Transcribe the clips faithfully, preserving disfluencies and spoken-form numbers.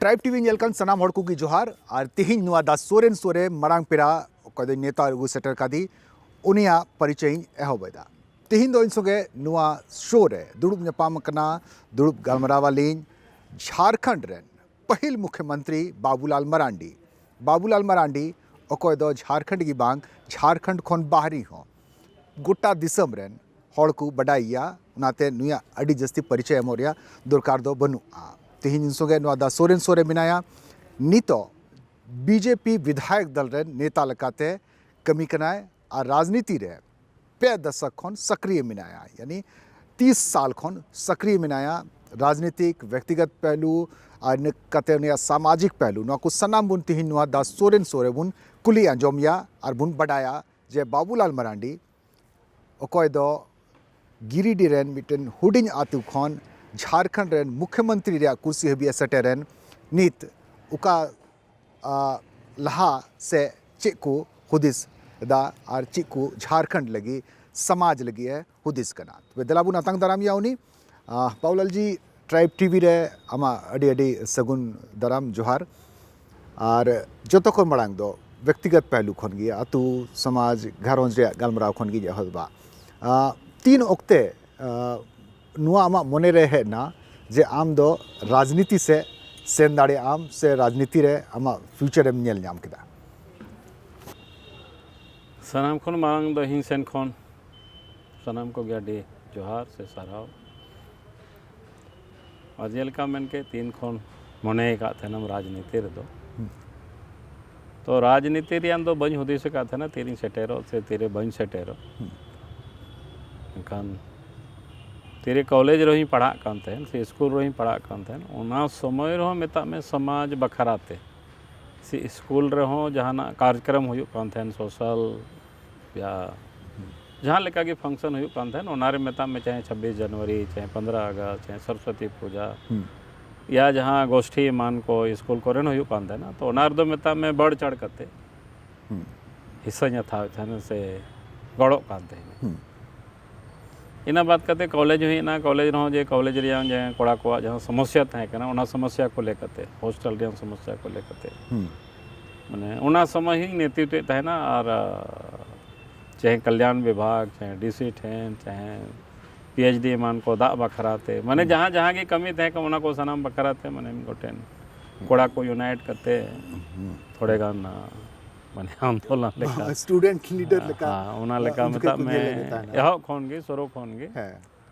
Tribe TV ᱧᱮᱞ ᱠᱟᱱ ᱥᱟᱱᱟᱢ ᱦᱚᱲ ᱠᱚᱜᱮ ᱡᱚᱦᱟᱨ᱾ ᱟᱨ ᱛᱤᱦᱤᱧ ᱱᱚᱣᱟ ᱫᱟ ᱥᱳᱨᱮᱱ ᱥᱳᱨᱮ ᱢᱟᱨᱟᱝ ᱯᱮᱲᱟ, ᱚᱠᱚᱭ ᱫᱚᱧ ᱱᱮᱣᱛᱟ ᱟᱹᱜᱩ ᱥᱮᱴᱮᱨ ᱠᱟᱫᱮ, ᱩᱱᱤᱭᱟᱜ ᱯᱚᱨᱤᱪᱚᱭ ᱤᱧ ᱮᱦᱚᱵ ᱮᱫᱟ᱾ ᱛᱤᱦᱤᱧ ᱫᱚ ᱤᱧ ᱥᱚᱸᱜᱮ ᱱᱚᱣᱟ ᱥᱳ ᱨᱮ ᱫᱩᱲᱩᱵ ᱧᱟᱯᱟᱢ ᱟᱠᱟᱱᱟ, ᱫᱩᱲᱩᱵ ᱜᱟᱞᱢᱟᱨᱟᱣ ᱟᱹᱞᱤᱧ ᱡᱷᱟᱲᱠᱷᱚᱸᱰ ᱨᱮᱱ ᱯᱟᱹᱦᱤᱞ ᱢᱩᱠᱷᱭᱚᱢᱚᱱᱛᱨᱤ ᱵᱟᱵᱩᱞᱟᱞ ᱢᱟᱨᱟᱱᱰᱤ᱾ ᱵᱟᱵᱩᱞᱟᱞ ᱢᱟᱨᱟᱱᱰᱤ, ᱚᱠᱚᱭ ᱫᱚ ᱡᱷᱟᱲᱠᱷᱚᱸᱰ ᱜᱮ ᱵᱟᱝ, ᱡᱷᱟᱲᱠᱷᱚᱸᱰ ᱠᱷᱚᱱ ᱵᱟᱦᱨᱮ ᱦᱚᱸ ᱜᱚᱴᱟ ᱫᱤᱥᱚᱢ ᱨᱮᱱ ᱦᱚᱲ ᱠᱚ ᱵᱟᱰᱟᱭᱮᱭᱟ, ᱚᱱᱟᱛᱮ ᱱᱩᱭᱟᱜ ᱟᱹᱰᱤ ᱡᱟᱹᱥᱛᱤ ᱯᱚᱨᱤᱪᱚᱭ ᱮᱢᱚᱜ ᱨᱮᱭᱟᱜ ᱫᱚᱨᱠᱟᱨ ᱫᱚ ᱵᱟᱹᱱᱩᱜᱼᱟ᱾ ᱛᱤᱦᱤᱧ ᱤᱧ ᱥᱚᱸᱜᱮ ᱱᱚᱣᱟ ᱫᱟ ᱥᱳᱨᱮᱱ ᱥᱳᱨᱮ ᱢᱮᱱᱟᱭᱟ᱾ ᱱᱤᱛᱚᱜ ᱵᱤᱡᱮᱯᱤ ᱵᱤᱫᱷᱟᱭᱚᱠ ᱫᱚᱞ ᱨᱮᱱ ᱱᱮᱛᱟ ᱞᱮᱠᱟᱛᱮ ᱠᱟᱹᱢᱤ ᱠᱟᱱᱟᱭ ᱟᱨ ᱨᱟᱡᱽᱱᱤᱛᱤ ᱨᱮ ᱯᱮ ᱫᱚᱥᱚᱠ ᱠᱷᱚᱱ ᱥᱚᱠᱨᱤᱭ ᱢᱮᱱᱟᱭᱟ, ᱭᱟᱱᱤ ᱛᱤᱥ ᱥᱟᱞ ᱠᱷᱚᱱ ᱥᱚᱠᱨᱤᱭ ᱢᱮᱱᱟᱭᱟ᱾ ᱨᱟᱡᱽᱱᱤᱛᱤᱠ, ᱵᱮᱠᱛᱤᱜᱚᱛ ᱯᱮᱦᱞᱩ ᱟᱨ ᱤᱱᱟᱹ ᱠᱟᱛᱮ ᱩᱱᱤᱭᱟᱜ ᱥᱟᱢᱟᱡᱤᱠ ᱯᱮᱦᱞᱩ, ᱱᱚᱣᱟ ᱠᱚ ᱥᱟᱱᱟᱢ ᱵᱚᱱ ᱛᱤᱦᱤᱧ ᱱᱚᱣᱟ ᱫᱟ ᱥᱳᱨᱮᱱ ᱥᱳᱨᱮ ᱵᱚᱱ ᱠᱩᱞᱤ ᱟᱸᱡᱚᱢᱮᱭᱟ ᱟᱨ ᱵᱚᱱ ᱵᱟᱰᱟᱭᱟ ᱡᱮ ᱵᱟᱵᱩᱞᱟᱞ ᱢᱟᱨᱟᱱᱰᱤ, ᱚᱠᱚᱭ ᱫᱚ ᱜᱤᱨᱤᱰᱤ ᱨᱮᱱ ᱢᱤᱫᱴᱮᱱ ᱦᱩᱰᱤᱧ ᱟᱹᱛᱩ ᱠᱷᱚᱱ ᱡᱷᱟᱲᱠᱷᱚᱸᱰ ᱨᱮᱱ ᱢᱩᱠᱷᱭᱚᱢᱚᱱᱛᱨᱤ ᱨᱮᱭᱟᱜ ᱠᱩᱨᱥᱤ ᱦᱟᱹᱵᱤᱡ ᱮ ᱥᱮᱴᱮᱨᱮᱱ, ᱱᱤᱛ ᱚᱠᱟ ᱟ, ᱞᱟᱦᱟ ᱥᱮ ᱪᱮᱫ ᱠᱚ ᱦᱩᱫᱤᱥ ᱮᱫᱟ ᱟᱨ ᱪᱮᱫ ᱠᱚ ᱡᱷᱟᱲᱠᱷᱚᱸᱰ ᱞᱟᱹᱜᱤᱫ, ᱥᱚᱢᱟᱡᱽ ᱞᱟᱹᱜᱤᱫ ᱮ ᱦᱩᱫᱤᱥ ᱠᱟᱱᱟ? ᱛᱚᱵᱮ ᱫᱮᱞᱟ ᱵᱚᱱ ᱟᱛᱟᱝ ᱫᱟᱨᱟᱢᱮᱭᱟ ᱩᱱᱤ᱾ ᱟ, ᱵᱟᱵᱩᱞᱟᱞ ᱡᱤ, ᱴᱨᱟᱭᱤᱵᱽ ᱴᱤᱵᱷᱤ ᱨᱮ ᱟᱢᱟᱜ ᱟᱹᱰᱤ ᱟᱹᱰᱤ ᱥᱟᱹᱜᱩᱱ ᱫᱟᱨᱟᱢ, ᱡᱚᱦᱟᱨ᱾ ᱟᱨ ᱡᱚᱛᱚ ᱠᱷᱚᱱ ᱢᱟᱲᱟᱝ ᱫᱚ ᱵᱮᱠᱛᱤᱜᱚᱛ ᱯᱮᱦᱞᱩ ᱠᱷᱚᱱ ᱜᱮ, ᱟᱹᱛᱩ, ᱥᱚᱢᱟᱡᱽ, ᱜᱷᱟᱨᱚᱸᱡᱽ ᱨᱮᱭᱟᱜ ᱜᱟᱞᱢᱟᱨᱟᱣ ᱠᱷᱚᱱ ᱜᱮᱧ ᱮᱦᱚᱵᱟ᱾ ᱟ, ᱛᱤᱱ ᱚᱠᱛᱮ ᱟ, ᱱᱚᱣᱟ ᱟᱢᱟᱜ ᱢᱚᱱᱮ ᱨᱮ ᱦᱮᱡ ᱮᱱᱟ ᱡᱮ ᱟᱢ ᱫᱚ ᱨᱟᱡᱽᱱᱤᱛᱤ ᱥᱮᱫ ᱥᱮᱱ ᱫᱟᱲᱮᱭᱟᱜ ᱟᱢ ᱥᱮ ᱨᱟᱡᱽᱱᱤᱛᱤ ᱨᱮ ᱟᱢᱟᱜ ᱯᱷᱤᱭᱩᱪᱟᱨ ᱮᱢ ᱧᱮᱞ ᱧᱟᱢ ᱠᱮᱫᱟ? ᱥᱟᱱᱟᱢ ᱠᱷᱚᱱ ᱢᱟᱲᱟᱝ ᱫᱚ ᱤᱧ ᱥᱮᱱ ᱠᱷᱚᱱ ᱥᱟᱱᱟᱢ ᱠᱚᱜᱮ ᱟᱹᱰᱤ ᱡᱚᱦᱟᱨ ᱥᱮ ᱥᱟᱨᱦᱟᱣ᱾ ᱟᱨ ᱡᱮᱞᱮᱠᱟ ᱢᱮᱱ ᱠᱮᱫ, ᱛᱤᱱ ᱠᱷᱚᱱ ᱢᱚᱱᱮ ᱟᱠᱟᱫ ᱛᱟᱦᱮᱱᱟᱢ ᱨᱟᱡᱽᱱᱤᱛᱤ ᱨᱮᱫᱚ, ᱦᱩᱸ᱾ ᱛᱚ ᱨᱟᱡᱽᱱᱤᱛᱤ ᱨᱮᱭᱟᱜ ᱫᱚ ᱵᱟᱹᱧ ᱦᱩᱫᱤᱥ ᱟᱠᱟᱫ ᱛᱟᱦᱮᱱᱟ ᱛᱤᱨᱤᱧ ᱥᱮᱴᱮᱨᱚᱜ ᱥᱮ ᱛᱤᱨᱮ ᱵᱟᱹᱧ ᱥᱮᱴᱮᱨᱚᱜ᱾ ᱦᱩᱸ᱾ ᱢᱮᱱᱠᱷᱟᱱ ᱛᱤᱨᱮ ᱠᱚᱞᱮᱡᱽ ᱨᱮᱦᱚᱸᱧ ᱯᱟᱲᱦᱟᱜ ᱠᱟᱱ ᱛᱟᱦᱮᱱ ᱥᱮ ᱥᱠᱩᱞ ᱨᱮᱦᱚᱸᱧ ᱯᱟᱲᱦᱟᱜ ᱠᱟᱱ ᱛᱟᱦᱮᱱ, ᱚᱱᱟ ᱥᱚᱢᱚᱭ ᱨᱮᱦᱚᱸ ᱢᱮᱛᱟᱜ ᱢᱮ ᱥᱚᱢᱟᱡᱽ ᱵᱟᱠᱷᱨᱟ ᱛᱮ ᱥᱮ ᱥᱠᱩᱞ ᱨᱮᱦᱚᱸ ᱡᱟᱦᱟᱱᱟᱜ ᱠᱟᱨᱡᱚᱠᱨᱚᱢ ᱦᱩᱭᱩᱜ ᱠᱟᱱ ᱛᱟᱦᱮᱱ, ᱥᱳᱥᱟᱞ ᱭᱟ ᱡᱟᱦᱟᱸ ᱞᱮᱠᱟ ᱜᱮ ᱯᱷᱟᱝᱥᱚᱱ ᱦᱩᱭᱩᱜ ᱠᱟᱱ ᱛᱟᱦᱮᱱ, ᱚᱱᱟᱨᱮ ᱢᱮᱛᱟᱜ ᱢᱮ ᱪᱟᱦᱮ ᱪᱷᱟᱵᱵᱤᱥ ᱡᱟᱱᱩᱣᱟᱨᱤ, ᱪᱟᱦᱮ ᱯᱚᱱᱫᱽᱨᱚ ᱟᱜᱚᱥᱴ, ᱪᱟᱦᱮ ᱥᱚᱨᱚᱥᱚᱛᱤ ᱯᱩᱡᱟ, ᱦᱩᱸ᱾ ᱭᱟ ᱡᱟᱦᱟᱸ ᱜᱳᱥᱴᱷᱤ ᱮᱢᱟᱱ ᱠᱚ ᱥᱠᱩᱞ ᱠᱚᱨᱮᱱ ᱦᱩᱭᱩᱜ ᱠᱟᱱ ᱛᱟᱦᱮᱱᱟ, ᱛᱚ ᱚᱱᱟ ᱨᱮᱫᱚ ᱢᱮᱛᱟᱜ ᱢᱮ ᱵᱟᱹᱲ ᱪᱟᱲ ᱠᱟᱛᱮ ᱦᱩᱸ᱾ ᱦᱤᱥᱟᱹᱧ ᱦᱟᱛᱟᱣᱮᱫ ᱛᱟᱦᱮᱱᱟ ᱥᱮ ᱜᱚᱲᱚᱜ ᱠᱟᱱ ᱛᱟᱦᱮᱱᱟ᱾ ᱦᱩᱸ᱾ ᱤᱱᱟᱹ ᱵᱟᱫ ᱠᱟᱛᱮ ᱠᱚᱞᱮᱡᱽ ᱦᱩᱭᱱᱟ᱾ ᱠᱚᱞᱮᱡᱽ ᱨᱮᱦᱚᱸ ᱡᱮ ᱠᱚᱞᱮᱡᱽ ᱨᱮᱭᱟᱜ ᱡᱮ ᱠᱚᱲᱟ ᱠᱚᱣᱟᱜ ᱡᱟᱦᱟᱸ ᱥᱚᱢᱚᱥᱥᱟ ᱛᱟᱦᱮᱸ ᱠᱟᱱᱟ, ᱚᱱᱟ ᱥᱚᱢᱚᱥᱥᱟ ᱠᱚ ᱞᱟᱹᱭ ᱠᱟᱛᱮ, ᱦᱳᱥᱴᱮᱞ ᱨᱮᱭᱟᱜ ᱥᱚᱢᱚᱥᱥᱟ ᱠᱚ ᱞᱟᱹᱭ ᱠᱟᱛᱮ, ᱦᱩᱸ ᱢᱟᱱᱮ ᱚᱱᱟ ᱥᱚᱢᱚᱭ ᱦᱚᱸᱧ ᱱᱮᱛᱨᱤᱛᱣᱮᱫ ᱛᱟᱦᱮᱱᱟ᱾ ᱟᱨ ᱟᱨ ᱪᱟᱦᱮ ᱠᱟᱞᱭᱟᱱ ᱵᱤᱵᱷᱟᱜᱽ, ᱪᱟᱦᱮ ᱰᱤᱥᱤ ᱴᱷᱮᱱ, ᱪᱟᱦᱮ ᱯᱤ ᱮᱭᱤᱪ ᱰᱤ ᱮᱢᱟᱱ ᱠᱚ ᱫᱟᱜ ᱵᱟᱠᱷᱨᱟ ᱛᱮ, ᱢᱟᱱᱮ ᱡᱟᱦᱟᱸ ᱡᱟᱦᱟᱸ ᱜᱮ ᱠᱟᱹᱢᱤ ᱛᱟᱦᱮᱸ ᱠᱟᱱᱟ, ᱚᱱᱟ ᱠᱚ ᱥᱟᱱᱟᱢ ᱵᱟᱠᱷᱨᱟ ᱛᱮ ᱢᱟᱱᱮ ᱢᱤᱫ ᱜᱚᱴᱮᱱ ᱠᱚᱲᱟ ᱠᱚ ᱤᱭᱩᱱᱟᱭᱤᱴ ᱠᱟᱛᱮ ᱛᱷᱚᱲᱮ ᱜᱟᱱ ᱢᱟᱱᱮ ᱟᱱᱫᱳᱞᱚᱱ ᱞᱮᱠᱟ᱾ ᱥᱴᱩᱰᱮᱱᱴ ᱞᱤᱰᱟᱨ ᱞᱮᱠᱟ ᱦᱮᱸ, ᱚᱱᱟ ᱞᱮᱠᱟ ᱩᱱ ᱡᱚᱠᱷᱮᱡ ᱢᱮᱛᱟᱜ ᱠᱚ ᱢᱮ, ᱧᱮᱞ ᱞᱮᱫ ᱢᱮ ᱛᱟᱦᱮᱱᱟ᱾ ᱮᱦᱚᱵ ᱠᱷᱚᱱ ᱜᱮ, ᱥᱩᱨᱩ ᱠᱷᱚᱱ ᱜᱮ᱾ ᱦᱮᱸ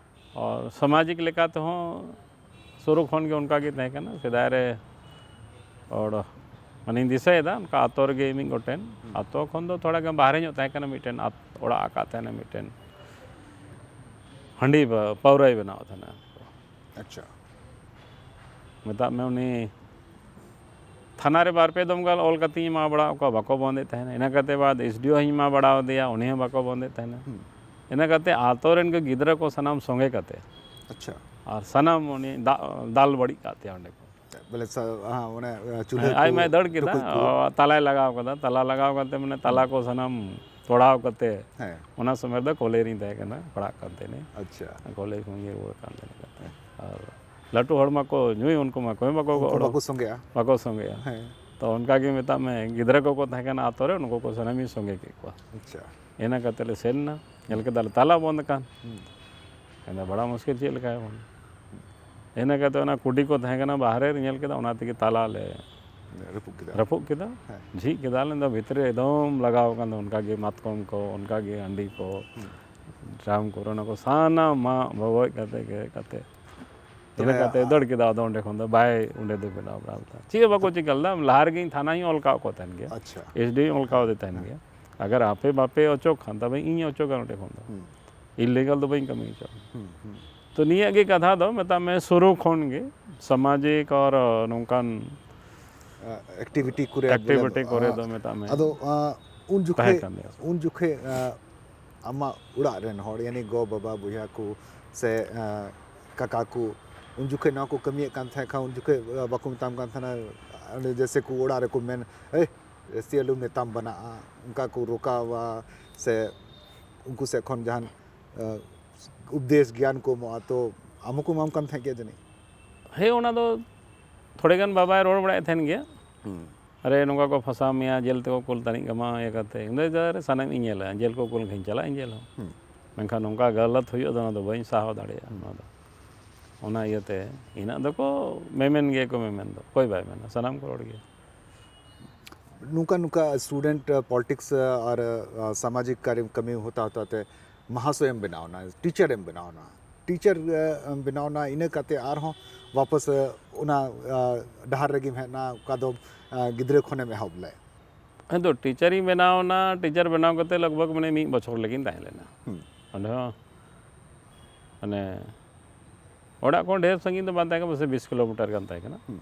ᱟᱨ ᱥᱟᱢᱟᱡᱤᱠ ᱞᱮᱠᱟ ᱛᱮᱦᱚᱸ ᱥᱩᱨᱩ ᱠᱷᱚᱱ ᱜᱮ ᱚᱱᱠᱟ ᱜᱮ ᱛᱟᱦᱮᱸ ᱠᱟᱱᱟ᱾ ᱥᱮᱫᱟᱭ ᱨᱮ ᱦᱚᱲ ᱢᱟᱱᱮᱧ ᱫᱤᱥᱟᱹᱭᱮᱫᱟ, ᱚᱱᱠᱟ ᱟᱛᱳ ᱨᱮᱜᱮ ᱢᱤᱫ ᱜᱚᱴᱮᱱ, ᱟᱛᱳ ᱠᱷᱚᱱ ᱫᱚ ᱛᱷᱚᱲᱟ ᱜᱟᱱ ᱵᱟᱦᱨᱮ ᱧᱚᱜ ᱛᱟᱦᱮᱸ ᱠᱟᱱᱟ, ᱢᱤᱫᱴᱮᱱ ᱟᱛ- ᱚᱲᱟᱜ ᱟᱠᱟᱫ ᱛᱟᱦᱮᱱᱟ, ᱢᱤᱫᱴᱮᱱ ᱦᱟᱺᱰᱤ ᱵᱟ- ᱯᱟᱹᱣᱨᱟᱹᱭ ᱵᱮᱱᱟᱣ ᱛᱟᱦᱮᱱᱟ᱾ ᱟᱪᱪᱷᱟ᱾ ᱢᱮᱛᱟᱜ ᱢᱮ, ᱩᱱᱤ ᱛᱷᱟᱱᱟ ᱨᱮ ᱵᱟᱨ ᱯᱮ ᱫᱚᱢ ᱜᱟᱱ ᱚᱞ ᱠᱟᱛᱮᱧ ᱮᱢᱟ ᱵᱟᱲᱟ ᱠᱚᱣᱟ, ᱵᱟᱠᱚ ᱵᱚᱱᱫᱮᱫ ᱛᱟᱦᱮᱱᱟ᱾ ᱤᱱᱟᱹ ᱠᱟᱛᱮ ᱵᱟᱫ ᱮᱥ ᱰᱤ ᱳ ᱦᱚᱸᱧ ᱮᱢᱟ ᱵᱟᱲᱟ ᱟᱫᱮᱭᱟ, ᱩᱱᱤ ᱦᱚᱸ ᱵᱟᱠᱚ ᱵᱚᱱᱫᱮᱫ ᱛᱟᱦᱮᱱᱟ᱾ ᱦᱩᱸ᱾ ᱤᱱᱟᱹ ᱠᱟᱛᱮ ᱟᱛᱳ ᱨᱮᱱ ᱜᱮ ᱜᱤᱫᱽᱨᱟᱹ ᱠᱚ ᱥᱟᱱᱟᱢ ᱥᱚᱸᱜᱮ ᱠᱟᱛᱮ ᱟᱪᱪᱷᱟ᱾ ᱟᱨ ᱥᱟᱱᱟᱢ ᱩᱱᱤ ᱫᱟ- ᱫᱟᱞ ᱵᱟᱹᱲᱤᱡ ᱠᱟᱜ ᱛᱮᱭᱟ ᱚᱸᱰᱮ ᱠᱚ᱾ ᱵᱚᱞᱮ ᱥᱟ- ᱦᱮᱸ, ᱚᱱᱮ ᱪᱩᱞᱦᱟᱹ ᱦᱮᱸ, ᱟᱡ ᱠᱚ, ᱢᱟᱭ ᱫᱟᱹᱲ ᱠᱮᱫᱟ, ᱴᱩᱠᱩᱡ ᱠᱚ᱾ ᱚ, ᱛᱟᱞᱟᱭ ᱞᱟᱜᱟᱣ ᱠᱟᱫᱟ᱾ ᱛᱟᱞᱟ ᱞᱟᱜᱟᱣ ᱠᱟᱛᱮ ᱢᱟᱱᱮ ᱛᱟᱞᱟ ᱠᱚ ᱥᱟᱱᱟᱢ ᱛᱚᱲᱟᱣ ᱠᱟᱛᱮ, ᱦᱮᱸ᱾ ᱚᱱᱟ ᱥᱚᱢᱚᱭ ᱨᱮᱫᱚ ᱠᱚᱞᱮᱡᱽ ᱨᱤᱧ ᱛᱟᱦᱮᱸ ᱠᱟᱱᱟ, ᱯᱟᱲᱦᱟᱜ ᱠᱟᱱ ᱛᱟᱦᱮᱱᱟᱹᱧ᱾ ᱟᱪᱪᱷᱟ᱾ ᱠᱚᱞᱮᱡᱽ ᱠᱷᱚᱱ ᱜᱮ ᱨᱩᱣᱟᱹᱲ ᱠᱟᱱ ᱛᱟᱦᱮᱱᱟ᱾ ᱟᱨ ᱞᱟᱹᱴᱩ ᱦᱚᱲ ᱢᱟᱠᱚ ᱧᱩᱭ, ᱩᱱᱠᱩ ᱢᱟ ᱚᱠᱚᱭ ᱦᱚᱸ ᱵᱟᱠᱚ ᱩᱱᱠᱩ ᱜᱚᱲᱚ- ᱵᱟᱠᱚ ᱥᱚᱸᱜᱮᱜᱼᱟ᱾ ᱵᱟᱠᱚ ᱥᱚᱸᱜᱮᱜᱼᱟ᱾ ᱦᱮᱸ᱾ ᱛᱚ ᱚᱱᱠᱟ ᱜᱮ ᱢᱮᱛᱟᱜ ᱢᱮ, ᱜᱤᱫᱽᱨᱟᱹ ᱠᱚᱠᱚ ᱛᱟᱦᱮᱸ ᱠᱟᱱᱟ ᱟᱛᱳ ᱨᱮ, ᱩᱱᱠᱩ ᱠᱚ ᱥᱟᱱᱟᱢᱤᱧ ᱥᱚᱸᱜᱮ ᱠᱮᱫ ᱠᱚᱣᱟ᱾ ᱟᱪᱪᱷᱟ᱾ ᱤᱱᱟᱹ ᱠᱟᱛᱮ ᱞᱮ ᱥᱮᱱ ᱮᱱᱟ, ᱧᱮᱞ ᱠᱮᱫᱟᱞᱮ ᱛᱟᱞᱟ ᱵᱚᱱᱫ ᱟᱠᱟᱱ᱾ ᱦᱩᱸ᱾ ᱢᱮᱱᱫᱟ ᱵᱟᱲᱟ ᱢᱩᱥᱠᱤᱞ, ᱪᱮᱫ ᱞᱮᱠᱟᱭᱟᱵᱚᱱ? ᱤᱱᱟᱹ ᱠᱟᱛᱮ ᱚᱱᱟ ᱠᱩᱰᱤ ᱠᱚ ᱛᱟᱦᱮᱸ ᱠᱟᱱᱟ ᱵᱟᱦᱨᱮ ᱨᱮ, ᱧᱮᱞ ᱠᱮᱫᱟ, ᱚᱱᱟ ᱛᱮᱜᱮ ᱛᱟᱞᱟ ᱞᱮ ᱨᱟᱹᱯᱩᱫ ᱠᱮᱫᱟ᱾ ᱨᱟᱹᱯᱩᱫ ᱠᱮᱫᱟ, ᱦᱮᱸ᱾ ᱡᱷᱤᱡ ᱠᱮᱫᱟ ᱞᱮ᱾ ᱤᱧ ᱫᱚ ᱵᱷᱤᱛᱨᱤ ᱨᱮ ᱮᱠᱫᱚᱢ ᱞᱟᱜᱟᱣ ᱟᱠᱟᱱ ᱫᱚ, ᱚᱱᱠᱟ ᱜᱮ ᱢᱟᱛᱠᱚᱢ ᱠᱚ, ᱚᱱᱠᱟ ᱜᱮ ᱦᱟᱺᱰᱤ ᱠᱚ, ᱦᱩᱸ᱾ ᱰᱨᱟᱢ ᱠᱚ, ᱚᱱᱟ ᱠᱚ ᱥᱟᱱᱟᱢ ᱢᱟᱜ ᱵᱷᱚᱜᱚᱡ ᱠᱟᱛᱮ ᱜᱮ ᱠᱟᱛᱮ ᱤᱱᱟᱹ ᱛᱚᱵᱮ ᱠᱟᱛᱮ ᱫᱟᱹᱲ ᱠᱮᱫᱟ᱾ ᱟᱫᱚ ᱚᱸᱰᱮ ᱠᱷᱚᱱ ᱫᱚ ᱵᱟᱭ, ᱚᱸᱰᱮ ᱫᱚ ᱵᱮᱱᱟᱣ ᱵᱟᱲᱟ ᱞᱮᱫᱟ, ᱪᱮᱫ ᱦᱚᱸ ᱵᱟᱠᱚ ᱪᱤᱠᱟ ᱞᱮᱫᱟ᱾ ᱞᱟᱦᱟ ᱨᱮᱜᱮ ᱤᱧ ᱛᱷᱟᱱᱟᱧ ᱚᱞ ᱠᱟᱜ ᱠᱚ ᱛᱟᱦᱮᱱ ᱜᱮᱭᱟ, ᱟᱪᱪᱷᱟ᱾ ᱮᱥ ᱰᱤ ᱚᱞ ᱠᱟᱣᱫᱮ ᱛᱟᱦᱮᱱ ᱜᱮᱭᱟ᱾ ᱟᱜᱟᱨ ᱟᱯᱮ ᱵᱟᱯᱮ ᱚᱪᱚᱜ ᱠᱷᱟᱱ, ᱛᱚᱵᱮ ᱤᱧ ᱚᱪᱚᱜᱟ ᱱᱚᱸᱰᱮ ᱠᱷᱚᱱ ᱫᱚ᱾ ᱦᱩᱸ᱾ ᱤᱞᱤᱜᱟᱞ ᱫᱚ ᱵᱟᱹᱧ ᱠᱟᱹᱢᱤ ᱦᱚᱪᱚᱜᱼᱟ᱾ ᱦᱩᱸ, ᱦᱩᱸ᱾ ᱛᱚ ᱱᱤᱭᱟᱹ ᱜᱮ ᱠᱟᱛᱷᱟ ᱫᱚ, ᱢᱮᱛᱟᱜ ᱢᱮ, ᱥᱩᱨᱩ ᱠᱷᱚᱱ ᱜᱮ ᱥᱟᱢᱟᱡᱤᱠ ᱟᱨ ᱱᱚᱝᱠᱟᱱ ᱮᱠᱴᱤᱵᱷᱤᱴᱤ ᱠᱚᱨᱮ ᱮᱠᱴᱤᱵᱷᱤᱴᱤ ᱵᱚᱞᱮ, ᱠᱚᱨᱮ ᱟ, ᱫᱚ, ᱢᱮᱛᱟᱜ ᱢᱮ, ᱟᱫᱚ, ᱟ, ᱩᱱ ᱛᱟᱦᱮᱸ ᱡᱚᱠᱷᱮᱡ ᱠᱟᱱ ᱜᱮᱭᱟ᱾ ᱩᱱ ᱡᱚᱠᱷᱮᱡ, ᱟ, ᱟᱢᱟᱜ ᱚᱲᱟᱜ ᱨᱮᱱ ᱦᱚᱲ, ᱭᱟᱱᱤ ᱜᱚ ᱵᱟᱵᱟ ᱵᱚᱭᱦᱟ ᱠᱚ ᱥᱮ, ᱟ, ᱠᱟᱠᱟ ᱠᱚ, ᱩᱱ ᱡᱚᱠᱷᱮᱡ ᱱᱚᱣᱟ ᱠᱚ ᱠᱟᱹᱢᱤᱭᱮᱫ ᱠᱟᱱ ᱛᱟᱦᱮᱸ ᱠᱷᱟᱱ, ᱩᱱ ᱡᱚᱠᱷᱮᱡ, ᱟ, ᱵᱟᱠᱚ ᱢᱮᱛᱟᱢ ᱠᱟᱱ ᱛᱟᱦᱮᱱᱟ, ᱚᱱᱮ ᱡᱮᱭᱥᱮ ᱠᱚ ᱚᱲᱟᱜ ᱨᱮᱠᱚ ᱢᱮᱱ, "ᱮᱭ, ᱡᱟᱹᱥᱛᱤ ᱟᱞᱚᱢ ᱢᱮᱛᱟᱢ ᱵᱟᱱᱟᱜᱼᱟ", ᱚᱱᱠᱟ ᱠᱚ ᱨᱚᱠᱟᱣᱟ ᱥᱮ ᱩᱱᱠᱩ ᱥᱮᱫ ᱠᱷᱚᱱ ᱡᱟᱦᱟᱱ, ᱟ, ᱩᱯᱫᱮᱥ ᱜᱮᱭᱟᱱ ᱠᱚ ᱮᱢᱚᱜᱼᱟ, ᱛᱚ ᱟᱢ ᱦᱚᱸᱠᱚ ᱮᱢᱟᱢ ᱠᱟᱱ ᱛᱟᱦᱮᱸᱫ ᱜᱮᱭᱟ ᱡᱟᱹᱱᱤᱡ? ᱦᱮᱸ, ᱚᱱᱟ ᱫᱚ ᱛᱷᱚᱲᱮ ᱜᱟᱱ ᱵᱟᱵᱟᱭ ᱨᱚᱲ ᱵᱟᱲᱟᱭᱮᱫ ᱛᱟᱦᱮᱱ ᱜᱮᱭᱟ᱾ ᱦᱩᱸ᱾ ᱟᱨᱮ, ᱱᱚᱝᱠᱟ ᱠᱚ ᱯᱷᱟᱸᱥᱟᱣ ᱢᱮᱭᱟ, ᱡᱮᱞ ᱛᱮᱠᱚ ᱠᱩᱞ ᱛᱟᱹᱱᱤᱡ ᱠᱟᱢᱟ, ᱤᱭᱟᱹ ᱠᱟᱛᱮ᱾ ᱤᱧ ᱫᱚ ᱟᱨᱮ, ᱥᱟᱱᱟᱢ ᱤᱧ ᱧᱮᱞᱟ, ᱡᱮᱞ ᱠᱚ ᱠᱩᱞ ᱠᱷᱟᱱ ᱪᱟᱞᱟᱜ ᱤᱧ ᱡᱮᱞ ᱦᱚᱸ᱾ ᱦᱩᱸ᱾ ᱢᱮᱱᱠᱷᱟᱱ ᱱᱚᱝᱠᱟ ᱜᱟᱞᱟᱛ ᱦᱩᱭᱩᱜᱼᱟ, ᱚᱱᱟ ᱫᱚ ᱵᱟᱹᱧ ᱥᱟᱦᱟᱣ ᱫᱟᱲᱮᱭᱟᱜᱼᱟ, ᱦᱩᱸ᱾ ᱚᱱᱟ ᱫᱚ᱾ ᱚᱱᱟ ᱤᱭᱟᱹᱛᱮ ᱤᱱᱟᱹᱜ ᱫᱚᱠᱚ ᱢᱮᱢᱮᱱ ᱜᱮᱭᱟ ᱠᱚ, ᱢᱮᱢᱮᱱ ᱫᱚ᱾ ᱚᱠᱚᱭ ᱵᱟᱭ ᱢᱮᱱᱟ? ᱥᱟᱱᱟᱢ ᱠᱚ ᱨᱚᱲ ᱜᱮᱭᱟ᱾ ᱱᱚᱝᱠᱟ, ᱱᱚᱝᱠᱟ student, ᱟ, politics, ᱟ, ᱟᱨ, ᱟ, ᱥᱟᱢᱟᱡᱤᱠ ᱠᱟᱨᱭᱚ, ᱠᱟᱹᱢᱤ ᱦᱚᱛᱟ ᱦᱚᱛᱟ ᱛᱮ ᱢᱟᱦᱟᱥᱚᱭᱮᱢ ᱵᱮᱱᱟᱣ ᱮᱱᱟ, teacher ᱮᱢ ᱵᱮᱱᱟᱣ ᱮᱱᱟ, teacher, ᱟ, ᱮᱢ ᱵᱮᱱᱟᱣ ᱮᱱᱟ, ᱤᱱᱟᱹ ᱠᱟᱛᱮ ᱟᱨᱦᱚᱸ ᱣᱟᱯᱟᱥ, ᱟ, ᱚᱱᱟ, ᱟ, ᱰᱟᱦᱟᱨ ᱨᱮᱜᱮᱢ ᱦᱮᱡ ᱮᱱᱟ, ᱚᱠᱟ ᱫᱚ, ᱟ, ᱜᱤᱫᱽᱨᱟᱹ ᱠᱷᱚᱱᱮᱢ ᱮᱦᱚᱵ ᱞᱮᱫ? ᱦᱮᱸ, ᱫᱚ teacher ᱤᱧ ᱵᱮᱱᱟᱣ ᱮᱱᱟ, teacher ᱵᱮᱱᱟᱣ ᱠᱟᱛᱮ ᱞᱟᱜᱽ ᱵᱷᱟᱜᱽ ᱢᱟᱱᱮ ᱢᱤᱫ ᱵᱚᱪᱷᱚᱨ ᱞᱟᱹᱜᱤᱫ ᱤᱧ ᱛᱟᱦᱮᱸ ᱞᱮᱱᱟ᱾ ᱦᱩᱸ᱾ ᱚᱸᱰᱮ ᱦᱚᱸ ᱢᱟᱱᱮ ᱚᱲᱟᱜ ᱠᱷᱚᱱ ᱰᱷᱮᱨ ᱥᱟᱺᱜᱤᱧ ᱫᱚ ᱵᱟᱝ ᱛᱟᱦᱮᱸ ᱠᱟᱱᱟ, ᱯᱟᱥᱮᱡ ᱵᱤᱥ kilometer ᱜᱟᱱ ᱛᱟᱦᱮᱸ ᱠᱟᱱᱟ᱾ ᱦᱩᱸ᱾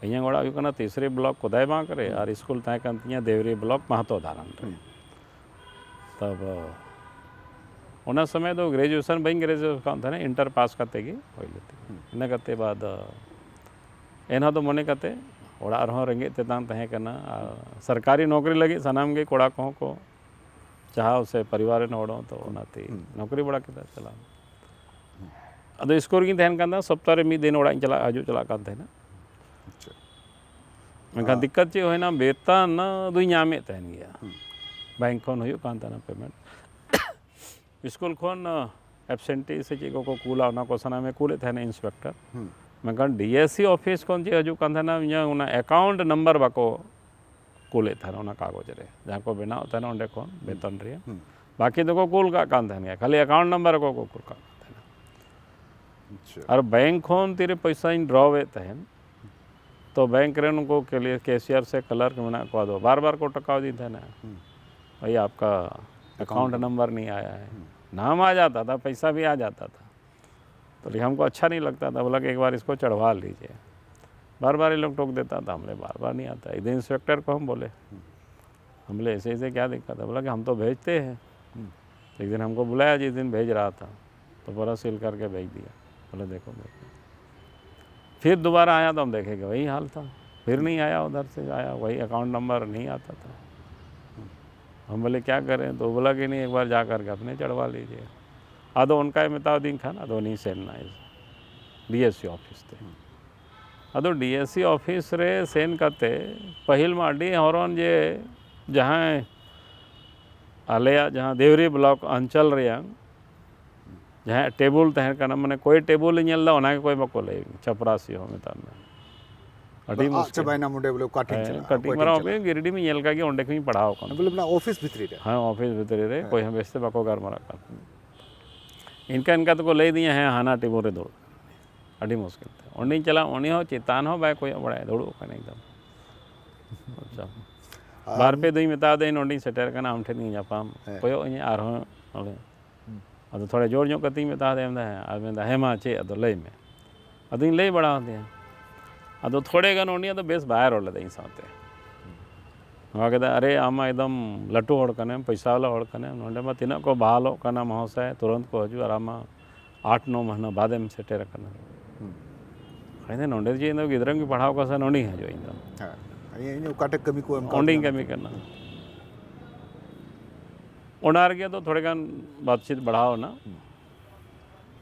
ᱤᱧᱟᱹᱜ ᱚᱲᱟᱜ ᱦᱩᱭᱩᱜ ᱠᱟᱱᱟ ᱛᱤᱥᱨᱤ block ᱠᱚᱫᱟᱭ ᱵᱟᱸᱠ ᱨᱮ, ᱦᱩᱸ᱾ ᱟᱨ ᱥᱠᱩᱞ ᱛᱟᱦᱮᱸ ᱠᱟᱱ ᱛᱤᱧᱟᱹ ᱫᱮᱣᱨᱤ block ᱢᱟᱦᱟᱛᱚ ᱫᱷᱟᱨᱟᱱ ᱨᱮ᱾ ᱦᱩᱸ᱾ ᱛᱟᱵᱚ ᱚᱱᱟ ᱥᱚᱢᱚᱭ ᱫᱚ graduation ᱵᱟᱹᱧ graduate ᱠᱟᱱ ᱛᱟᱦᱮᱱᱟ, inter pass ᱠᱟᱛᱮ ᱜᱮ ᱦᱩᱭ ᱞᱮᱱ ᱛᱤᱧᱟᱹ᱾ ᱦᱩᱸ᱾ ᱤᱱᱟᱹ ᱠᱟᱛᱮ ᱵᱟᱫ ᱮᱱᱦᱚᱸ ᱫᱚ ᱢᱚᱱᱮ ᱠᱟᱛᱮ ᱚᱲᱟᱜ ᱨᱮᱦᱚᱸ ᱨᱮᱸᱜᱮᱡ ᱛᱮᱛᱟᱝ ᱛᱟᱦᱮᱸ ᱠᱟᱱᱟ, ᱟᱨ ᱥᱚᱨᱠᱟᱨᱤ ᱱᱚᱠᱨᱤ ᱞᱟᱹᱜᱤᱫ ᱥᱟᱱᱟᱢ ᱜᱮ ᱠᱚᱲᱟ ᱠᱚᱦᱚᱸ ᱠᱚ ᱪᱟᱦᱟᱣ ᱥᱮ ᱯᱚᱨᱤᱵᱟᱨ ᱨᱮᱱ ᱦᱚᱲ ᱦᱚᱸ, ᱛᱚ ᱦᱩᱸ᱾ ᱚᱱᱟᱛᱮ ᱦᱩᱸ᱾ ᱱᱚᱠᱨᱤ ᱵᱟᱲᱟ ᱠᱮᱫᱟ, ᱪᱟᱞᱟᱣ᱾ ᱦᱩᱸ᱾ ᱟᱫᱚ ᱥᱠᱩᱞ ᱨᱮᱜᱤᱧ ᱛᱟᱦᱮᱱ ᱠᱟᱱ ᱛᱟᱦᱮᱱᱟ, ᱥᱚᱯᱛᱟᱦᱚ ᱨᱮ ᱢᱤᱫ ᱫᱤᱱ ᱚᱲᱟᱜ ᱤᱧ ᱪᱟᱞᱟᱜ ᱦᱤᱡᱩᱜ ᱪᱟᱞᱟᱜ ᱠᱟᱱ ᱛᱟᱦᱮᱱᱟ᱾ ᱟᱪᱪᱷᱟ᱾ ᱢᱮᱱᱠᱷᱟᱱ ᱟᱨ ᱫᱤᱠᱠᱟᱛ ᱪᱮᱫ ᱦᱩᱭᱱᱟ, ᱵᱮᱛᱚᱱ ᱫᱚᱧ ᱧᱟᱢᱮᱫ ᱛᱟᱦᱮᱱ ᱜᱮᱭᱟ᱾ ᱦᱩᱸ᱾ ᱵᱮᱝᱠ ᱠᱷᱚᱱ ᱦᱩᱭᱩᱜ ᱠᱟᱱ ᱛᱟᱦᱮᱱᱟ payment᱾ ᱥᱠᱩᱞ ᱠᱷᱚᱱ, ᱟ, absentee ᱥᱮ ᱪᱮᱫ ᱠᱚᱠᱚ ᱠᱩᱞᱟ, ᱚᱱᱟ ᱠᱚ ᱥᱟᱱᱟᱢᱮ ᱠᱩᱞᱮᱫ ᱛᱟᱦᱮᱱᱟ inspector᱾ ᱦᱩᱸ᱾ ᱢᱮᱱᱠᱷᱟᱱ D S C office ᱠᱷᱚᱱ ᱪᱮᱫ ᱦᱤᱡᱩᱜ ᱠᱟᱱ ᱛᱟᱦᱮᱱᱟ, ᱤᱧᱟᱹᱜ ᱚᱱᱟ account number ᱵᱟᱠᱚ ᱠᱩᱞᱮᱫ ᱛᱟᱦᱮᱱᱟ ᱚᱱᱟ ᱠᱟᱜᱚᱡᱽ ᱨᱮ, ᱡᱟᱦᱟᱸ ᱠᱚ ᱵᱮᱱᱟᱣ ᱛᱟᱦᱮᱱᱟ ᱚᱸᱰᱮ ᱠᱷᱚᱱ, ᱦᱩᱸ᱾ ᱵᱮᱛᱚᱱ ᱨᱮᱭᱟᱜ᱾ ᱦᱩᱸ᱾ ᱵᱟᱹᱠᱤ ᱫᱚᱠᱚ ᱠᱩᱞ ᱠᱟᱜ ᱠᱟᱱ ᱛᱟᱦᱮᱱ ᱜᱮᱭᱟ, ᱠᱷᱟᱹᱞᱤ account number ᱠᱚ ᱠᱩᱞ ᱠᱟᱜ ᱠᱟᱱ ᱛᱟᱦᱮᱱᱟ᱾ ᱟᱪᱪᱷᱟ᱾ ᱟᱨ ᱵᱮᱝᱠ ᱠᱷᱚᱱ ᱛᱤᱨᱮ ᱯᱚᱭᱥᱟᱧ drawᱮᱫ ᱛᱟᱦᱮᱱ, ᱛᱚ ᱵᱮᱝᱠ ᱨᱮᱱ ᱩᱱᱠᱩ ᱠᱮᱞᱤ-, cashier ᱥᱮ clerk ᱢᱮᱱᱟᱜ ᱠᱚᱣᱟ, ᱫᱚ ᱵᱟᱨ ᱵᱟᱨ ᱠᱚ ᱴᱚᱠᱟᱣ ᱫᱤᱧ ᱛᱟᱦᱮᱱᱟ᱾ ᱦᱩᱸ᱾ ᱵᱷᱟᱭᱟ, ᱟᱯᱠᱟ account account number᱾ ᱱᱟᱢᱵᱟᱨ ᱱᱤ ᱟᱭᱟ ᱦᱟᱭ᱾ ᱦᱩᱸ᱾ ᱱᱟᱢ ᱟ ᱡᱟᱛᱟ ᱛᱷᱟ, ᱯᱟᱭᱥᱟ ᱵᱷᱤ ᱟ ᱡᱟᱛᱟ ᱛᱷᱟ᱾ ᱛᱚ ᱞᱮᱠᱤᱱ ᱦᱟᱢᱠᱳ ᱟᱪᱪᱷᱟ ᱱᱟᱦᱤᱸ ᱞᱟᱜᱛᱟ ᱛᱷᱟ, ᱵᱚᱞᱟ ᱠᱤ ᱮᱠ ᱵᱟᱨ ᱤᱥᱠᱳ ᱪᱟᱲᱷᱣᱟ ᱞᱤᱡᱤᱭᱮ᱾ ᱵᱟᱨ ᱵᱟᱨ ᱤᱱ ᱞᱳᱜ ᱴᱳᱠ ᱫᱮᱛᱟ ᱛᱷᱟ, ᱦᱟᱢ ᱵᱚᱞᱮ ᱵᱟᱨ ᱵᱟᱨ ᱱᱟᱦᱤᱸ ᱟᱛᱟ ᱦᱟᱭ᱾ ᱮᱠ ᱫᱤᱱ ᱤᱱᱥᱯᱮᱠᱴᱚᱨ ᱠᱳ ᱦᱟᱢ ᱵᱚᱞᱮ, ᱦᱩᱸ᱾ ᱦᱟᱢ ᱵᱚᱞᱮ, "ᱮᱥᱮ ᱮᱥᱮ ᱠᱭᱟ ᱫᱤᱠᱠᱟᱛ ᱦᱟᱭ?" ᱵᱚᱞᱟ ᱠᱤ, "ᱦᱟᱢ ᱛᱳ ᱵᱷᱮᱡᱛᱮ ᱦᱮ।" ᱦᱩᱸ᱾ ᱮᱠ ᱫᱤᱱ ᱦᱟᱢᱠᱳ ᱵᱩᱞᱟᱭᱟ, ᱡᱤᱥ ᱫᱤᱱ ᱵᱷᱮᱡ ᱨᱟᱦᱟ ᱛᱷᱟ, ᱛᱳ ᱯᱩᱨᱟ ᱥᱤᱞ ᱠᱟᱨᱠᱮ ᱵᱷᱮᱡ ᱫᱤᱭᱟ᱾ ᱵᱚᱞᱮ, "ᱫᱮᱠᱷᱳ, ᱫᱮᱠᱷᱳ۔" ᱯᱷᱤᱨ ᱫᱳᱵᱟᱨᱟ ᱟᱭᱟ ᱛᱳ ᱦᱟᱢ ᱫᱮᱠᱷᱮᱸᱜᱮ, ᱣᱟᱦᱤ ᱦᱟᱞ ᱛᱷᱟ᱾ ᱯᱷᱤᱨ ᱱᱟᱦᱤᱸ ᱟᱭᱟ ᱩᱫᱷᱟᱨ ᱥᱮ, ᱟᱭᱟ, ᱣᱟᱦᱤ ᱮᱠᱟᱣᱩᱱᱴ ᱱᱟᱢᱵᱟᱨ ᱱᱟᱦᱤᱸ ᱟᱛᱟ ᱛᱷᱟ᱾ ᱦᱩᱸ᱾ ᱦᱟᱢ ᱵᱚᱞᱮ, "ᱠᱭᱟ ᱠᱟᱨᱮ?" ᱛᱳ ᱵᱚᱞᱟ ᱠᱤ, "ᱱᱟᱦᱤᱸ, ᱮᱠ ᱵᱟᱨ ᱡᱟ ᱠᱟᱨᱠᱮ ᱟᱯᱱᱮ ᱪᱟᱲᱷᱣᱟ ᱞᱤᱡᱤᱭᱮ।" ᱟᱫᱚ ᱚᱱᱠᱟᱭ ᱢᱮᱛᱟᱣᱫᱤᱧ ᱠᱷᱟᱱ ᱟᱫᱚ ᱩᱱᱤᱧ ᱥᱮᱱ ᱮᱱᱟ ᱰᱤ ᱮᱥ ᱥᱤ ᱚᱯᱷᱤᱥ ᱛᱮ᱾ ᱟᱫᱚ ᱰᱤ ᱮᱥ ᱥᱤ ᱚᱯᱷᱤᱥ ᱨᱮ ᱥᱮᱱ ᱠᱟᱛᱮ ᱯᱟᱹᱦᱤᱞ ᱢᱟ ᱟᱹᱰᱤ ᱦᱚᱨᱚᱱ ᱡᱮ ᱡᱟᱦᱟᱸᱭ ᱟᱞᱮᱭᱟᱜ ᱡᱟᱦᱟᱸ ᱫᱮᱣᱨᱤ ᱵᱞᱚᱠ ᱚᱧᱪᱚᱞ ᱨᱮᱭᱟᱜ ᱡᱟᱦᱟᱸᱭᱟᱜ ᱴᱮᱵᱩᱞ ᱛᱟᱦᱮᱸ ᱠᱟᱱᱟ, ᱢᱟᱱᱮ ᱚᱠᱚᱭ ᱴᱮᱵᱩᱞᱮ ᱧᱮᱞ ᱮᱫᱟ ᱚᱱᱟ ᱜᱮ ᱚᱠᱚᱭ ᱵᱟᱠᱚ ᱞᱟᱹᱭ, ᱪᱟᱯᱨᱟᱥᱤ ᱦᱚᱸ ᱢᱮᱛᱟᱜ ᱢᱮ᱾ ᱟᱹᱰᱤ ᱟᱫᱚ ᱟᱫ ᱢᱩᱥᱠᱤᱞ᱾ ᱪᱟᱵᱟᱭᱮᱱᱟ ᱚᱸᱰᱮ ᱵᱚᱞᱮ ᱚᱠᱟ ᱴᱷᱮᱱ ᱦᱮᱸ, ᱪᱟᱞᱟᱜᱼᱟ, ᱠᱟᱹᱴᱤᱡ ᱚᱠᱚᱭ ᱴᱷᱮᱱ ᱢᱟᱨᱟᱝ ᱪᱟᱞᱟᱜᱼᱟ? ᱜᱤᱨᱤᱰᱤ ᱢᱟ ᱧᱮᱞ ᱠᱟᱜ ᱜᱮ, ᱚᱸᱰᱮ ᱠᱷᱚᱱᱤᱧ ᱯᱟᱲᱦᱟᱣ ᱟᱠᱟᱱ ᱵᱚᱞᱮ ᱛᱟᱦᱮᱸᱫ᱾ ᱚᱱᱟ ᱚᱯᱷᱤᱥ ᱵᱷᱤᱛᱨᱤ ᱨᱮ? ᱦᱮᱸ, ᱚᱯᱷᱤᱥ ᱵᱷᱤᱛᱨᱤ ᱨᱮ ᱦᱮᱸ᱾ ᱚᱠᱚᱭ ᱦᱚᱸ ᱵᱮᱥ ᱛᱮ ᱵᱟᱠᱚ ᱜᱟᱞᱢᱟᱨᱟᱜ ᱠᱟᱱ ᱛᱟᱦᱮᱸᱫ᱾ ᱤᱱᱠᱟ ᱤᱱᱠᱟ ᱛᱮᱠᱚ ᱞᱟᱹᱭ ᱟᱹᱫᱤᱧᱟ, "ᱦᱮᱸ, ᱦᱟᱱᱟ ᱴᱮᱵᱩᱞ ᱨᱮ ᱫᱩᱲᱩᱵ ᱠᱟᱱᱟ ᱢᱮ᱾" ᱟᱹᱰᱤ ᱢᱩᱥᱠᱤᱞ ᱛᱮ ᱚᱸᱰᱮᱧ ᱪᱟᱞᱟᱜ, ᱩᱱᱤ ᱦᱚᱸ ᱪᱮᱛᱟᱱ ᱦᱚᱸ ᱵᱟᱭ ᱠᱚᱭᱚᱜ ᱵᱟᱲᱟᱭᱟ, ᱫᱩᱲᱩᱵ ᱟᱠᱟᱱᱟ ᱮᱠᱫᱚᱢ᱾ ᱟᱪᱪᱷᱟ᱾ ᱟᱨ ᱵᱟᱨ ᱯᱮ ᱫᱷᱟᱣ ᱤᱧ ᱢᱮᱛᱟ ᱫᱮᱭᱟ, "ᱱᱚᱸᱰᱮᱧ ᱥᱮᱴᱮᱨ ᱠᱟᱱᱟ, ᱟᱢ ᱴᱷᱮᱱ ᱜᱤᱧ ᱧᱟᱯᱟᱢ", ᱦᱮᱸ᱾ ᱠᱚᱭᱚᱜ ᱟᱹᱧ ᱟᱨᱦᱚᱸ ᱱᱚᱸᱰᱮ᱾ ᱦᱩᱸ᱾ ᱟᱫᱚ ᱛᱷᱚᱲᱟ ᱡᱳᱨ ᱧᱚᱜ ᱠᱟᱛᱮᱧ ᱢᱮᱛᱟ ᱫᱮᱭᱟ, ᱢᱮᱱᱫᱟ, "ᱦᱮᱸ", ᱟᱨ ᱢᱮᱱᱫᱟ, "ᱦᱮᱸ ᱢᱟ, ᱪᱮᱫ ᱟᱫᱚ ᱞᱟᱹᱭ ᱢᱮ?" ᱟᱫᱚᱧ ᱞᱟᱹᱭ ᱵᱟᱲᱟ ᱟᱫᱮᱭᱟ᱾ ᱟᱫᱚ ᱛᱷᱚᱲᱮ ᱜᱟᱱ ᱩᱱᱤ ᱟᱫᱚ ᱵᱮᱥ ᱵᱟᱭ ᱨᱚᱲ ᱞᱮᱫᱟ ᱤᱧ ᱥᱟᱶᱛᱮ᱾ ᱱᱚᱣᱟ ᱠᱮᱫᱟ, "ᱟᱨᱮ, ᱟᱢ ᱢᱟ ᱮᱠᱫᱚᱢ ᱞᱟᱹᱴᱩ ᱦᱚᱲ ᱠᱟᱱᱟᱢ, ᱯᱚᱭᱥᱟ ᱣᱟᱞᱟ ᱦᱚᱲ ᱠᱟᱱᱟᱢ, ᱱᱚᱸᱰᱮ ᱢᱟ ᱛᱤᱱᱟᱹᱜ ᱠᱚ ᱵᱟᱦᱟᱞᱚᱜ ᱠᱟᱱᱟ ᱢᱚᱦᱟᱥᱚᱭ, ᱛᱩᱨᱟᱹᱱᱛ ᱠᱚ ᱦᱤᱡᱩᱜᱼᱟ, ᱟᱨ ᱟᱢ ᱢᱟ ᱟᱴ ᱱᱚ ᱢᱟᱹᱦᱱᱟᱹ ᱵᱟᱫᱮᱢ ᱥᱮᱴᱮᱨ ᱟᱠᱟᱱᱟ᱾" ᱦᱩᱸ᱾ ᱟᱫᱚ ᱱᱚᱸᱰᱮ ᱡᱮ ᱤᱧ ᱫᱚ ᱜᱤᱫᱽᱨᱟᱹᱧ ᱯᱟᱲᱦᱟᱣ ᱠᱚᱣᱟ ᱥᱮ ᱱᱚᱸᱰᱮᱧ ᱦᱤᱡᱩᱜᱼᱟ ᱤᱧ ᱫᱚ᱾ ᱦᱮᱸ, ᱤᱧ, ᱤᱧ ᱚᱠᱟ ᱴᱷᱮᱡ ᱠᱟᱹᱢᱤ ᱠᱚ ᱮᱢ ᱠᱟᱣᱫᱤᱧᱟ ᱚᱸᱰᱮᱧ ᱠᱟᱹᱢᱤ ᱠᱟᱱᱟ᱾ ᱚᱱᱟ ᱨᱮᱜᱮ ᱫᱚ ᱛᱷᱚᱲᱮ ᱜᱟᱱ ᱵᱟᱛᱪᱤᱛ ᱵᱟᱲᱦᱟᱣ ᱮᱱᱟ᱾ ᱦᱩᱸ᱾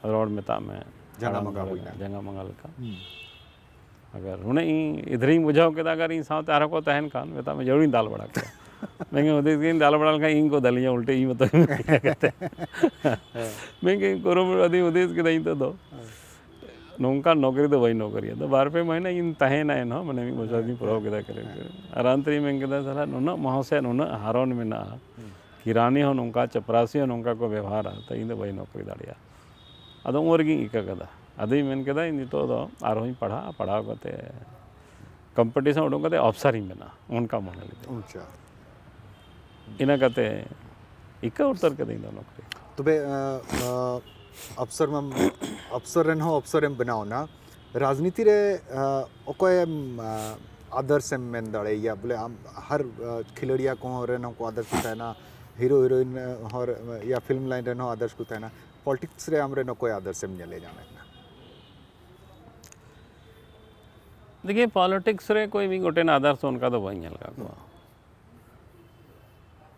ᱨᱚᱲ ᱢᱮᱛᱟᱜ ᱢᱮ, ᱡᱟᱸᱜᱟ ᱛᱟᱲᱟᱢ ᱢᱟᱸᱜᱟ ᱫᱟᱲᱮ ᱦᱩᱭᱱᱟ᱾ ᱡᱟᱸᱜᱟ ᱢᱟᱸᱜᱟ ᱞᱮᱠᱟ᱾ ᱦᱩᱸ᱾ ᱟᱜᱟᱨ ᱦᱩᱱᱟᱹᱝ ᱤᱧ ᱤᱫᱷᱨᱤᱧ ᱵᱩᱡᱷᱟᱹᱣ ᱠᱮᱫᱟ, ᱟᱜᱟᱨ ᱤᱧ ᱥᱟᱶᱛᱮ ᱟᱨᱦᱚᱸ ᱠᱚ ᱛᱟᱦᱮᱱ ᱠᱷᱟᱱ, ᱢᱮᱛᱟᱜ ᱢᱮ, ᱡᱟᱹᱨᱩᱲᱤᱧ ᱫᱟᱞ ᱵᱟᱲᱟ ᱠᱮᱭᱟ᱾ ᱢᱮᱱᱠᱷᱟᱱ ᱦᱩᱫᱤᱥ ᱜᱤᱧ ᱫᱟᱞ ᱵᱟᱲᱟ ᱞᱮᱠᱷᱟᱱ ᱤᱧ ᱠᱚ ᱫᱟᱞᱤᱧᱟ ᱩᱞᱴᱟᱹ, ᱤᱧ ᱢᱚᱛᱚ ᱢᱮᱱ ᱠᱟᱛᱮ᱾ ᱦᱮᱸ᱾ ᱢᱮᱱᱠᱷᱟᱱ ᱠᱩᱨᱩᱢᱩᱴᱩ ᱟᱹᱫᱤᱧ ᱦᱩᱫᱤᱥ ᱠᱮᱫᱟ ᱤᱧ ᱛᱮᱫᱚ᱾ ᱦᱮᱸ᱾ ᱱᱚᱝᱠᱟ ᱱᱚᱠᱨᱤ ᱫᱚ ᱵᱟᱹᱧ ᱱᱚᱠᱨᱤᱭᱟ᱾ ᱟᱫᱚ ᱵᱟᱨ ᱯᱮ ᱢᱟᱹᱦᱱᱟᱹ ᱤᱧ ᱛᱟᱦᱮᱸᱭᱮᱱᱟ, ᱮᱱᱦᱚᱸ ᱢᱟᱱᱮ ᱢᱤᱫ ᱵᱚᱪᱷᱚᱨ ᱦᱮᱸ, ᱜᱤᱧ ᱯᱩᱨᱟᱹᱣ ᱦᱮᱸ, ᱠᱮᱫᱟ ᱠᱟᱹᱨᱤᱵ ᱦᱮᱸ᱾ ᱠᱟᱹᱨᱤᱵ᱾ ᱟᱨ ᱚᱱᱛᱮ ᱨᱤᱧ ᱢᱮᱱ ᱠᱮᱫᱟ, "ᱥᱟᱞᱟ ᱱᱩᱱᱟᱹᱜ ᱢᱚᱦᱚᱥᱮ, ᱱᱩᱱᱟᱹᱜ ᱦᱟᱨᱚᱱ ᱢᱮᱱᱟᱜᱼᱟ, ᱦᱩᱸ᱾ ᱠᱤᱨᱟᱱᱤ ᱦᱚᱸ ᱱᱚᱝᱠᱟ, ᱪᱟᱯᱨᱟᱥᱤ ᱦᱚᱸ ᱱᱚᱝᱠᱟ ᱠᱚ ᱵᱮᱵᱚᱦᱟᱨᱟ, ᱛᱚ ᱤᱧ ᱫᱚ ᱵᱟᱹᱧ ᱱᱚᱠᱨᱤ ᱫᱟᱲᱮᱭᱟᱜᱼᱟ᱾" ᱟᱫᱚ ᱩᱱ ᱨᱮᱜᱤᱧ ᱤᱠᱟᱹ ᱠᱮᱫᱟ᱾ ᱟᱫᱚᱧ ᱢᱮᱱ ᱠᱮᱫᱟ, "ᱤᱧ ᱱᱤᱛᱚᱜ ᱫᱚ ᱟᱨᱦᱚᱸᱧ ᱯᱟᱲᱦᱟᱜᱼᱟ, ᱯᱟᱲᱦᱟᱣ ᱠᱟᱛᱮ ᱠᱚᱢᱯᱤᱴᱤᱥᱚᱱ ᱩᱰᱩᱠ ᱠᱟᱛᱮ ᱚᱯᱷᱥᱟᱨᱤᱧ ᱵᱮᱱᱟᱜᱼᱟ", ᱚᱱᱠᱟ ᱢᱚᱱᱮ ᱞᱮᱫᱟᱹᱧ᱾ ᱟᱪᱪᱷᱟ᱾ ᱤᱱᱟᱹ ᱠᱟᱛᱮ ᱤᱠᱟᱹ ᱩᱛᱟᱹᱨ ᱠᱟᱹᱫᱟᱹᱧ ᱫᱚ ᱱᱚᱠᱨᱤ᱾ ᱛᱚᱵᱮ, ᱟᱸ, ᱟᱸ, ᱚᱯᱷᱥᱚᱨ ᱢᱟᱢ, ᱚᱯᱷᱥᱚᱨ ᱨᱮᱱ ᱦᱚᱸ ᱚᱯᱷᱥᱚᱨ ᱮᱢ ᱵᱮᱱᱟᱣ ᱮᱱᱟ᱾ ᱨᱟᱡᱽᱱᱤᱛᱤ ᱨᱮ, ᱟᱸ, ᱚᱠᱚᱭᱮᱢ, ᱟᱸ, ᱟᱫᱚᱨᱥ ᱮᱢ ᱢᱮᱱ ᱫᱟᱲᱮᱭᱟᱭᱟ? ᱵᱚᱞᱮ, ᱟᱢ ᱦᱟᱨ, ᱟᱸ, ᱠᱷᱤᱞᱟᱹᱲᱤᱭᱟ ᱠᱚᱦᱚᱸ ᱨᱮᱱ ᱦᱚᱸᱠᱚ ᱟᱫᱚᱨᱥ ᱠᱚ ᱛᱟᱦᱮᱱᱟ, ᱦᱤᱨᱳ ᱦᱤᱨᱳᱭᱤᱱ, ᱟᱸ, ᱦᱚᱸ ᱨᱮ, ᱭᱟ ᱯᱷᱤᱞᱢ ᱞᱟᱭᱤᱱ ᱨᱮᱱ ᱦᱚᱸ ᱟᱫᱚᱨᱥ ᱠᱚ ᱛᱟᱦᱮᱱᱟ᱾ ᱯᱚᱞᱤᱴᱤᱠᱥ ᱨᱮ ᱟᱢ ᱨᱮᱱ ᱚᱠᱚᱭ ᱟᱫᱚᱨᱥ ᱮᱢ ᱧᱮᱞᱮ ᱧᱟᱢᱮ ᱠᱟᱱᱟ? ᱫᱮᱠᱷᱤᱭᱮ, ᱯᱚᱞᱤᱴᱤᱠᱥ ᱨᱮ ᱠᱳᱭ ᱢᱤᱫ ᱜᱚᱴᱮᱱ ᱟᱫᱟᱨᱥ ᱚᱱᱠᱟ ᱫᱚ ᱵᱟᱹᱧ ᱧᱮᱞ ᱟᱠᱟᱫ ᱠᱚᱣᱟ᱾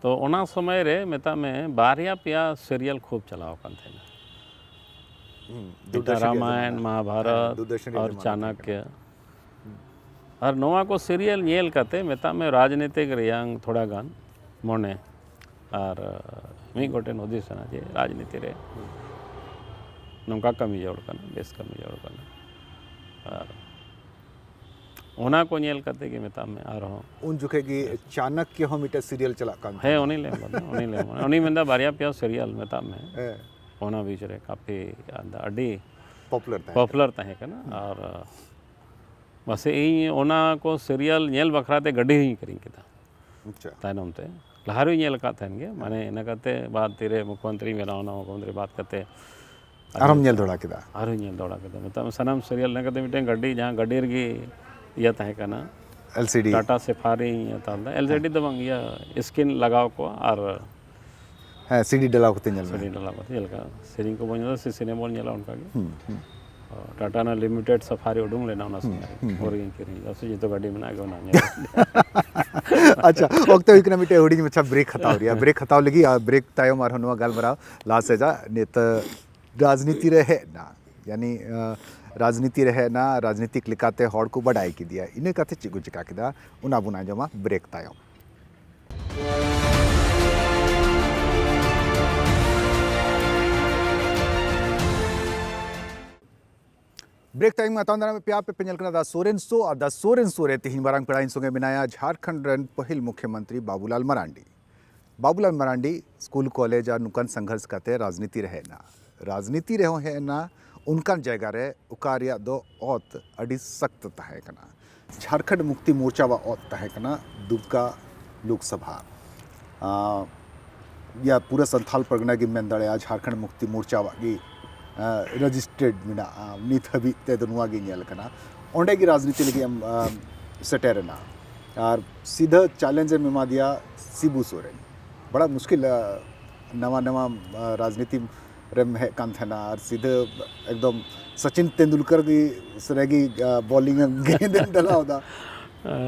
ᱛᱚ ᱚᱱᱟ ᱥᱚᱢᱚᱭ ᱨᱮ ᱢᱮᱛᱟᱜ ᱢᱮ ᱵᱟᱨᱭᱟ ᱯᱮᱭᱟ ᱥᱤᱨᱤᱭᱟᱞ ᱠᱷᱩᱵ ᱪᱟᱞᱟᱣ ᱟᱠᱟᱱ ᱛᱟᱦᱮᱸᱱᱟ᱾ ᱦᱩᱸ, ᱢᱤᱫᱴᱟᱝ ᱫᱩᱨᱫᱚᱨᱥᱚᱱ ᱨᱮᱭᱟᱜ ᱨᱟᱢᱟᱭᱚᱱ, ᱡᱟᱦᱟᱸ, ᱢᱟᱦᱟᱵᱷᱟᱨᱚᱛ ᱦᱮᱸ, ᱫᱩᱨᱫᱚᱨᱥᱚᱱ ᱨᱮᱭᱟᱜ ᱟᱨ ᱡᱟᱦᱟᱸ ᱪᱟᱱᱟᱠᱭᱚ᱾ ᱟᱨ ᱱᱚᱣᱟ ᱠᱚ ᱥᱤᱨᱤᱭᱟᱞ ᱧᱮᱞ ᱠᱟᱛᱮ ᱢᱮᱛᱟᱜ ᱢᱮ ᱨᱟᱡᱽᱱᱤᱛᱤᱠ ᱨᱮᱭᱟᱝ ᱛᱷᱚᱲᱟ ᱜᱟᱱ ᱢᱚᱱᱮ ᱟᱨ ᱢᱤᱫ ᱜᱚᱴᱮᱱ ᱦᱩᱫᱤᱥ ᱮᱱᱟ ᱡᱮ ᱨᱟᱡᱽᱱᱤᱛᱤ ᱨᱮ ᱱᱚᱝᱠᱟ ᱠᱟᱹᱢᱤ ᱡᱟᱹᱨᱩᱲ ᱠᱟᱱᱟ, ᱵᱮᱥ ᱠᱟᱹᱢᱤ ᱡᱟᱹᱨᱩᱲ ᱠᱟᱱᱟ᱾ ᱟᱨ ᱚᱱᱟ ᱠᱚ ᱧᱮᱞ ᱠᱟᱛᱮ ᱜᱮ ᱢᱮᱛᱟᱜ ᱢᱮ ᱟᱨᱦᱚᱸ ᱩᱱ ᱡᱚᱠᱷᱮᱡ ᱜᱮ ᱪᱟᱱᱟᱠᱭᱚ ᱦᱚᱸ ᱢᱤᱫᱴᱮᱱ ᱥᱤᱨᱤᱭᱟᱞ ᱪᱟᱞᱟᱜ ᱠᱟᱱ ᱦᱮᱸ ᱛᱟᱦᱮᱸᱱᱟ᱾ ᱩᱱᱤ ᱞᱟᱹᱭ ᱟᱠᱟᱫᱟ, ᱩᱱᱤ ᱞᱟᱹᱭ ᱟᱠᱟᱫᱟ᱾ ᱩᱱᱤ ᱢᱮᱱᱫᱟ ᱵᱟᱨᱭᱟ ᱯᱮᱭᱟ ᱥᱤᱨᱤᱭᱟᱞ ᱢᱮᱛᱟᱜ ᱢᱮ ᱦᱮᱸ, ᱚᱱᱟ ᱵᱤᱪ ᱨᱮ ᱠᱟᱯᱷᱤ ᱟᱹᱰᱤ ᱯᱚᱯᱩᱞᱟᱨ ᱛᱟᱦᱮᱸ ᱯᱚᱯᱩᱞᱟᱨ ᱛᱟᱦᱮᱸ ᱠᱟᱱᱟ᱾ ᱟᱨ ᱢᱟᱥᱮ ᱤᱧ ᱚᱱᱟ ᱠᱚ ᱥᱤᱨᱤᱭᱟᱞ ᱧᱮᱞ ᱵᱟᱠᱷᱨᱟ ᱛᱮ ᱜᱟᱹᱰᱤ ᱦᱚᱸᱧ ᱠᱤᱨᱤᱧ ᱠᱮᱫᱟ᱾ ᱟᱪᱪᱷᱟ᱾ ᱛᱟᱭᱱᱚᱢ ᱛᱮ ᱞᱟᱦᱟ ᱨᱮᱧ ᱧᱮᱞ ᱟᱠᱟᱫ ᱛᱟᱦᱮᱱ ᱜᱮ, ᱢᱟᱱᱮ ᱤᱱᱟᱹ ᱠᱟᱛᱮ ᱵᱟᱫ ᱛᱤᱨᱮ ᱢᱩᱠᱷᱭᱚᱢᱚᱱᱛᱨᱤᱧ ᱵᱮᱱᱟᱣ ᱮᱱᱟ, ᱢᱩᱠᱷᱭᱚᱢᱚᱱᱛᱨᱤ ᱵᱟᱫ ᱠᱟᱛᱮ ᱟᱨᱦᱚᱸᱢ ᱧᱮᱞ ᱫᱚᱦᱲᱟ ᱠᱮᱫᱟ? ᱟᱨᱦᱚᱸᱧ ᱧᱮᱞ ᱫᱚᱦᱲᱟ ᱠᱮᱫᱟ᱾ ᱢᱮᱛᱟᱜ ᱢᱮ ᱥᱟᱱᱟᱢ ᱥᱤᱨᱤᱭᱟᱞ ᱤᱱᱟᱹ ᱠᱟᱛᱮ ᱢᱤᱫᱴᱮᱱ ᱜᱟᱹᱰᱤ, ᱡᱟᱦᱟᱸ ᱜᱟᱹᱰᱤ ᱨᱮᱜᱮ ᱤᱭᱟᱹ ᱛᱟᱦᱮᱸ ᱠᱟᱱᱟ, ᱮᱞ ᱥᱤ ᱰᱤ᱾ ᱴᱟᱴᱟ ᱥᱮᱯᱷᱟᱨᱤᱧ ᱦᱟᱛᱟᱣ ᱞᱮᱫᱟ᱾ ᱮᱞ ᱥᱤ ᱰᱤ ᱫᱚ ᱵᱟᱝ, ᱤᱭᱟᱹ ᱥᱠᱨᱤᱱ ᱞᱟᱜᱟᱣ ᱠᱚᱣᱟ ᱟᱨ ᱦᱮᱸ, ᱥᱤ ᱰᱤ ᱰᱟᱞᱟᱣ ᱠᱟᱛᱮ ᱧᱮᱞ ᱢᱮ᱾ ᱥᱤᱨᱤᱭᱟᱞ ᱰᱟᱞᱟᱣ ᱠᱟᱛᱮ ᱪᱮᱫ ᱞᱮᱠᱟ ᱥᱮᱨᱮᱧ ᱠᱚᱵᱚᱱ ᱧᱮᱞᱟ, ᱥᱮ ᱥᱤᱱᱮᱢᱟ ᱵᱚᱱ ᱧᱮᱞᱟ, ᱚᱱᱠᱟ ᱜᱮ᱾ ᱦᱩᱸ, ᱦᱩᱸ᱾ ᱴᱟᱴᱟ ᱨᱮᱱᱟᱜ ᱞᱤᱢᱤᱴᱮᱰ ᱥᱟᱯᱷᱟᱨᱤ ᱩᱰᱩᱝ ᱞᱮᱱᱟ ᱚᱱᱟ ᱥᱚᱢᱚᱭ ᱨᱮ᱾ ᱦᱩᱸ, ᱦᱩᱸ᱾ ᱚᱱᱟ ᱜᱤᱧ ᱠᱤᱨᱤᱧ ᱞᱮᱫᱟ᱾ ᱥᱮ ᱡᱚᱛᱚ ᱜᱟᱹᱰᱤ ᱢᱮᱱᱟᱜ ᱜᱮ ᱚᱱᱟ ᱧᱮᱞ᱾ ᱟᱪᱪᱷᱟ, ᱚᱠᱛᱚ ᱦᱩᱭ ᱠᱟᱱᱟ ᱢᱤᱫᱴᱮᱡ ᱦᱩᱰᱤᱧ ᱢᱟᱪᱷᱟ ᱵᱨᱮᱠ ᱦᱟᱛᱟᱣ ᱨᱮᱭᱟᱜ᱾ ᱵᱨᱮᱠ ᱦᱟᱛᱟᱣ ᱞᱟᱹᱜᱤᱫ, ᱟᱨ ᱵᱨᱮᱠ ᱛᱟᱭᱚᱢ ᱟᱨᱦᱚᱸ ᱱᱚᱣᱟ ᱜᱟᱞᱢᱟᱨᱟᱣ ᱞᱟᱦᱟ ᱥᱮᱡᱟ᱾ ᱱᱤᱛ ᱨᱟᱡᱽᱱᱤᱛᱤ ᱨᱮ ᱦᱮᱡ ᱮᱱᱟ, ᱭᱟᱱᱤ, ᱟᱸ, ᱨᱟᱡᱽᱱᱤᱛᱤ ᱨᱮ ᱦᱮᱡ ᱮᱱᱟ, ᱨᱟᱡᱽᱱᱤᱛᱤᱠ ᱞᱮᱠᱟᱛᱮ ᱦᱚᱲ ᱠᱚ ᱵᱟᱰᱟᱭ ᱠᱮᱫᱮᱭᱟ, ᱤᱱᱟᱹ ᱠᱟᱛᱮ ᱪᱮᱫ ᱠᱚ ᱪᱮᱠᱟ ᱠᱮᱫᱟ, ᱚᱱᱟ ᱵᱚᱱ ᱟᱸᱡᱚᱢᱟ ᱵᱨᱮᱠ ᱛᱟᱭᱚᱢ᱾ ᱵᱨᱮᱠ ᱛᱟᱭᱚᱢ ᱟᱛᱟᱝ ᱫᱟᱨᱟᱢ ᱯᱮᱭᱟ ᱯᱮ ᱧᱮᱞ ᱠᱟᱱᱟ ᱫᱟ ᱥᱳᱨᱮᱱ ᱥᱳ, ᱟᱨ ᱫᱟ ᱥᱳᱨᱮᱱ ᱥᱳ ᱨᱮ ᱛᱮᱦᱮᱧ ᱢᱟᱨᱟᱝ ᱯᱮᱲᱟ ᱤᱧ ᱥᱚᱸᱜᱮ ᱢᱮᱱᱟᱭᱟ ᱡᱷᱟᱲᱠᱷᱚᱸᱰ ᱨᱮᱱ ᱯᱟᱹᱦᱤᱞ ᱢᱩᱠᱷᱭᱚᱢᱚᱱᱛᱨᱤ ᱵᱟᱵᱩᱞᱟᱞ ᱢᱟᱨᱟᱱᱰᱤ᱾ ᱵᱟᱵᱩᱞᱟᱞ ᱢᱟᱨᱟᱱᱰᱤ ᱥᱠᱩᱞ, ᱠᱚᱞᱮᱡᱽ ᱟᱨ ᱱᱚᱝᱠᱟᱱ ᱥᱚᱝᱜᱷᱚᱨᱥ ᱠᱟᱛᱮ ᱨᱟᱡᱽᱱᱤᱛᱤ ᱨᱮ ᱦᱮᱡ ᱮᱱᱟ᱾ ᱨᱟᱡᱽᱱᱤᱛᱤ ᱨᱮᱦᱚᱸ ᱦᱮᱡ ᱮᱱᱟ ᱚᱱᱠᱟᱱ ᱡᱟᱭᱜᱟ ᱨᱮ ᱚᱠᱟ ᱨᱮᱭᱟᱜ ᱫᱚ ᱚᱛ ᱟᱹᱰᱤ ᱥᱚᱠᱛ ᱛᱟᱦᱮᱸ ᱠᱟᱱᱟ᱾ ᱡᱷᱟᱲᱠᱷᱚᱸᱰ ᱢᱩᱠᱛᱤ ᱢᱳᱨᱪᱟ ᱣᱟᱜ ᱚᱛ ᱛᱟᱦᱮᱸ ᱠᱟᱱᱟ ᱫᱩᱢᱠᱟ ᱞᱳᱠᱥᱚᱵᱷᱟ᱾ ᱟᱸ, ᱭᱟ ᱯᱩᱨᱟᱹ ᱥᱟᱱᱛᱷᱟᱞ ᱯᱟᱨᱜᱟᱱᱟ ᱜᱮᱢ ᱢᱮᱱ ᱫᱟᱲᱮᱭᱟᱜᱼᱟ, ᱡᱷᱟᱲᱠᱷᱚᱸᱰ ᱢᱩᱠᱛᱤ ᱢᱳᱨᱪᱟ ᱣᱟᱜ ᱜᱮ, ᱟᱸ, ᱨᱮᱡᱤᱥᱴᱟᱨᱰ ᱢᱮᱱᱟᱜᱼᱟ᱾ ᱱᱤᱛ ᱦᱟᱹᱵᱤᱡ ᱛᱮᱫᱚ ᱱᱚᱣᱟ ᱜᱮ ᱧᱮᱞ ᱠᱟᱱᱟ᱾ ᱚᱸᱰᱮ ᱜᱮ ᱨᱟᱡᱽᱱᱤᱛᱤ ᱞᱟᱹᱜᱤᱫ ᱮᱢ, ᱟᱸ, ᱥᱮᱴᱮᱨ ᱮᱱᱟ᱾ ᱟᱨ ᱥᱤᱫᱷᱟᱹ ᱪᱮᱞᱮᱧᱡᱽ ᱮᱢ ᱮᱢᱟ ᱫᱮᱭᱟ ᱥᱤᱵᱩ ᱥᱚᱨᱮᱱ᱾ ᱵᱟᱲᱟ ᱢᱩᱥᱠᱤᱞ, ᱟᱸ, ᱱᱟᱣᱟ ᱱᱟᱣᱟ, ᱟᱸ, ᱨᱟᱡᱽᱱᱤᱛᱤ ᱨᱮᱢ ᱦᱮᱡ ᱠᱟᱱ ᱛᱟᱦᱮᱱᱟ ᱟᱨ ᱥᱤᱫᱷᱟᱹ ᱮᱠᱫᱚᱢ ᱥᱚᱪᱤᱱ ᱛᱮᱱᱫᱩᱞᱠᱟᱨ ᱜᱮ ᱨᱮᱜᱮ, ᱟᱸ, ᱵᱚᱞᱤᱝ ᱮᱢ ᱜᱮᱸᱫ ᱮᱢ ᱰᱟᱞᱟᱣ ᱮᱫᱟ᱾